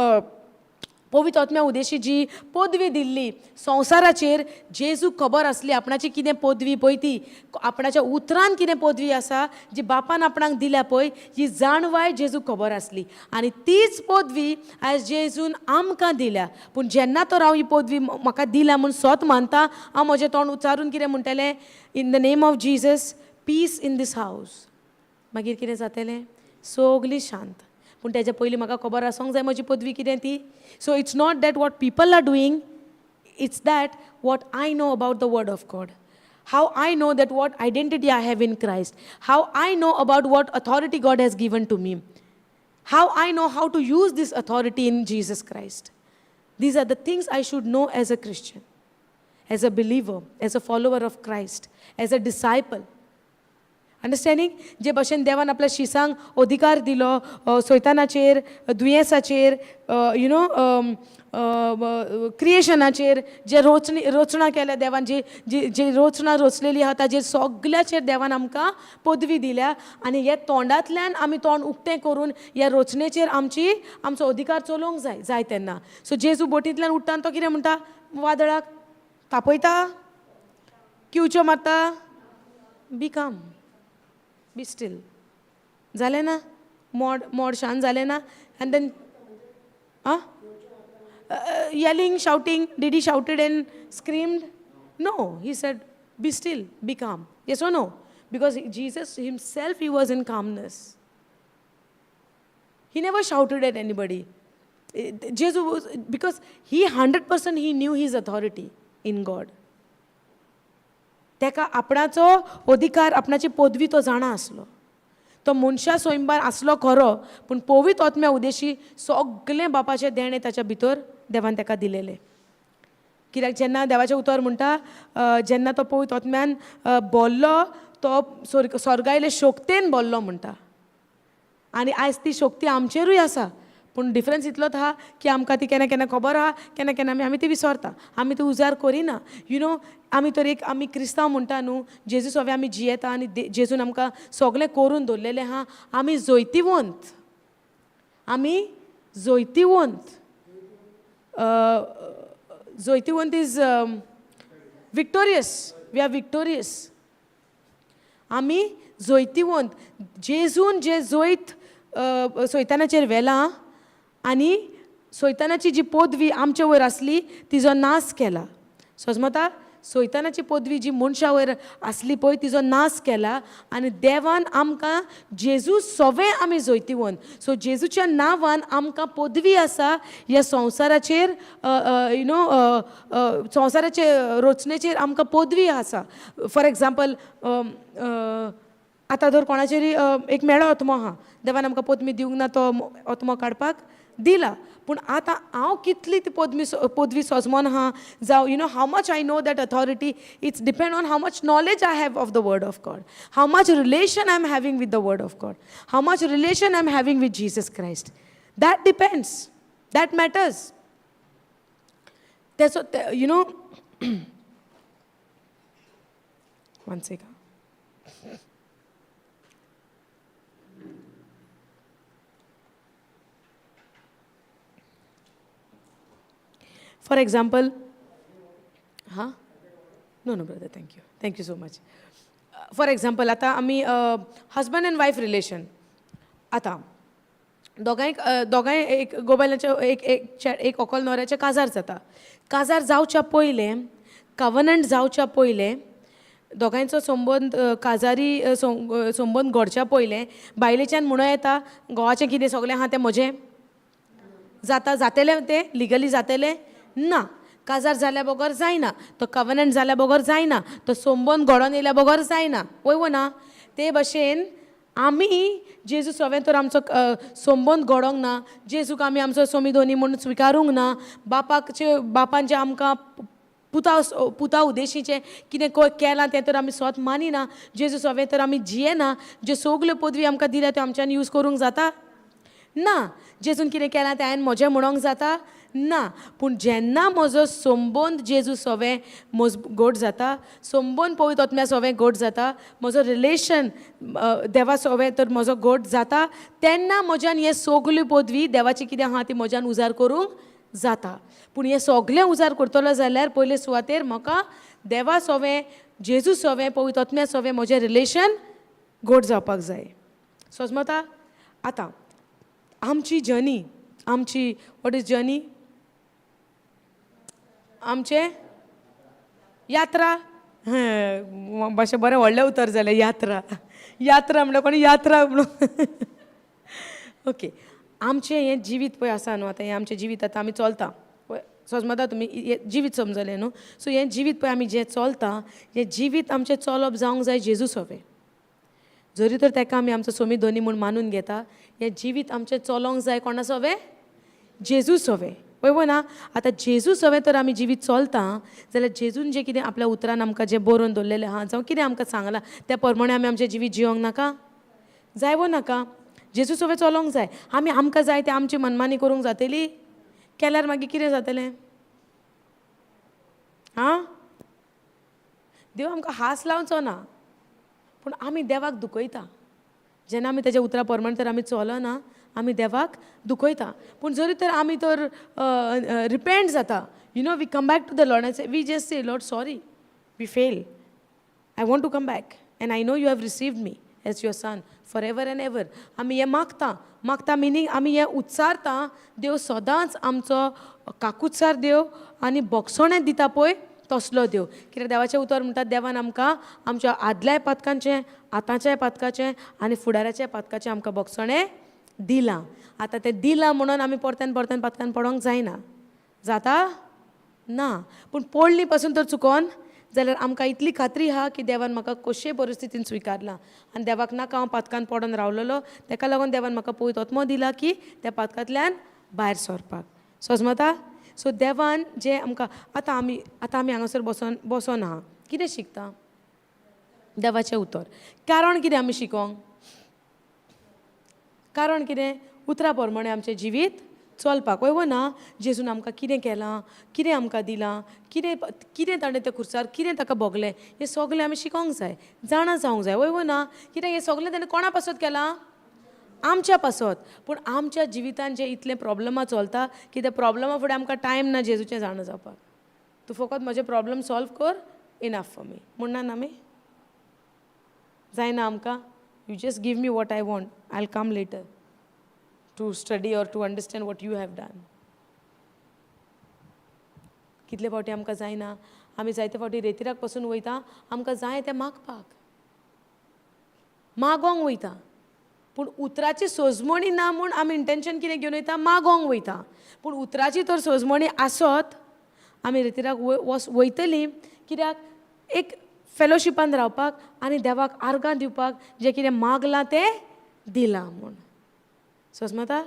पवित्र आत्म्या उदेशी जी पदवी दिल्ली संवसाराचेर, जेजूक खबर आसली आपणाची कितें पदवी पळय ती, आपणाच्या उतरान कितें पदवी आसा जी बापान आपणाक दिल्या पळय, ही जाणवाय जेजूक खबर आसली आनी तीच पदवी आयज जेजून आमकां दिल्या. पूण जेन्ना तर हांव ही पदवी म्हाका दिल्या म्हूण स्वत मानता, हांव म्हजें तोंड उच्चारून कितें म्हणटलें? In the name of Jesus, peace in this house. मागीर कितें जातलें? सगलीं शांत. पूण तेज्या पयलीं म्हाका खबर आसूंक जाय म्हजी पदवी कितें ती. So it's not that what people are doing, it's that what I know about the word of God, how I know that what identity I have in Christ, how I know about what authority God has given to me, how I know how to use this authority in Jesus Christ. These are the things I should know as a Christian, as a believer, as a follower of Christ, as a disciple. Understanding? जे भशेन देवान आपल्या शिसांक अधिकार दिलो सैतानाचेर, दुयेंसाचेर, you know क्रिएशनाचेर, जे रोचणी रचना केल्या देवान, जी जी जी रचना रचलेली आहा ताजेर सगल्याचेर देवान आमकां पदवी दिल्या आनी हे तोंडांतल्यान आमी तोंड उक्तें करून ह्या रचनेचेर आमची आमचो अधिकार चलोवंक जाय जाय तेन्ना. सो जेजू बोटींतल्यान उठ्ठा आनी तो कितें म्हणटा वादळाक? तापयता? किंवच्यो मारता? "Be calm, be still." जालें ना? मोड मोड शांत जालें ना? आनी then ah yelling, shouting, did he shouted and screamed? No, he said, "Be still, be calm." Yes or no? Because Jesus himself, he was in calmness. He never shouted at anybody. जेजू, because he 100% he knew his authority in God. तेका आपणाचो अधिकार, आपणाची पदवी तो जाणा आसलो. तो मनशा सोयंबार आसलो खरो, पूण पवित्र आत्म्या उदेशी सगलें बापाचें देणें ताच्या भितर देवान ताका दिलेलें. कित्याक जेन्ना देवाचें उतर म्हणटा, जेन्ना तो पवित्र आत्म्यान बोल्लो, तो स्वर्गायले शक्तेन बोल्लो म्हणटा. आनी आयज ती शक्ती आमचेरूय आसा, पूण डिफरन्स इतलोच आहा की आमकां ती केन्ना केन्ना खबर आहा, केन्ना केन्ना आमी ती विसरता, आमी ती उजार करिना. You know, आमी तर एक आमी क्रिस्तांव म्हणटा न्हू, जेजू सगळें आमी जियेता आनी जेजून आमकां सगळें करून दवरलेलें आहा. आमी जैतिवंत, आमी जैतिवंत. जैतिवंत is victorious, we are victorious. आमी जैतिवंत. जेजून जे जैत सैतानाचेर व्हेलां आनी सैतानाची जी पदवी आमचे वयर आसली तिजो नाश केला. सजमता, सैतानाची पदवी जी मनशा वयर आसली पळय तिजो नाश केला आनी देवान आमकां जेजू सवें आमी जैतिवंत. सो जेजूच्या नांवान आमकां पदवी आसा ह्या संवसाराचेर, you know, संवसाराचे रचनेचेर आमकां पदवी आसा. फॉर एग्जाम्पल, आतां जर कोणाचेरय एक मेळो आत्मो आहा, देवान आमकां पदवी दिवंक ना, तो आत्मो काडपाक दिला, पूण आतां हांव कितली ती पदवी सोजमोन आहा, जावं you know how much I know that authority, it's depend on how much knowledge I have of the word of God, how much relation I am having with the word of God, how much relation I am having with Jesus Christ. That depends, that matters. तेचो you know, one second. For example, हां, no no brother, thank you, thank you so much. For example, आतां आमी husband and wife relation, आतां दोगांय एक गोबायलाचें एक एक एक होकल न्हवऱ्याचें काजार जाता. काजार जावच्या पयलें, कवनंट जावच्या पयलें, दोगांयचो संबंद काजारी संबंद घडच्या पयलें बायलेच्यान म्हणूं येता घोवाचें कितें सगळें आहा तें म्हजें जाता, जातलें तें लिगली जातलें ना, काजार जाल्या बगर जायना, तो कवनंट जाल्या बगर जायना, तो संबंद घडोवन येयल्या बगर जायना, वय वो ना. ते भशेन आमी जेजू सवें तर आमचो संबंद घडोवंक ना, जेजूक आमी आमचो सोमी दोनी म्हूण स्विकारूंक ना, बापाचे बापान जें आमकां पुता पुता उदेशीचें कितें केलां तें तर आमी स्वत मानिना, जेजू सवें तर आमी जियेना, ज्यो सगल्यो पदवी आमकां दिल्या त्यो आमच्यान यूज करूंक जाता ना, जेजून कितें केलां तें हांवें म्हजें म्हणोंक जाता ना. पूण जेन्ना म्हजो संबंद जेजू सवें घट जाता, संबंद पवित्र आत्म्या सवें घट जाता, म्हजो रिलेशन देवा सवें तर म्हजो घट जाता, तेन्ना म्हज्यान हे सगल्यो पदवी देवाची कितें आहा ती म्हज्यान उजार करूंक जाता. पूण हें सगलें उजार करतलो जाल्यार पयले सुवातेर म्हाका देवा सवें, जेजू सवें, पवित्र आत्म्या सवें म्हजें रिलेशन घट जावपाक जाय. सजमता. आतां आमची जर्नी, आमची what is journey, आमचें यात्रा, मातशें बरें व्हडलें उतर जालें यात्रा, यात्रा म्हणल्यार कोणी यात्रा म्हणून ओके. आमचें हें जिवीत पळय आसा न्हू, आतां हें आमचें जिवीत आतां आमी चलता, समजता तुमी हें जिवीत समजलें न्हू. सो हें जिवीत पळय आमी जें चलता, हें जिवीत आमचें चलप जावंक जाय जेजू सवें. जरी तर ताका आमी आमचो सोमी दोनी म्हूण मानून घेता, हें जिवीत आमचें चलोंक जाय कोणा सवें, जेजू सवें, पळय वो ना. आतां जेजू सवें तर आमी जिवीत चलता जाल्यार जेजून जें कितें आपल्या उतरान आमकां जें बरोवन दवरलेलें आहा, जावं कितें आमकां सांगलां त्या प्रमाणें आमी आमचें जिवीत जियोंक नाका, जाय वो नाका. जेजू सवें चलोंक जाय. आमी आमकां जाय तें आमची मनमानी करूंक जातली, केल्यार मागीर कितें जातलें? आं, देव आमकां हास लावचो ना, पूण आमी देवाक दुखयता. जेन्ना आमी तेज्या उतरा प्रमाण तर आमी चलना, आमी देवाक दुखयता. पूण जरी तर आमी तर रिपेंट जाता, you know, we come back to the Lord and we just say, Lord sorry, we fail, I want to come back and I know you have received me as your son for ever and ever. आमी हें मागता, मागता meaning आमी हें उच्चारता. देव सदांच आमचो काकुत्सार देव आनी बोगसणें दिता पळय तसलो देव. कित्याक देवाचें उतर म्हणटा, देवान आमकां आमच्या आदल्याय पातकांचें, आतांच्याय पातकाचें आनी फुडाराच्याय पातकाचें आमकां बोगसणें दिलां. आतां तें दिलां म्हणून आमी परत्यान परत्यान पातकान पडोंक जायना. जाता ना. पूण पडली पासून तर चुकोन जाल्यार आमकां इतली खात्री आहा की देवान म्हाका कशेय परिस्थितीन स्विकारलां आनी देवाक नाका हांव पातकान पडोन रावलेलो, तेका लागून देवान म्हाका पवित्र आत्मो दिला की त्या पातकांतल्यान भायर सरपाक. सोजमता? सो देवान जें आमकां आतां आमी आतां आमी हांगासर बसोन बसोन आहा, कितें शिकता? देवाचें उतर. कारण कितें आमी शिकोंक? कारण कितें? उतरा प्रमाणें आमचें जिवीत चलपाक. वय वो ना? जेजून आमकां कितें केलां, कितें आमकां दिलां, कितें कितें ताणें त्या खुर्सार कितें ताका भोगलें, हें सगलें आमी शिकोंक जाय, जाणा जावंक जाय. वय वो ना? कित्याक हें सगलें ताणें कोणा पासत केलां? आमच्या पासत. पूण आमच्या जिवितान जे इतलें प्रॉब्लमां चलता की त्या प्रॉब्लमा फुडें आमकां टायम ना जेजूचें जाणा जावपाक. तूं फकत म्हजें प्रॉब्लम सॉल्व कर, इनफ फॉर मी म्हणना आमी? जायना आमकां? You just give me what I want, I will come later to study or to understand what you have done. कितले फावटी आमकां जायना? आमी जायते फावटी रेतिराक पसून वयता, आमकां जाय तें मागपाक, मागोंक वयता. पूण उतराची सोजमणी ना म्हूण आमी इंटेंशन कितें घेवन वयता? मागोंक वयता. पूण उतराची तर सोजमणी आसत आमी रेतिराक वयतलीं. कित्याक? एक फेलोशिपान रावपाक आनी देवाक आर्गां दिवपाक, जें कितें मागलां तें दिलां म्हूण. सोजमता?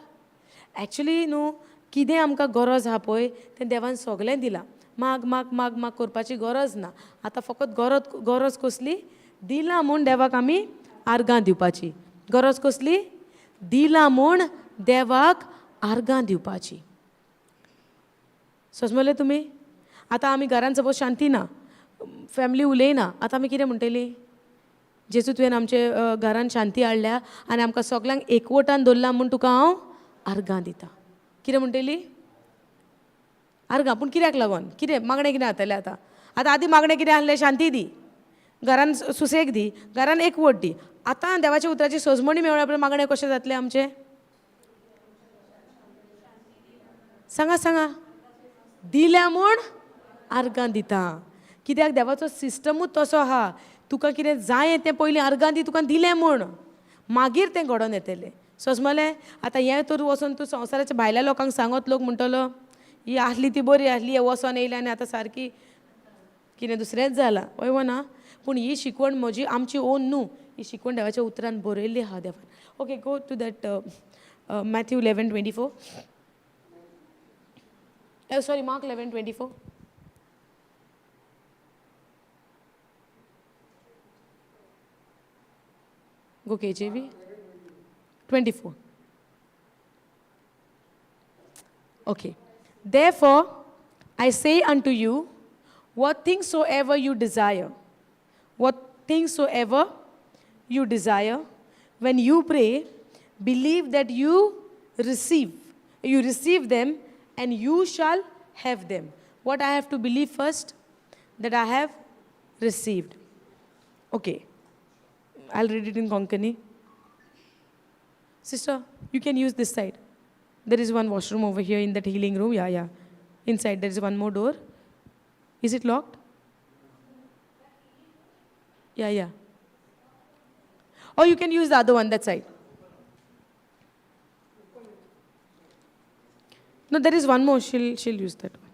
एक्चुली न्हू कितें आमकां गरज आहा पळय तें देवान सगलें दिलां. माग माग माग माग करपाची गरज ना. आतां फकत गरज गरज कसली? दिलां म्हूण देवाक आमी आर्गां दिवपाची गरज कसली? दिलां म्हूण देवाक आर्गां दिवपाची. सोजमले तुमी? आतां आमी घरान सपोज शांती ना, फॅमिली उलयना, आतां आमी कितें म्हणटली? जेजू तुवें आमचे घरान शांती हाडल्या आनी आमकां सगल्यांक एकवटान दवरला म्हूण तुका हांव आर्गां दिता. कितें म्हणटली? आर्गां. पूण कित्याक लागून? कितें मागणें कितें जातलें आतां? आतां आदीं मागणें कितें आहलें? शांती दी, घरान सुसेग दी, घरान एकवट दी. आतां देवाच्या उतराची सोजमणी मेळ्ळ्या उपरांत मागणें कशें जातलें आमचें? सांगा सांगा. दिल्या म्हूण आर्गां दिता. कित्याक? देवाचो सिस्टमूच तसो आहा. तुका कितें जाय तें पयलीं आर्गां दी, तुका दिलें म्हूण, मागीर तें घडोवन येतलें. सोजमलें? आतां हें तर वचोन तूं संवसाराच्या भायल्या लोकांक सांगत, लोक म्हणटलो ही आसली ती बरी आसली, हें वचोन येयलें आनी आतां सारकी कितें दुसरेंच जालां. हय वो ना? पूण ही शिकवण म्हजी आमची ओन न्हू, ही शिकवण देवाच्या उतरान बरयल्ली आहा देवान. Okay, go to that Matthew 11:24, sorry, Mark 11:24. Go KJV 24. Okay. Therefore, I say unto you, what things soever you desire, what things soever you desire, when you pray, believe that you receive them, and you shall have them. What I have to believe first? That I have received. Okay. I'll read it in Konkani. Sister, you can use this side. There is one washroom over here in that healing room. Yeah. Inside there is one more door. Is it locked? Yeah. Or you can use the other one, that side. No, there is one more. She'll use that one.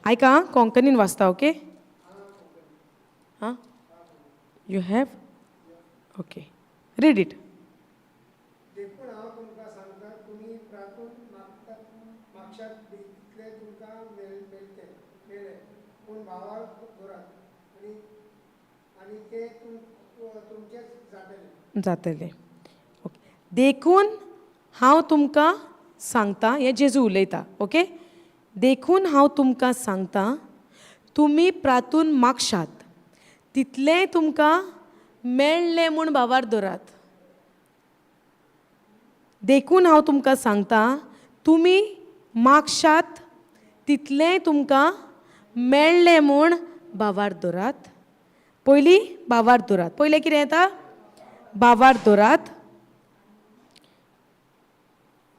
आयका, कोंकणीन वाचता. Okay, हां, you have, okay, read it. देखून हांव तुमकां सांगता, तुमी प्रार्थून मागतात मागशात तितलें तुमकां मेळटलें मेळ्ळें, पूण भावार्थ दवरात आनी आनी तें तुमचेंच जातलें. जातलें. ओके. देखून हांव तुमकां सांगता, हें जेजू उलयता, ओके, देखून हांव तुमकां सांगता, तुमी प्रातून मागशात तितलेंय तुमकां मेळ्ळें म्हूण भावार्थ दवरात. देखून हांव तुमकां सांगता, तुमी मागशात तितलेंय तुमकां मेळ्ळें म्हूण भावार्थ दवरात. पयलीं भावार्थ दवरात. पयलें कितें येता? भावार्थ दवरात.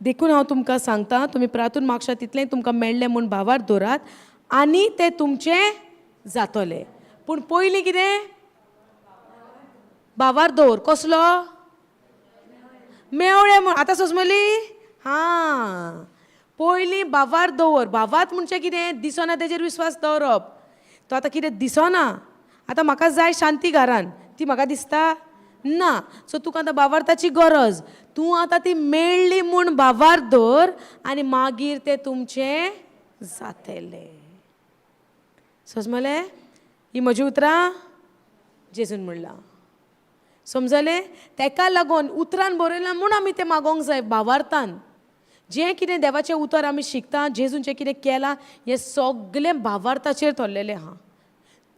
देखून हांव तुमकां सांगता, तुमी प्रातून मागशात तितलें तुमकां मेळ्ळें म्हूण भावार्थ दवरात आनी तें तुमचें जातलें. पूण पयलीं कितें? भावार्थ दवर. कसलो? मेवळे म्हूण. आतां सोजमली? हां, पयलीं भावार्थ दवर. भावार्थ म्हणजे कितें? दिसना तेजेर विस्वास दवरप. तो आतां कितें दिसना, आतां म्हाका जाय शांती घरान, ती म्हाका दिसता ना, सो तुका आतां भावार्थाची गरज. तूं आतां ती मेळ्ळी म्हूण भावार्थ दवर आनी मागीर तें तुमचें जातलें. समजलें? ही म्हजी उतरां जेजून म्हणलां. समजलें? तेका लागून उतरान बरयलां म्हूण आमी तें मागोंक जाय भावार्थान. जें कितें देवाचें उतर आमी शिकता, जेजून जें कितें केलां, हें सगलें भावार्थाचेर थरलेलें आहा.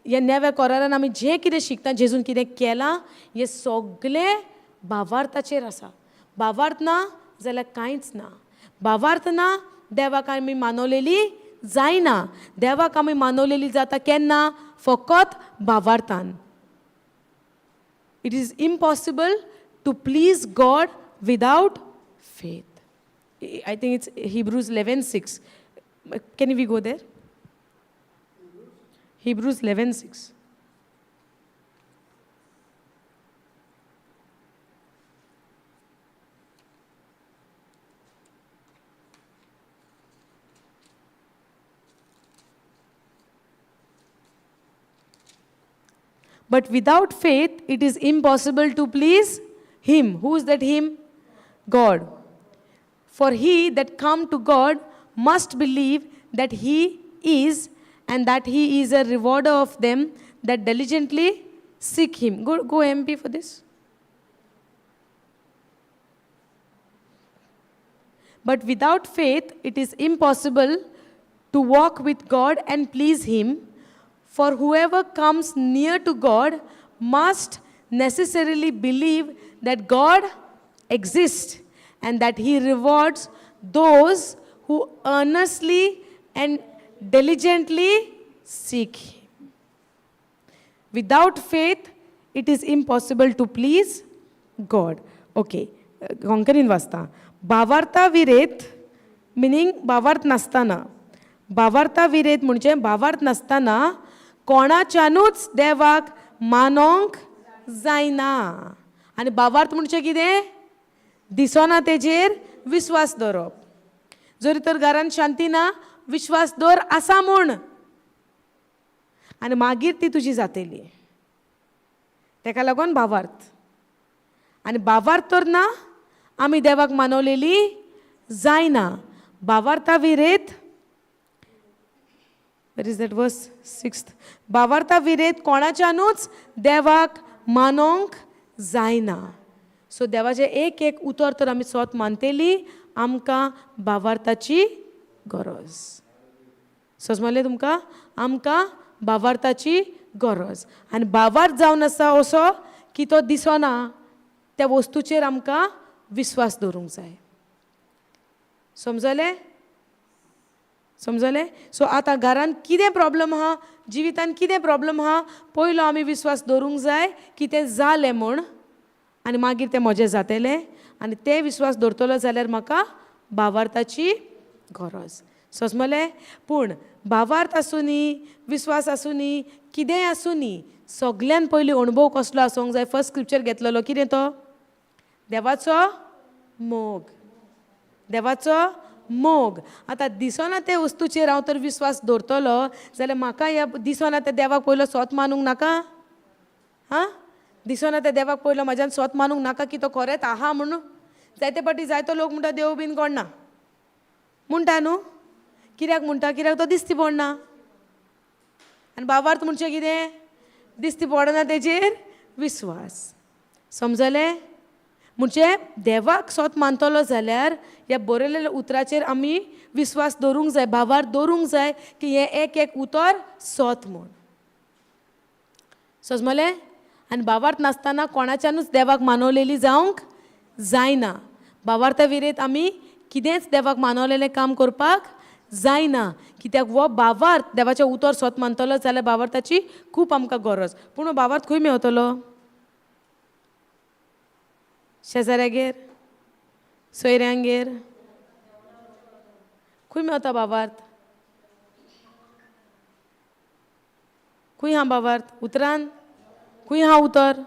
ह्या नव्या करारान आमी जें कितें शिकता, जेजून कितें केलां, हें सगलें भावार्थाचेर आसा. भावार्थ ना जाल्यार कांयच ना. भावार्थ ना देवाक आमी मानवलेली जायना. देवाक आमी मानवलेली जाता केन्ना? फकत भावार्थान. It is impossible to please God without faith. I think it's Hebrews 11:6. Can we go there? Hebrews 11:6. But without faith, it is impossible to please him. Who is that him? God. For he that come to God must believe that he is, and that he is a rewarder of them that diligently seek him. Go MP for this. But without faith, it is impossible to walk with God and please him. For whoever comes near to God must necessarily believe that God exists and that he rewards those who earnestly and diligently seek him. Without faith, it is impossible to please God. Okay, कोंकणीन वाचता. भावार्था विरेत, meaning भावार्थ नासतना. भावार्था विरेत म्हणजे भावार्थ नासतना कोणाच्यानूच देवाक मानोंक जायना. आनी भावार्थ म्हणजे कितें? दिसना तेजेर विस्वास दवरप. जरी तर घरान शांती ना, विश्वास दवर आसा म्हूण, आनी मागीर ती तुजी जातली. तेका लागून भावार्थ. आनी भावार्थ तर ना आमी देवाक मानवलेली जायना. भावार्था विरेत, where is that verse? 6th. भावार्था विरेत कोणाच्यानूच देवाक मानोंक जायना. सो देवाचें एक एक उतर तर आमी स्वत मानतली, आमकां भावार्थाची गरज. समजलें तुमकां? आमकां भावार्थाची गरज. आनी भावार्थ जावन आसा असो की तो दिसना, त्या वस्तूचेर आमकां विस्वास दवरूंक जाय. समजलें? समजलें? सो आतां घरान कितें प्रॉब्लम आहा, जिवितान कितें प्रॉब्लम आहा, पयलो आमी विस्वास दवरूंक जाय की तें जालें म्हूण, आनी मागीर तें म्हजें जातलें. आनी तें विस्वास दवरतलो जाल्यार म्हाका भावार्थाची गरज. समजलें? पूण भावार्थ आसूनी, विस्वास आसूनी, कितेंय आसूनी, सगल्यान पयलीं अणभव कसलो आसूंक जाय? फर्स्ट स्क्रिप्चर घेतलेलो कितें तो? देवाचो मोग. देवाचो मोग. आतां दिसना ते वस्तूचेर हांव तर विस्वास दवरतलो जाल्यार म्हाका ह्या दिसना त्या देवाक पयलो सोत मानूंक नाका? हां, दिसना त्या देवाक पयलो म्हज्यान सोत मानूंक नाका की तो खरेंच आहा म्हणून? जायते फावटी जायतो लोक म्हणटा देव बीन कोण ना म्हणटा न्हू. कित्याक म्हणटा? कित्याक तो दिसती पडना. आनी भावार्थ म्हणजे कितें? दिसती पडना तेजेर विस्वास. समजलें? म्हणजे देवाक सोत मानतलो जाल्यार ह्या बरयलेल्या उतराचेर आमी विस्वास दवरूंक जाय, भावार्थ दवरूंक जाय की हें एक एक उतर सोत म्हूण. समजलें? आनी भावार्थ नासतना कोणाच्यानूच देवाक मानवलेली जावंक जायना. भावार्था विरेत आमी कितेंच देवाक मानवलेलें काम करपाक जायना. कित्याक हो भावार्थ देवाचें उतर सोत मानतलो जाल्यार भावार्थाची खूब आमकां गरज. पूण हो भावार्थ खंय मेवतलो? शेजाऱ्यागेर, सोयऱ्यांगेर खंय मेवता भावार्थ? खंय आहा भावार्थ? उतरान खंय आहा उतर?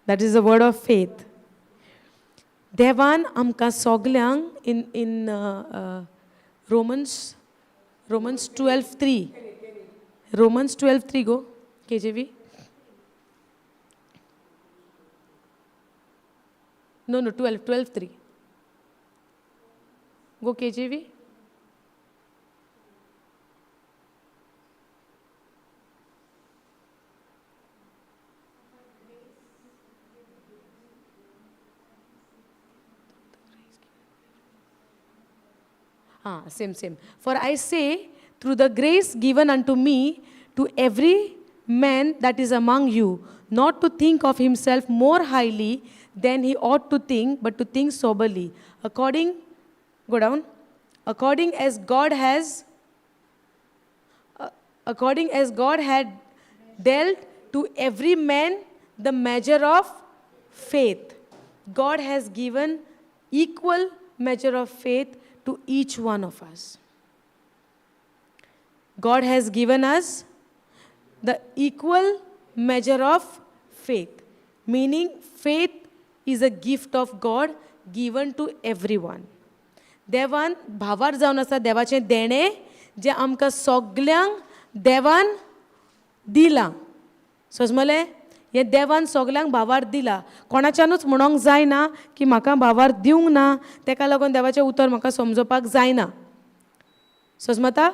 That is a word of faith. देवान आमकां सोगल्यांक in in Romans Romans 12:3, Romans 12:3 go K J V. No no, 12:3 go K J V. Ah, same, same. For I say, through the grace given unto me, to every man that is among you, not to think of himself more highly than he ought to think, but to think soberly, according, go down, according as God has, according as God had dealt to every man the measure of faith. God has given equal measure of faith to each one of us. God has given us the equal measure of faith, meaning faith is a gift of God given to everyone. देवान भावार जावन आसा देवाचें देणें जें आमकां सगल्यांक देवान दिलां. सजमलें? हें देवान सगल्यांक भावार दिला. कोणाच्यानूच म्हणोंक जायना की म्हाका भावार दिवंक ना, तेका लागून देवाचें उतर म्हाका समजोवपाक जायना. सजमता?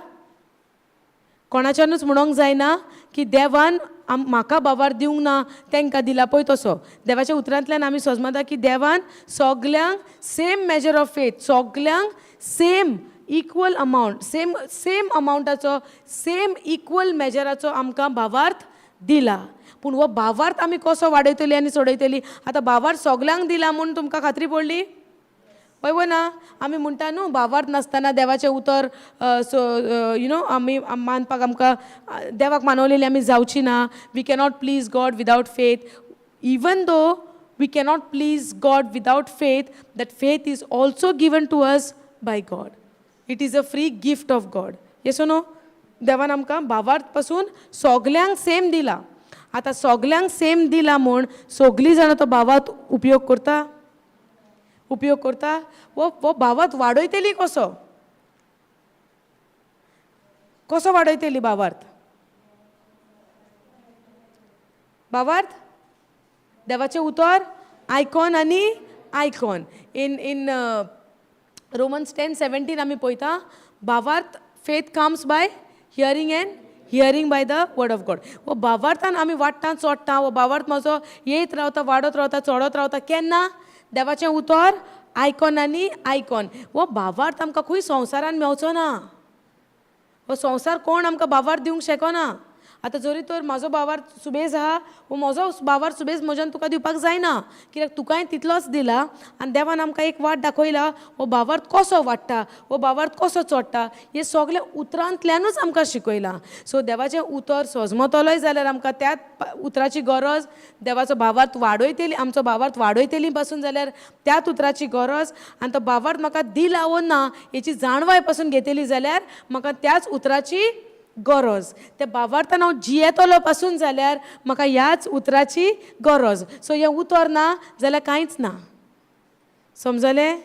कोणाच्यानूच म्हणोंक जायना की देवान म्हाका भावार दिवंक ना, तांकां दिला पळय तसो. देवाच्या उतरांतल्यान आमी सजमता की देवान सगल्यांक सेम मेजर ऑफ फेथ, सगल्यांक same equal amount, same same अमावंटाचो, same equal मेजराचो आमकां भावार्थ दिला. पूण हो भावार्थ आमी कसो वाडयतली आनी सोडयतली? आतां भावार्थ सगल्यांक दिला म्हूण तुमकां खात्री पडली? हय वो ना? आमी म्हणटा न्हू भावार्थ नासतना देवाचें उतर सो you know आमी मानपाक आमकां देवाक मानवलेली आमी जावची ना. We cannot please God without faith. Even though we cannot please God without faith, that faith is also given to us by God. It is a free gift of God. Yes no? देवान आमकां भावार्थ पासून सगल्यांक same दिला. आतां सगल्यांक same दिला म्हूण सगलीं जाणां तो भावार्थ उपयोग करता? उपयोग करता? वो वो भावार्थ वाडयतली कसो? कसो वाडयतली भावार्थ? भावार्थ देवाचें उतर आयकोन आनी आयकोन. इन इन रोमन्स 10:17 आमी पळयता, भावार्थ faith comes by hearing and hearing by the word of God. हो भावार्थान आमी वाडटा चोडटा, हो भावार्थ म्हजो येयत रावता, वाडत रावता, चडत रावता. केन्ना? देवाचें उतर आयकोन आनी आयकोन. हो भावार्थ आमकां खंय संवसारान मेवचो ना. हो संवसार कोण आमकां भावार्थ दिवंक शकना. आतां जरी तर म्हाजो भावार्थ सुबेज आहा, वो म्हजो भावार्थ सुबेज म्हज्यान तुका दिवपाक जायना, कित्याक तुकाय तितलोच दिला आनी देवान आमकां एक वाट दाखयला. हो भावार्थ कसो वाडटा, हो भावार्थ कसो चडटा, हें सगळें उतरांतल्यानूच आमकां शिकयलां. सो देवाचें उतर सजमतलोय जाल्यार आमकां त्याच उतराची गरज. देवाचो भावार्थ वाडयतली, आमचो भावार्थ वाडयतली पासून जाल्यार त्याच उतराची गरज. आनी तो भावार्थ म्हाका दिला वो ना हेची जाणवाय पासून घेतली जाल्यार म्हाका त्याच उतराची गरज. त्या भावार्थान हांव जियेतलो पासून जाल्यार म्हाका ह्याच उतराची गरज. सो हें उतर ना जाल्यार कांयच ना. समजलें?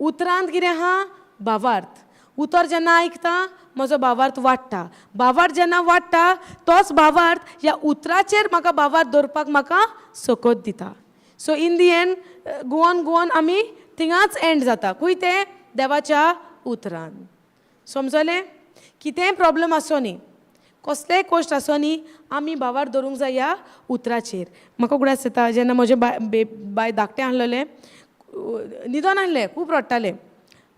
उतरांत कितें आहा? भावार्थ. उतर जेन्ना आयकता म्हजो भावार्थ वाडटा. भावार्थ जेन्ना वाडटा तोच भावार्थ ह्या उतराचेर म्हाका भावार्थ दवरपाक म्हाका सकत दिता. So in the end Goan Goan आमी थिंगाच एंड जाता. खंय तें? देवाच्या उतरान. समजलें? कितेंय प्रॉब्लम आसो न्ही, कसलेय कश्ट आसो न्ही, आमी भावार दवरूंक जाय ह्या उतराचेर. म्हाका उगडास येता जेन्ना म्हजें बाय बाय धाकटें आसलेलें, न्हिदोन आसलें, खूब रडटालें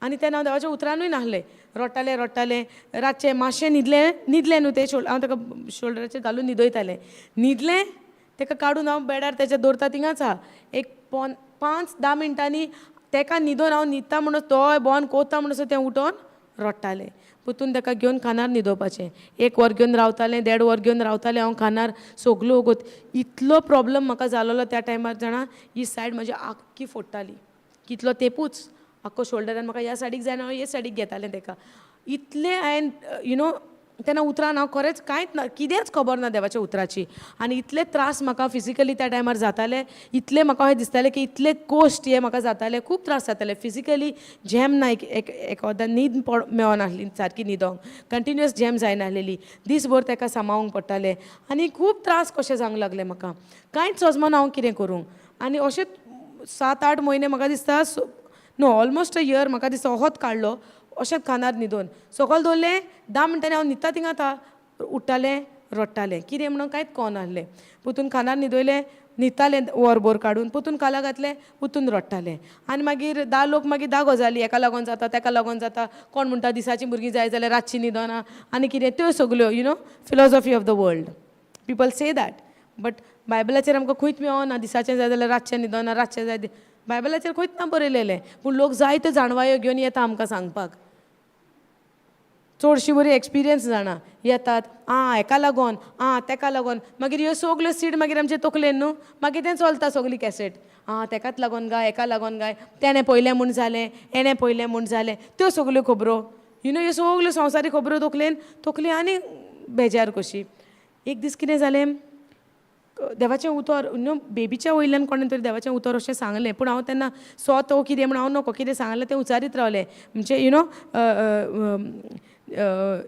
आनी तेन्ना हांव देवाच्या उतरानूय नासलें. रडटालें रडटालें, रातचें मातशें न्हिदलें, न्हिदलें न्हू तें हांव ताका शोल्डराचेर घालून न्हिदयतालें. न्हिदलें ताका काडून हांव बेडार तेच्या दवरता थिंगाच आहा. एक 5-10 मिनटांनी ताका न्हिदोन हांव न्हिदता म्हणून दोळे बंद कोत्ता म्हणसर तें उठोन रडटालें. परतून ताका घेवन खानार न्हिदोवपाचें. 1 वर घेवन रावतालें, 1.5 वर घेवन रावतालें हांव खानार. सगलो वगत इतलो प्रॉब्लम म्हाका जालोलो त्या टायमार जाणा. ही सायड म्हजी आख्खी फोडटाली, कितलो तेंपूच आख्खो शोल्डरान म्हाका ह्या सायडीक जायना, हांव हे सायडीक घेतालें ताका. इतलें हांवें you know तेन्ना उतरान हांव खरेंच कांयच ना, कितेंच खबर ना देवाच्या उतराची. आनी इतले त्रास म्हाका फिजिकली त्या टायमार जाताले, इतले म्हाका अशें दिसतालें की इतले कोश्ट हे म्हाका जाताले, खूब त्रास जाताले फिजिकली. झेम ना, एक एक एकोदां न्हीद पड मेळनासली सारकी, न्हिदोंक कंटिन्युअस झेम जायनासलेली. दीसभर ताका सांबाळूंक पडटालें आनी खूब त्रास कशें जावंक लागले. म्हाका कांयच सजमना हांव कितें करूं. आनी अशेंच 7-8 म्हयने म्हाका दिसता, नो, ऑलमोस्ट अ इयर म्हाका दिसता, ओहोत काडलो अशेंच खांदार न्हिदोन. सकयल दवरलें, 10 मिनटांनी हांव न्हिदता थिंगा आतां उठ्ठालें, रडटालें. कितें म्हणून कांयच कळनासलें. परतून खांदार न्हिदयलें, न्हिदतालें वरभर काडून, परतून खाला घातलें, परतून रडटालें. आनी मागीर 10 लोक, मागीर 10 गजाली, हेका लागोन जाता, तेका लागोन जाता. कोण म्हणटा दिसाचीं भुरगीं जाय जाल्यार रातचीं न्हिदोना आनी कितें त्यो सगल्यो, philosophy of the world, people say that. But बायबलाचेर आमकां खंयच मेळना, दिसाचें जाय जाल्यार रातचें न्हिदोना, रातचें जाय. बायबलाचेर खंयच ना बरयलेलें. पूण लोक जायत्यो जाणवायो घेवन येता आमकां सांगपाक. चडशी बरी एक्सपिरियन्स जाणा येतात, आं हेका लागोन, आं तेका लागोन. मागीर ह्यो सगल्यो सीड मागीर आमचे तकलेन न्हू, मागीर तें चलता सगली कॅसेट. आं तेकाच लागोन गाय, हेका लागोन गाय, तेणें पळयलें म्हूण जालें, हेणें पळयलें म्हूण जालें. त्यो सगल्यो खबरो, ह्यो सगल्यो संवसारी खबरो तकलेन तकली आनी बेजार कशी. एक दीस कितें जालें, देवाचें उतर न्हू बेबीच्या वयल्यान कोणें तरी देवाचें उतर अशें सांगलें. पूण हांव तेन्ना सो तो कितें म्हूण हांव नको कितें सांगलें तें उचारीत रावलें. म्हणजे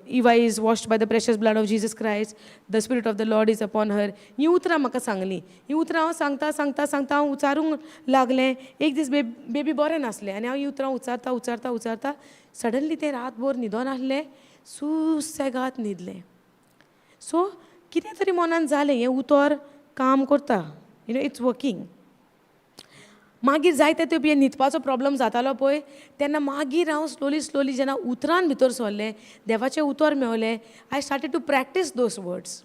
"Eva is washed by the precious blood of Jesus Christ, the spirit of the Lord is upon her." हीं उतरां म्हाका सांगलीं. हीं उतरां हांव सांगता सांगता सांगता हांव उचारूंक लागलें. एक दीस बेबी बरें नासलें आनी हांव हीं उतरां उचारता उचारता उचारता सडनली तें रातभर न्हिदोन आसलें, सुसेगाद न्हिदलें. सो कितें तरी मनान जालें, हें उतर काम करता, it's working. मागीर जायते ते न्हिदपाचो प्रॉब्लम जातालो पळय, तेन्ना मागीर हांव स्लोली स्लोली जेन्ना उतरान भितर सरलें, देवाचें उतर मेवलें, I started to practice those words.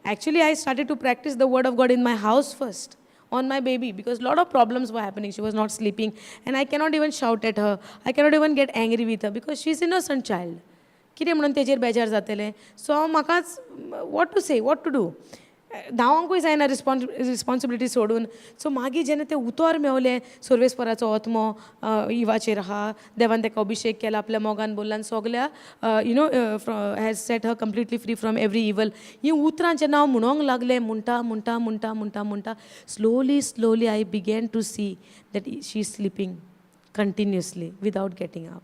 Actually, I started to practice the word of God in my house first on my baby, because a lot of problems were happening. She was not sleeping and I cannot even shout at her. I cannot even get angry with her because she's innocent child. कितें म्हणून तेजेर बेजार जातलें? So हांव म्हाकाच what to say, what to do, धांवंकूय जायना responsibility सोडून. So मागीर जेन्ना तें उतर मेवलें, सर्वेस्पराचो आत्मो इवाचेर आहा, देवान ताका अभिशेक केला, आपल्या मोगान बोल्ला आनी सगल्या has set her completely free from every evil, हीं उतरां जेन्ना हांव म्हणोंक लागलें, म्हणटा म्हणटा म्हणटा म्हणटा म्हणटा, slowly slowly I began to see that she is sleeping continuously without getting up.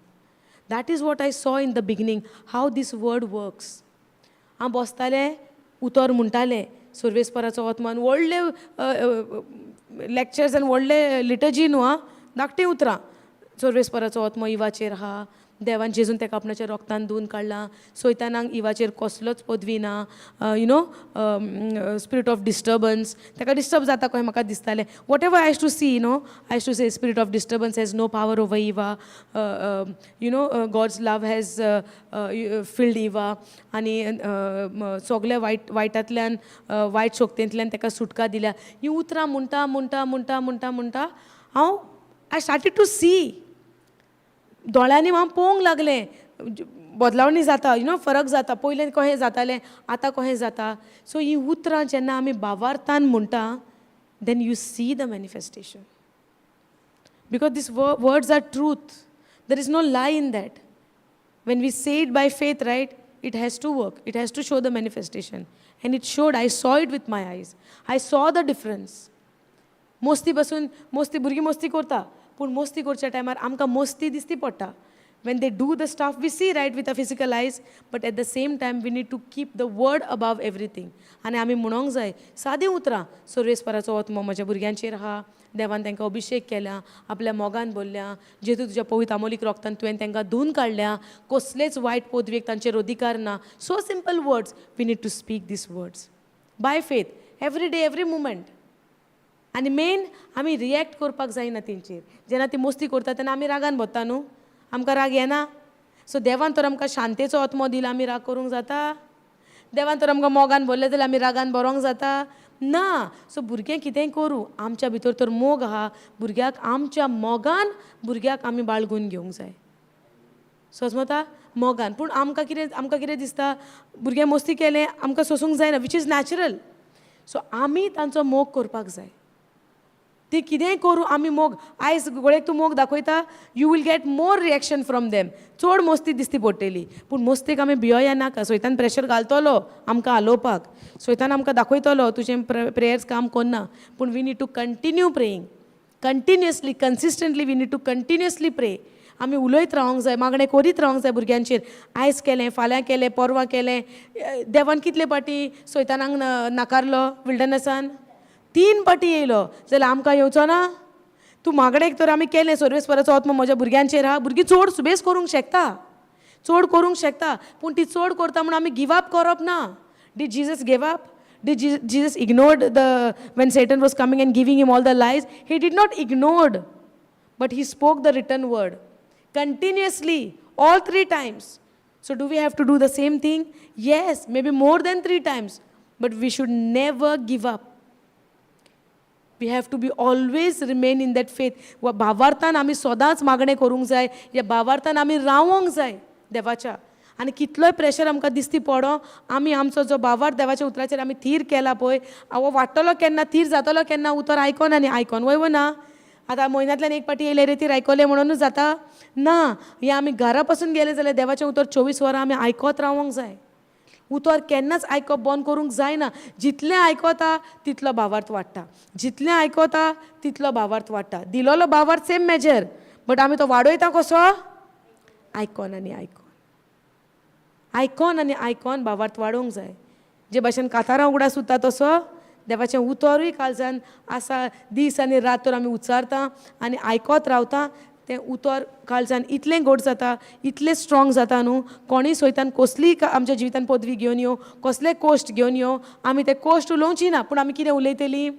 That is what I saw in the beginning, how this word works. हांव बसतालें, उतर म्हणटालें, सर्वेस्पराचो आत्मान, व्हडले लॅक्चर्स आनी व्हडले लिटर्जी न्हू आं, धाकटीं उतरां. सर्वेस्पराचो आत्मो इवाचेर आहा, देवान जेजून ताका आपणाच्या रोगतान धुवन काडलां, सैतानाक इवाचेर कसलोच पदवी ना, spirit of disturbance, ताका डिस्टर्ब जाता कशें म्हाका दिसतालें. Whatever I to see, I to say, spirit of disturbance has no power over Eva, God's love has filled Eva, आनी सगल्या वायटांतल्यान, वायट शक्तेंतल्यान ताका सुटका दिल्या. हीं उतरां म्हणटा म्हणटा म्हणटा म्हणटा म्हणटा हांव I started to see, दोळ्यांनी हांव पळोवंक लागलें, बदलावणी जाता, फरक जाता. पयलें कशें जातालें, आतां कशें जाता. सो हीं उतरां जेन्ना आमी भावार्थान म्हणटा, then you see the manifestation, because these words are truth. There is no lie in that. When we say it by faith, right, it has to work. It has to show the manifestation. And it showed. I saw it with my eyes. I saw the difference. मस्ती बसून मस्ती, भुरगीं मस्ती करता, पूण मस्ती करच्या टायमार आमकां मस्ती दिसती पडटा. When they do the stuff, we see, right, with a physical eyes, but at the same time we need to keep the word above everything. आनी आमी म्हणोंक जाय सादीं उतरां, सर्वेस्पराचो आत्मो म्हज्या भुरग्यांचेर आहा, देवान तांकां अभिशेक केल्या, आपल्या मोगान भरल्या, जेजू तुज्या पवित्र आमोलीक रोगतान तुवें तांकां धुवन काडल्या, कसलेच वायट पदवेक तांचेर अधिकार ना. So simple words, we need to speak these words by faith every day, every moment. आनी मेन आमी रिएक्ट करपाक जायना तेंचेर. जेन्ना ती मस्ती करता तेन्ना आमी रागान भरता न्हू, आमकां राग येना. सो देवान तर आमकां शांतेचो आत्मो दिला, आमी राग करूंक जाता? देवान तर आमकां मोगान भरलें जाल्यार आमी रागान बरोंक जाता? ना. सो भुरगें कितेंय करूं, आमच्या भितर तर मोग आहा, भुरग्याक आमच्या मोगान भुरग्याक आमी बाळगून घेवंक जाय. समजता? मोगान. पूण आमकां कितें दिसता, भुरगें मस्ती केलें, आमकां सोंसूंक जायना, which is natural. सो आमी तांचो मोग करपाक जाय. ती कितेंय करूं आमी मोग, आयज गोळेक तूं मोग दाखयता, you will get more reaction from them. चड मस्ती दिसती पडटली. पूण मस्तीक आमी भियोया नाका. सोयतान प्रेशर घालतलो आमकां हालोवपाक, सोयतान आमकां दाखयतलो तुजें प्रेयर्स काम कोन्ना. पूण we need to continue praying continuously, consistently. We need to continuously pray. आमी उलयत रावंक जाय, मागणें करीत रावंक जाय भुरग्यांचेर. आयज केलें, फाल्यां केलें, परवां केलें. देवान कितले पाटी सोयतानाक नाकारलो विल्डनसान? 3 पाटी येयलो. जाल्यार आमकां येवचो ना? तूं मागणेक तर आमी केलें, सर्वेस्पराचो आत्मो म्हज्या भुरग्यांचेर आहा. भुरगीं चड सुबेज करूंक शकता, चड करूंक शकता, पूण ती चड करता म्हूण आमी गिव अप करप ना. Did Jesus give up? Did Jesus ignored the when Satan was coming and giving him all the lies? He did not ignored, but he spoke the written word continuously all 3 times. So do we have to do the same thing? Yes, maybe more than 3 times, but we should never give up. We have to be always remain in that faith. वा भावार्थान आमी सदांच मागणें करूंक जाय, ह्या भावार्थान आमी रावोंक जाय देवाच्या. आनी कितलोय प्रेशर आमकां दिसती पडो, आमी आमचो जो भावार्थ देवाच्या उतराचेर आमी थीर केला पळय, हो वाडटलो केन्ना, थीर जातलो केन्ना, उतर आयकोन आनी आयकोन वय वो ना. आतां म्हयन्यांतल्यान एक पाटी येयले रेतीर आयकलें म्हणूनच जाता ना. हें आमी घरा पासून गेले जाल्यार देवाचें उतर 24 वरां आमी आयकत रावोंक जाय. उतर केन्नाच आयकप बंद करूंक जायना. जितलें आयकता तितलो भावार्थ वाडटा, जितलें आयकता तितलो भावार्थ वाडटा. दिलोलो भावार्थ सेम मेजर, बट आमी तो वाडयता कसो? आयकोन आनी आयकोन, आयकोन आनी आयकोन भावार्थ वाडोवंक जाय. जे भाशेन कातारां उगडास उरता तसो देवाचें उतरूय काळजान आसा. दीस आनी रात तर आमी उच्चारता आनी आयकत रावता, तें उतर काळजान इतलें गोड जाता, इतलें स्ट्रॉंग जाता न्हू, कोणूय सोयतान कसलीय आमच्या जिवितान पदवी घेवन यो, कसलेय कोश्ट घेवन यो, आमी ते कोश्ट उलोवची ना, पूण आमी कितें उलयतलीं?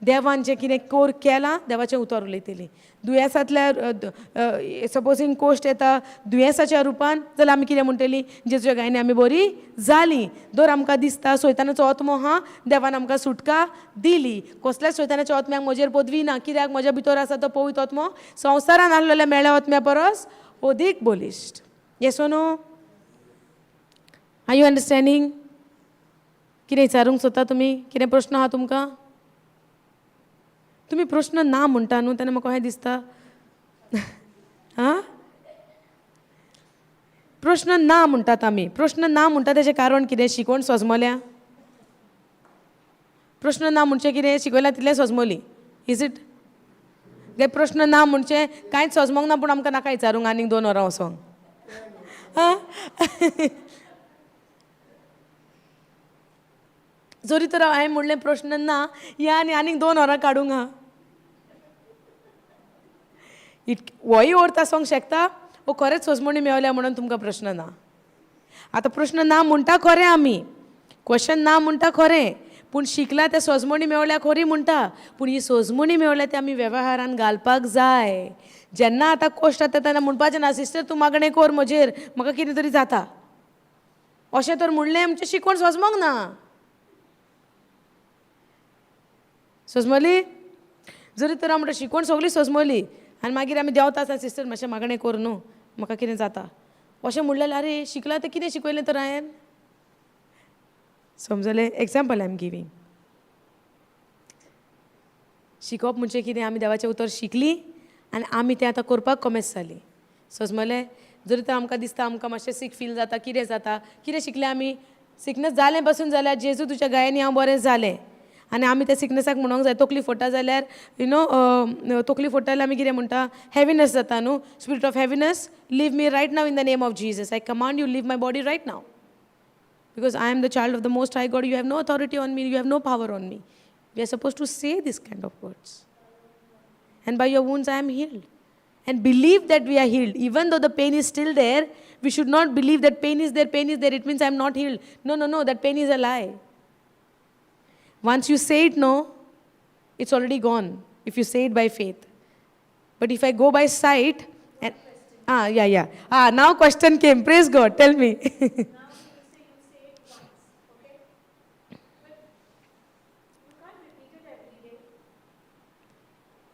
देवान जें कितें कोर केलां देवाचें उतर उलयतलीं. दुयेंसांतल्या सपोजींग कोश्ट येता दुयेंसाच्या रुपान जाल्यार आमी कितें म्हणटलीं? जेजूच्या गायनी आमी बरी जालीं. दर आमकां दिसता सोयतानाचो आत्मो आहा, देवान आमकां सुटका दिली. कसल्याच सोयतानाच्या आत्म्याक म्हजेर पदवी ना, कित्याक म्हज्या भितर आसा तो पवित्र आत्मो संवसारान आहलेल्या मेळ्या आत्म्या परस अदीक बलिश्ट. Yes no? Are you understanding? कितें विचारूंक सोदता तुमी? कितें प्रश्न आहा तुमकां? तुमी प्रश्न ना म्हणटा न्हू, तेन्ना म्हाका अशें दिसता आं, प्रश्न ना म्हणटात आमी. प्रश्न ना म्हणटा तेजें कारण कितें? शिकोवन सोजमल्या. प्रश्न ना म्हणचें कितें? शिकयलां तितलें सोजमली. Is it? काय प्रश्न ना म्हणचें कांयच सोजमोंक ना, पूण आमकां नाका विचारूंक आनीक 2 वरां वचोंक. आं, जरी तर हांवें म्हणलें प्रश्न ना, या आनी आनीक 2 वरां काडूंक आहा. होय अर्थ आसूंक शकता, वो खरेंच सोजमणी मेवल्या म्हणून तुमकां प्रश्न ना. आतां प्रश्न ना म्हणटा खरें आमी, क्वेश्चन ना म्हणटा खरें, पूण शिकला तें सोजमणी मेवल्या खरी म्हणटा, पूण ही सोजमणी मेवल्या ती आमी वेव्हारान घालपाक जाय. जेन्ना आतां कोश्ट जाता तेन्ना म्हणपाचें ना, सिस्टर तूं मागणें कर म्हजेर, म्हाका कितें तरी जाता, अशें तर म्हणलें आमचें शिकवण सोजमोंक ना. सोजमली? जरी तर हांव म्हणटा शिकवण सगळी सोजमली आनी मागीर आमी देंवता आसतना सिस्टर मातशें मागणें कर न्हू, म्हाका कितें जाता, अशें म्हणलें. आरे शिकलां तें कितें शिकयलें तर हांवें? समजलें? Example I am giving. शिकप म्हणजे कितें? आमी देवाचें उतर शिकलीं आनी आमी तें आतां करपाक कॉमेस जालीं. समजलें? जरी तर आमकां दिसता आमकां मातशें सीक फील जाता, कितें जाता, कितें शिकलें आमी? सिकनस जालें पासून जाल्यार जेजू तुज्या गायांनी हांव बरें जालें. आनी आमी त्या सिकनसाक म्हणोंक जाय. तकली फोडटा जाल्यार you know, तकली फोडटा जाल्यार आमी कितें म्हणटा? हेविनस जाता न्हू. Spirit of heaviness, leave me right now in the name of Jesus. I command you leave my body right now, because I am the child of the most high God. You have no authority on me, you have no power on me. We are suppose to say this kind of words. And by your wounds I am healed. And believe that we are healed. Even though the pain is still there, we should not believe that pain is there, pain is there, it means I am not healed. No, no, no, that pain is a lie. Once you say it, no, it's already gone, if you say it by faith. But if I go by sight, and, yeah. Now question came, praise God, tell me. Now you say it once, okay? But you can't repeat it every day.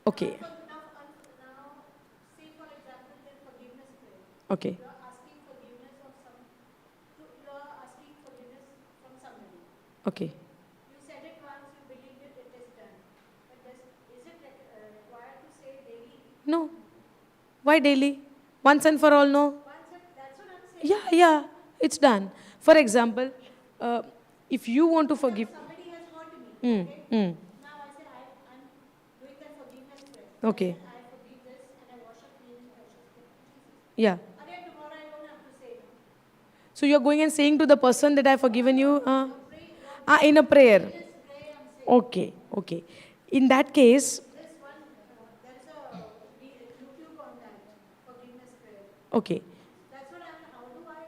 Okay. Now, say for example, the forgiveness prayer. Okay. You are asking forgiveness of some, you are asking forgiveness from somebody. Okay. You said it once, you believed it, it is done. But Why daily? Once and for all, no? Yeah, yeah, it's done. For example, if you want to forgive. Somebody has hurt me. Now I said I'm doing that forgiveness prayer. Okay. I forgive this and I wash up clean in precious blood of Jesus. Yeah. Again tomorrow I don't have to say no. So you're going and saying to the person that I've forgiven you? In a prayer. Okay, okay. In that case, This one, there is a YouTube on that forgiveness prayer. Okay, That's what I'm, how do I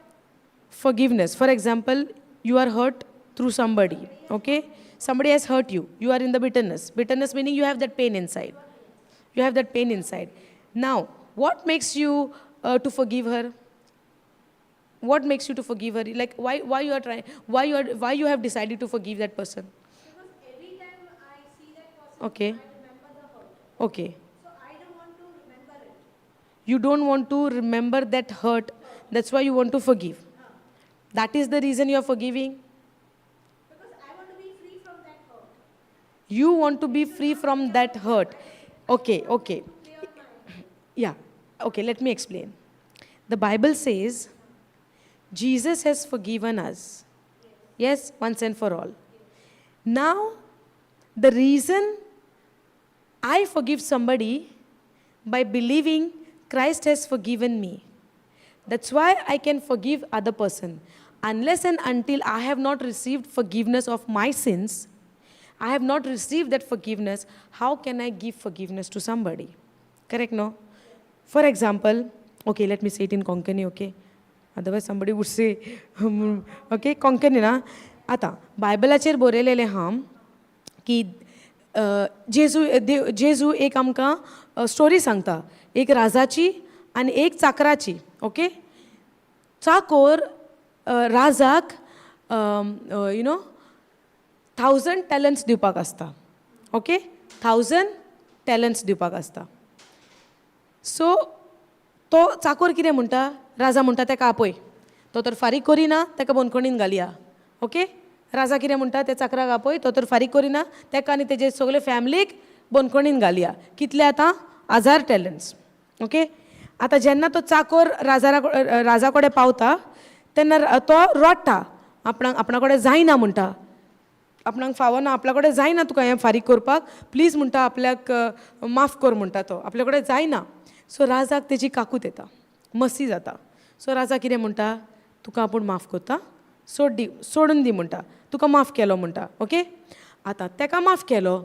forgiveness. For example, you are hurt through somebody, okay? Somebody has hurt you. You are in the bitterness. Bitterness meaning you have that pain inside. You have that pain inside. Now, what makes you to forgive her? What makes you to forgive her? Like why you are trying, why you have decided to forgive that person? Because every time I see that person, Okay. I remember the hurt. Okay. So I don't want to remember it. You don't want to remember that hurt. That's why you want to forgive. That is the reason you are forgiving. Because I want to be free from that hurt. You want to be free from that hurt. Okay, okay. Yeah, okay, let me explain. The Bible says Jesus has forgiven us. Yes, once and for all. Now, the reason I forgive somebody by believing Christ has forgiven me. That's why I can forgive other person. Unless and until I have not received forgiveness of my sins, I have not received that forgiveness, how can I give forgiveness to somebody? Correct, no? For example, okay, let me say it in Konkani, okay? Otherwise somebody would say, okay, Konkani ना? आतां बायबलाचेर बरयलेलें आहा की जेजू देव जेजू एक आमकां story सांगता, एक राजाची आनी एक चाकराची. ओके, चाकोर राजाक 1000 टॅलंट्स दिवपाक आसता. ओके, 1000 टॅलंट्स दिवपाक आसता. सो तो चाकोर कितें म्हणटा, राजा म्हणटा तेका आपय, तो तर फारीक करिना, तेका बंदखणीन घालया. ओके, राजा कितें म्हणटा, त्या चाकराक आपय, तो तर फारीक करिना, तेका आनी तेजे सगळे फॅमिलीक बंदखणीन घालया. कितले आतां? 1000 टॅलंट्स. ओके, आतां जेन्ना तो चाकोर राजा कडेन पावता तेन्ना तो रडटा, आपणाक आपणा कडेन जायना म्हणटा, आपणाक फावना, आपल्या कडेन जायना तुका हें फारीक करपाक, प्लीज म्हणटा आपल्याक माफ कर म्हणटा, तो आपल्या कडेन जायना. सो राजाक तेजी काकूत येता, मसी जाता. सो राजा कितें म्हणटा, तुका आपूण माफ करता, सोड दी, सोडून दी म्हणटा, तुका माफ केलो म्हणटा. ओके, आतां तेका माफ केलो,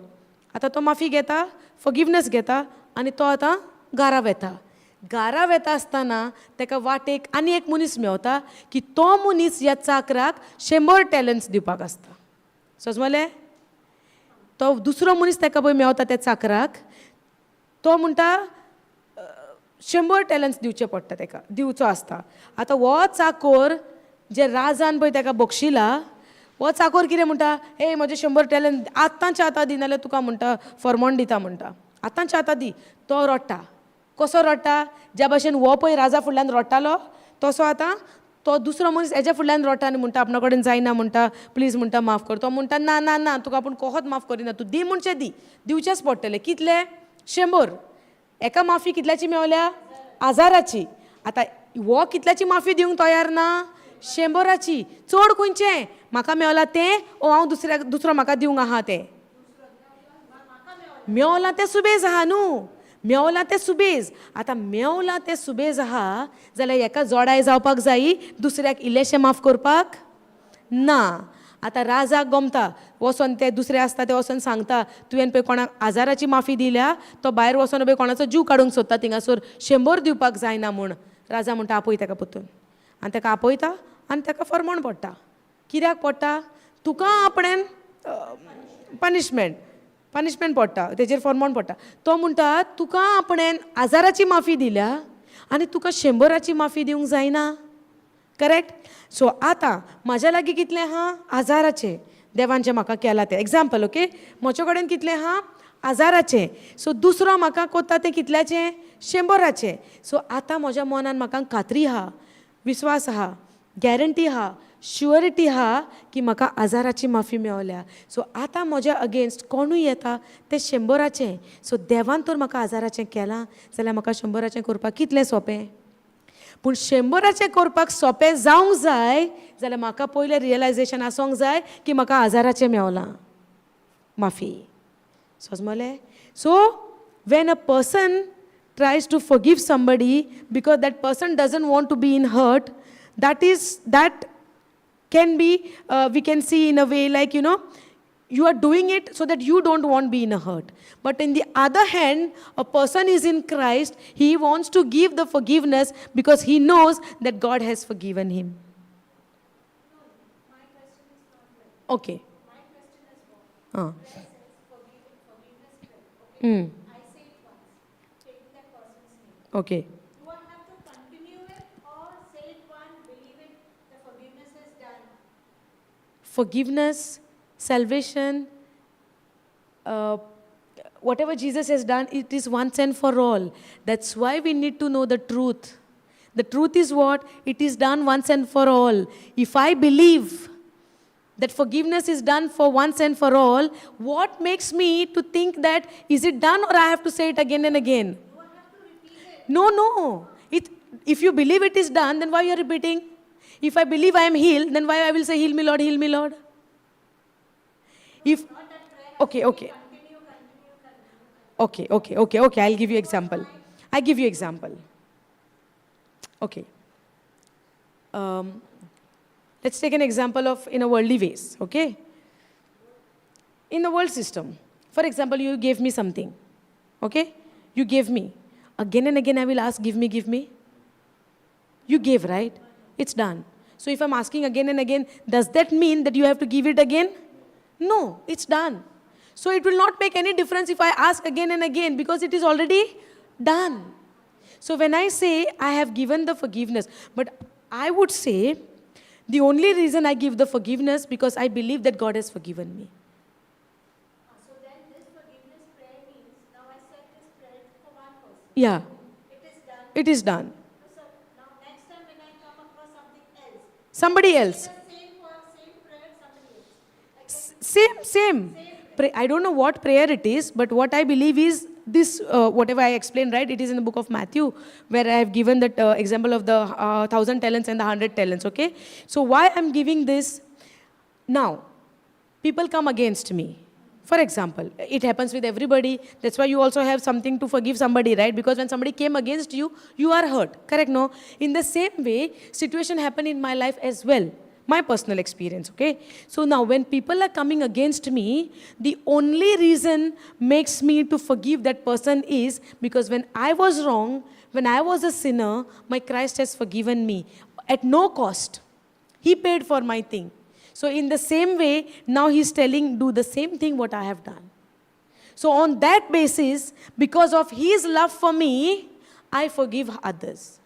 आतां तो माफी घेता, फॉरगिवनस घेता आनी तो आतां घरा वेता. घरा वेता आसतना तेका वाटेक आनी एक मनीस मेवता की तो मनीस ह्या चाकराक 100 टॅलंट्स दिवपाक आसता. समजलें? तो दुसरो मनीस तेका पळय मेवता त्या चाकराक, तो म्हणटा 100 टॅलंट्स दिवचे पडटा तेका, दिवचो आसता. आतां हो चाकोर जे राजान पळय तेका बक्षिला, हो चाकोर कितें म्हणटा, हे म्हजे 100 टॅलंट आतांच्या आतां दी, नाल्यार तुका म्हणटा फॉर्मोन दिता म्हणटा, आतांच्या आतां दी. तो रडटा. कसो रडटा? ज्या भशेन हो पळय राजा फुडल्यान रडटालो तसो आतां तो दुसरो मनीस हेज्या फुडल्यान रडटा आनी म्हणटा आपणा कडेन जायना म्हणटा, प्लीज म्हणटा माफ कर. तो म्हणटा ना ना ना, तुका आपूण कोहोत माफ करिना, तूं दी म्हणचें दी, दिवचेंच पडटलें. कितले? 100. एका माफी कितल्याची मेवल्या? 1000ची. आतां हो कितल्याची माफी दिवंक तयार ना? 100ची. चड खंयचें म्हाका मेवलां तें, ओ हांव दुसऱ्याक दुसरो म्हाका दिवंक आहा तें मेवलां तें सुबेज आहा न्हू, मेवलां तें सुबेज. आतां मेवलां तें सुबेज आहा जाल्यार हेका जोडाय जावपाक जायी, दुसऱ्याक इल्लेशें माफ करपाक ना. आतां राजाक गमता, वचोन ते दुसरे आसता ते वचोन सांगता, तुवें पळय कोणाक 1000ची माफी दिल्या, तो भायर वचोन पळय कोणाचो जीव काडूंक सोदता थिंगासर, 100 दिवपाक जायना म्हूण. राजा म्हणटा आपय तेका परतून, आनी तेका आपयता आनी तेका फरमण पडटा. कित्याक पडटा? तुका आपणें पनिशमेंट पडटा, तेजेर फॉर्मोन पडटा. तो म्हणटा तुका आपणें 1000ची माफी दिल्या आनी तुका 100ची माफी दिवंक जायना. करेक्ट? सो आतां म्हाज्या लागीं कितलें आहा? 1000चें. देवान जें म्हाका केलां तें एग्जाम्पल. ओके, म्हजे कडेन कितलें आहा? 1000चें. सो दुसरो म्हाका कोत्ता तें कितल्याचें? 100चें. सो आतां म्हज्या मनान म्हाका खात्री आहा, विस्वास आहा, गॅरंटी आहा, शुअरिटी आहा की म्हाका आजाराची माफी मेवल्या. सो आतां म्हज्या अगेन्स्ट कोणूय येता तें 100राचें. सो देवान तर म्हाका आजाराचें केलां जाल्यार म्हाका 100राचें करपाक कितलें सोंपें. पूण 100राचें करपाक सोंपें जावंक जाय जाल्यार म्हाका पयलें रियलायजेशन आसूंक जाय की म्हाका आजाराचें मेवलां माफी. समजलें? So when a person tries to forgive somebody because that person doesn't want to be in hurt, that is, that can be, we can see in a way like, you know, you are doing it so that you don't want to be in a hurt. But in the other hand, a person is in Christ, he wants to give the forgiveness because he knows that God has forgiven him. No, my question is not like that. Okay. My question is what? Ah. Prayer says forgiveness prayer. Okay. Mm. I say it once, taking that person's name. Okay. Do I have to continue it or say it one, believe it, the forgiveness is done? Forgiveness, salvation, whatever Jesus has done, it is once and for all. That's why we need to know the truth. The truth is what? It is done once and for all. If I believe that forgiveness is done for once and for all, what makes me to think that is it done or I have to say it again and again? Do I have to repeat it? No, no. If you believe it is done, then why you are repeating? If I believe I am healed, then why I will say, heal me, Lord, heal me, Lord? If Not that prayer has okay, to be okay. continue, continue, continue. Okay, okay, okay, okay. I'll give you example. I give you example. Okay. Let's take an example of in a worldly ways, okay? In the world system. For example, you gave me something, okay? You gave me. Again and again I will ask, give me, give me. You gave, right? It's done. So if I'm asking again and again, does that mean that you have to give it again? No, it's done. So it will not make any difference if I ask again and again because it is already done. So when I say I have given the forgiveness, but I would say the only reason I give the forgiveness because I believe that God has forgiven me. So then this forgiveness prayer means, now I said this prayer for one person. Yeah, It is done. it is done. So now next time when I come across something else, Somebody else. the same same prayer, somebody else. Again, Same, same. I don't know what prayer it is, but what I believe is this, whatever I explained, right? It is in the book of Matthew, where I have given that example of the 1,000 talents and the 100 talents, okay? So why I'm giving this now? People come against me. For example, it happens with everybody. That's why you also have something to forgive somebody, right? Because when somebody came against you, you are hurt. Correct, no? In the same way, situation happened in my life as well. My personal experience, okay? So now when people are coming against me, the only reason makes me to forgive that person is because when I was wrong, when I was a sinner, my Christ has forgiven me at no cost. He paid for my thing. So in the same way, now he's telling, do the same thing what I have done. So on that basis, because of his love for me, I forgive others.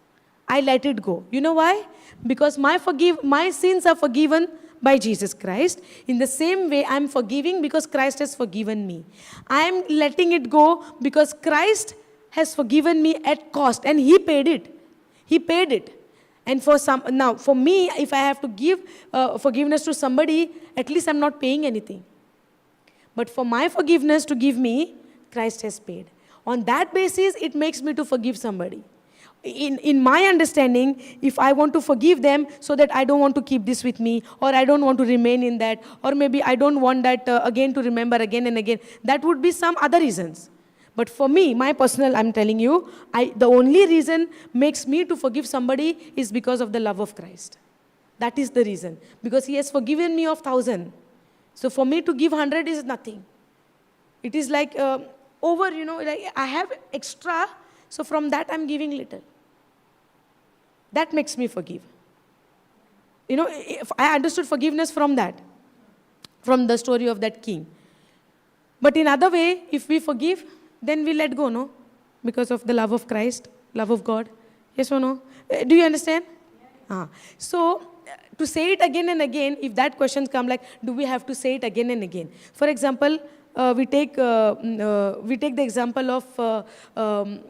I let it go. You know why? Because my sins are forgiven by Jesus Christ. In the same way, I'm forgiving because Christ has forgiven me. I'm letting it go because Christ has forgiven me at cost and he paid it. He paid it. And for some, now for me, if I have to give forgiveness to somebody, at least I'm not paying anything. But for my forgiveness to give me, Christ has paid. On that basis, it makes me to forgive somebody. In my understanding, if I want to forgive them so that I don't want to keep this with me, or I don't want to remain in that, or maybe I don't want that again to remember again and again, that would be some other reasons. But for me, my personal, I'm telling you, the only reason makes me to forgive somebody is because of the love of Christ. That is the reason. Because he has forgiven me of 1,000. So for me to give 100 is nothing. It is like over, you know, like I have extra, so from that I'm giving little. That makes me forgive. You know, if I understood forgiveness from that, from the story of that king. But in other way, if we forgive, then we let go, no? Because of the love of Christ, love of God. Yes or no? Do you understand? Yeah. So, to say it again and again, if that question comes, like, do we have to say it again and again? For example, we take the example of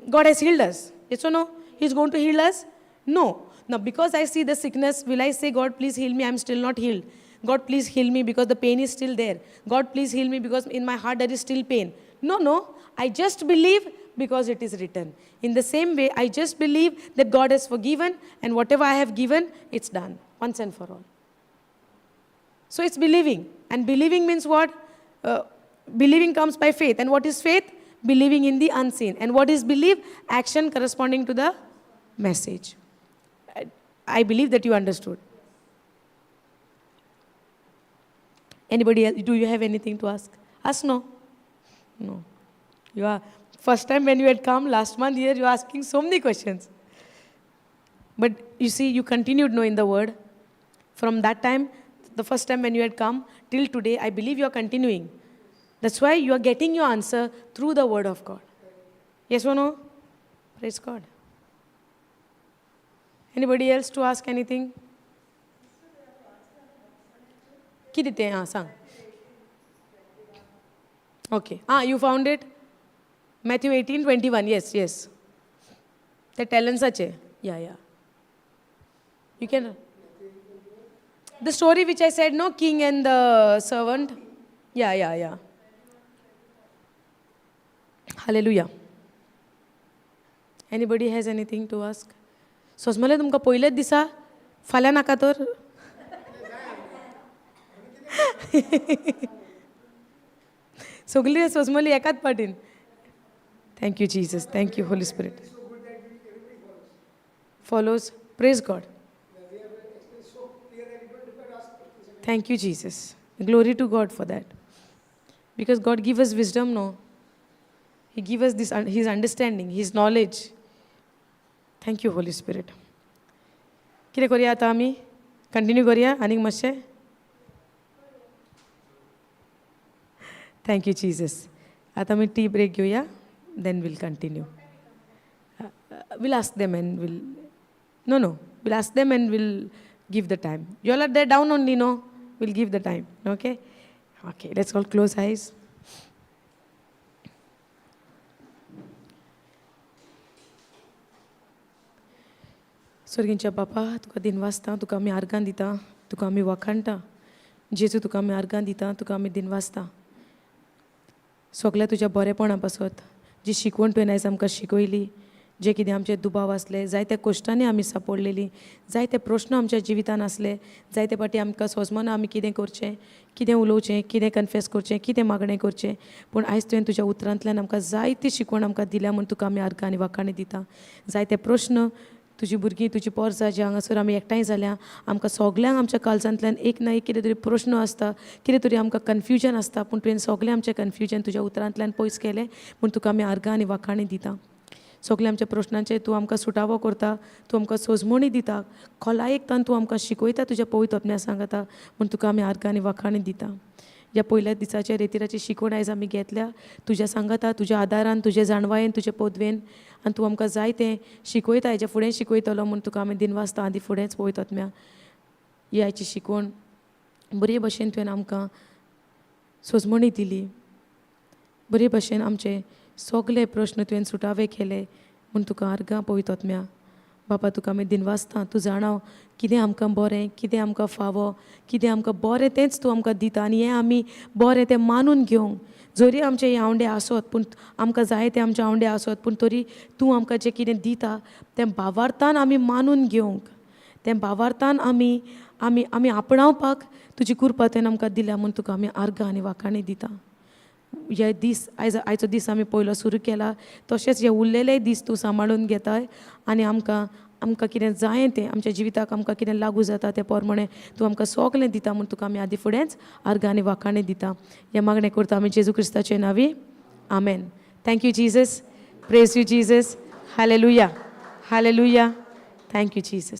God has healed us. Yes or no? He's going to heal us? No. Now, because I see the sickness, will I say, God, please heal me? I'm still not healed. God, please heal me because the pain is still there. God, please heal me because in my heart there is still pain. No, no. I just believe because it is written. In the same way, I just believe that God has forgiven, and whatever I have given, it's done once and for all. So it's believing. And believing means what? Believing comes by faith. And what is faith? Believing in the unseen. And what is belief? Action corresponding to the message. I believe that you understood. Anybody else? Do you have anything to ask? Ask no. No. You are first time when you had come last month here, you are asking so many questions. But you see, you continued knowing the word. From that time, the first time when you had come till today, I believe you are continuing. That's why you are getting your answer through the word of God. Yes or no? Praise God. Anybody else to ask anything? कितें तें आं सांग. Okay. Ah, you found it? Matthew 18:21. Yes, yes. ते टॅलन्साचे. Yeah. You can. The story which I said, no, king and the servant. Yeah. Hallelujah. Anybody has anything to ask? सोजमले तुमकां पयलेच दिसा फाल्यां नाका तर. सगळी सोजमली एकाच पाटीन. Thank you Jesus, thank you Holy Spirit. Follows. Praise God. Thank you Jesus. Glory to God for that. Because God give us wisdom, no? He give us this, His understanding, His knowledge. Thank you, Holy Spirit. कितें करुया आतां आमी? Continue करुया आनीक मातशें? Thank you Jesus. आतां आमी tea break घेवया, then we'll continue. We'll ask them and we'll, no, no, we'll ask them and we'll give the time. You all are there down only, no? We'll give the time, okay? Okay, let's all close eyes. सर्गींच्या बापा, तुका दिनवासता, तुका आमी आर्गां दिता, तुका आमी वाखाणटा. जेजू, तुका आमी आर्गां दिता, तुका आमी दिनवासता सगल्या तुज्या बरेपणा पासत. जी शिकवण तुवें आयज आमकां शिकयली, जे कितें आमचे दुबाव आसले, जायत्या कश्टांनी आमी सापडलेली, जायते प्रश्न आमच्या जिवितान आसले, जायते फावटी आमकां सोजमना आमी कितें करचें, कितें उलोवचें, कितें कन्फेस करचें, कितें मागणें करचें. पूण आयज तुवें तुज्या उतरांतल्यान आमकां जायती शिकवण आमकां दिल्या म्हूण तुका आमी आर्गां आनी वाखाणी दिता. जायते प्रश्न तुजी भुरगीं, तुजी पोरसां जी हांगासर आमी एकठांय जाल्या, आमकां सगल्यांक आमच्या काळजांतल्यान एक ना एक कितें तरी प्रश्न आसता, कितें तरी आमकां कन्फ्युजन आसता. पूण तुवें सगळें आमचें कन्फ्युजन तुज्या उतरांतल्यान पयस केलें म्हूण तुका आमी आर्गां आनी वाखाणी दिता. सगल्या आमच्या प्रश्नांचेर तूं आमकां सुटावो करता, तूं आमकां सोजमणी दिता, खोलायेक तूं आमकां शिकयता तुज्या पवित्र आत्म्या सांगाता म्हूण तुका आमी आर्गां आनी वाखाणी दिता. ह्या पयल्या दिसाच्या रेतिराची शिकवण आयज आमी घेतल्या तुज्या सांगाता, तुज्या आदारान, तुज्या जाणवायेन, तुज्या पदवेन, आनी तूं आमकां जाय तें शिकयता, हेच्या फुडें शिकयतलो म्हूण तुका आमी दिनवासता. आदी फुडेंच पवित्र आत्म्या ही आयची शिकवण बरे भशेन तुवें आमकां सोजमणी दिली, बरे भशेन आमचे सगले प्रश्न तुवें सुटावे केले म्हूण तुका आर्गां पवित्र आत्म्या. बापा, तुका आमी दिनवासता. तूं जाणा कितें आमकां बरें, कितें आमकां फावो, कितें आमकां बरें तेंच तूं आमकां दिता आनी हें आमी बरें तें मानून घेवंक. जरी आमचे हे आवंडे आसत, पूण आमकां जाय ते आमचे आवंडे आसत, पूण तरी तूं आमकां जें कितें दिता तें भावार्थान आमी मानून घेवंक, तें भावार्थान आमी आमी आमी आपणावपाक तुजी कृपा तुवें आमकां दिल्या म्हूण तुका आमी आर्गां आनी वाखाणी दिता. हे दीस आयज, आयचो दीस आमी पयलो सुरू केला, तशेंच हे उरलेले दीस तूं सांबाळून घेताय आनी आमकां आमकां कितें जाय तें आमच्या जिविताक आमकां कितें लागू जाता तें प्रमाणें तूं आमकां सगलें दिता म्हूण तुका आमी आदी फुडेंच आर्गां आनी वाखाणी दिता. हें मागणें करता आमी जेजू क्रिस्ताचे नांवी, आमेन. Thank you Jesus. Praise you Jesus. Hallelujah, hallelujah. Thank you Jesus.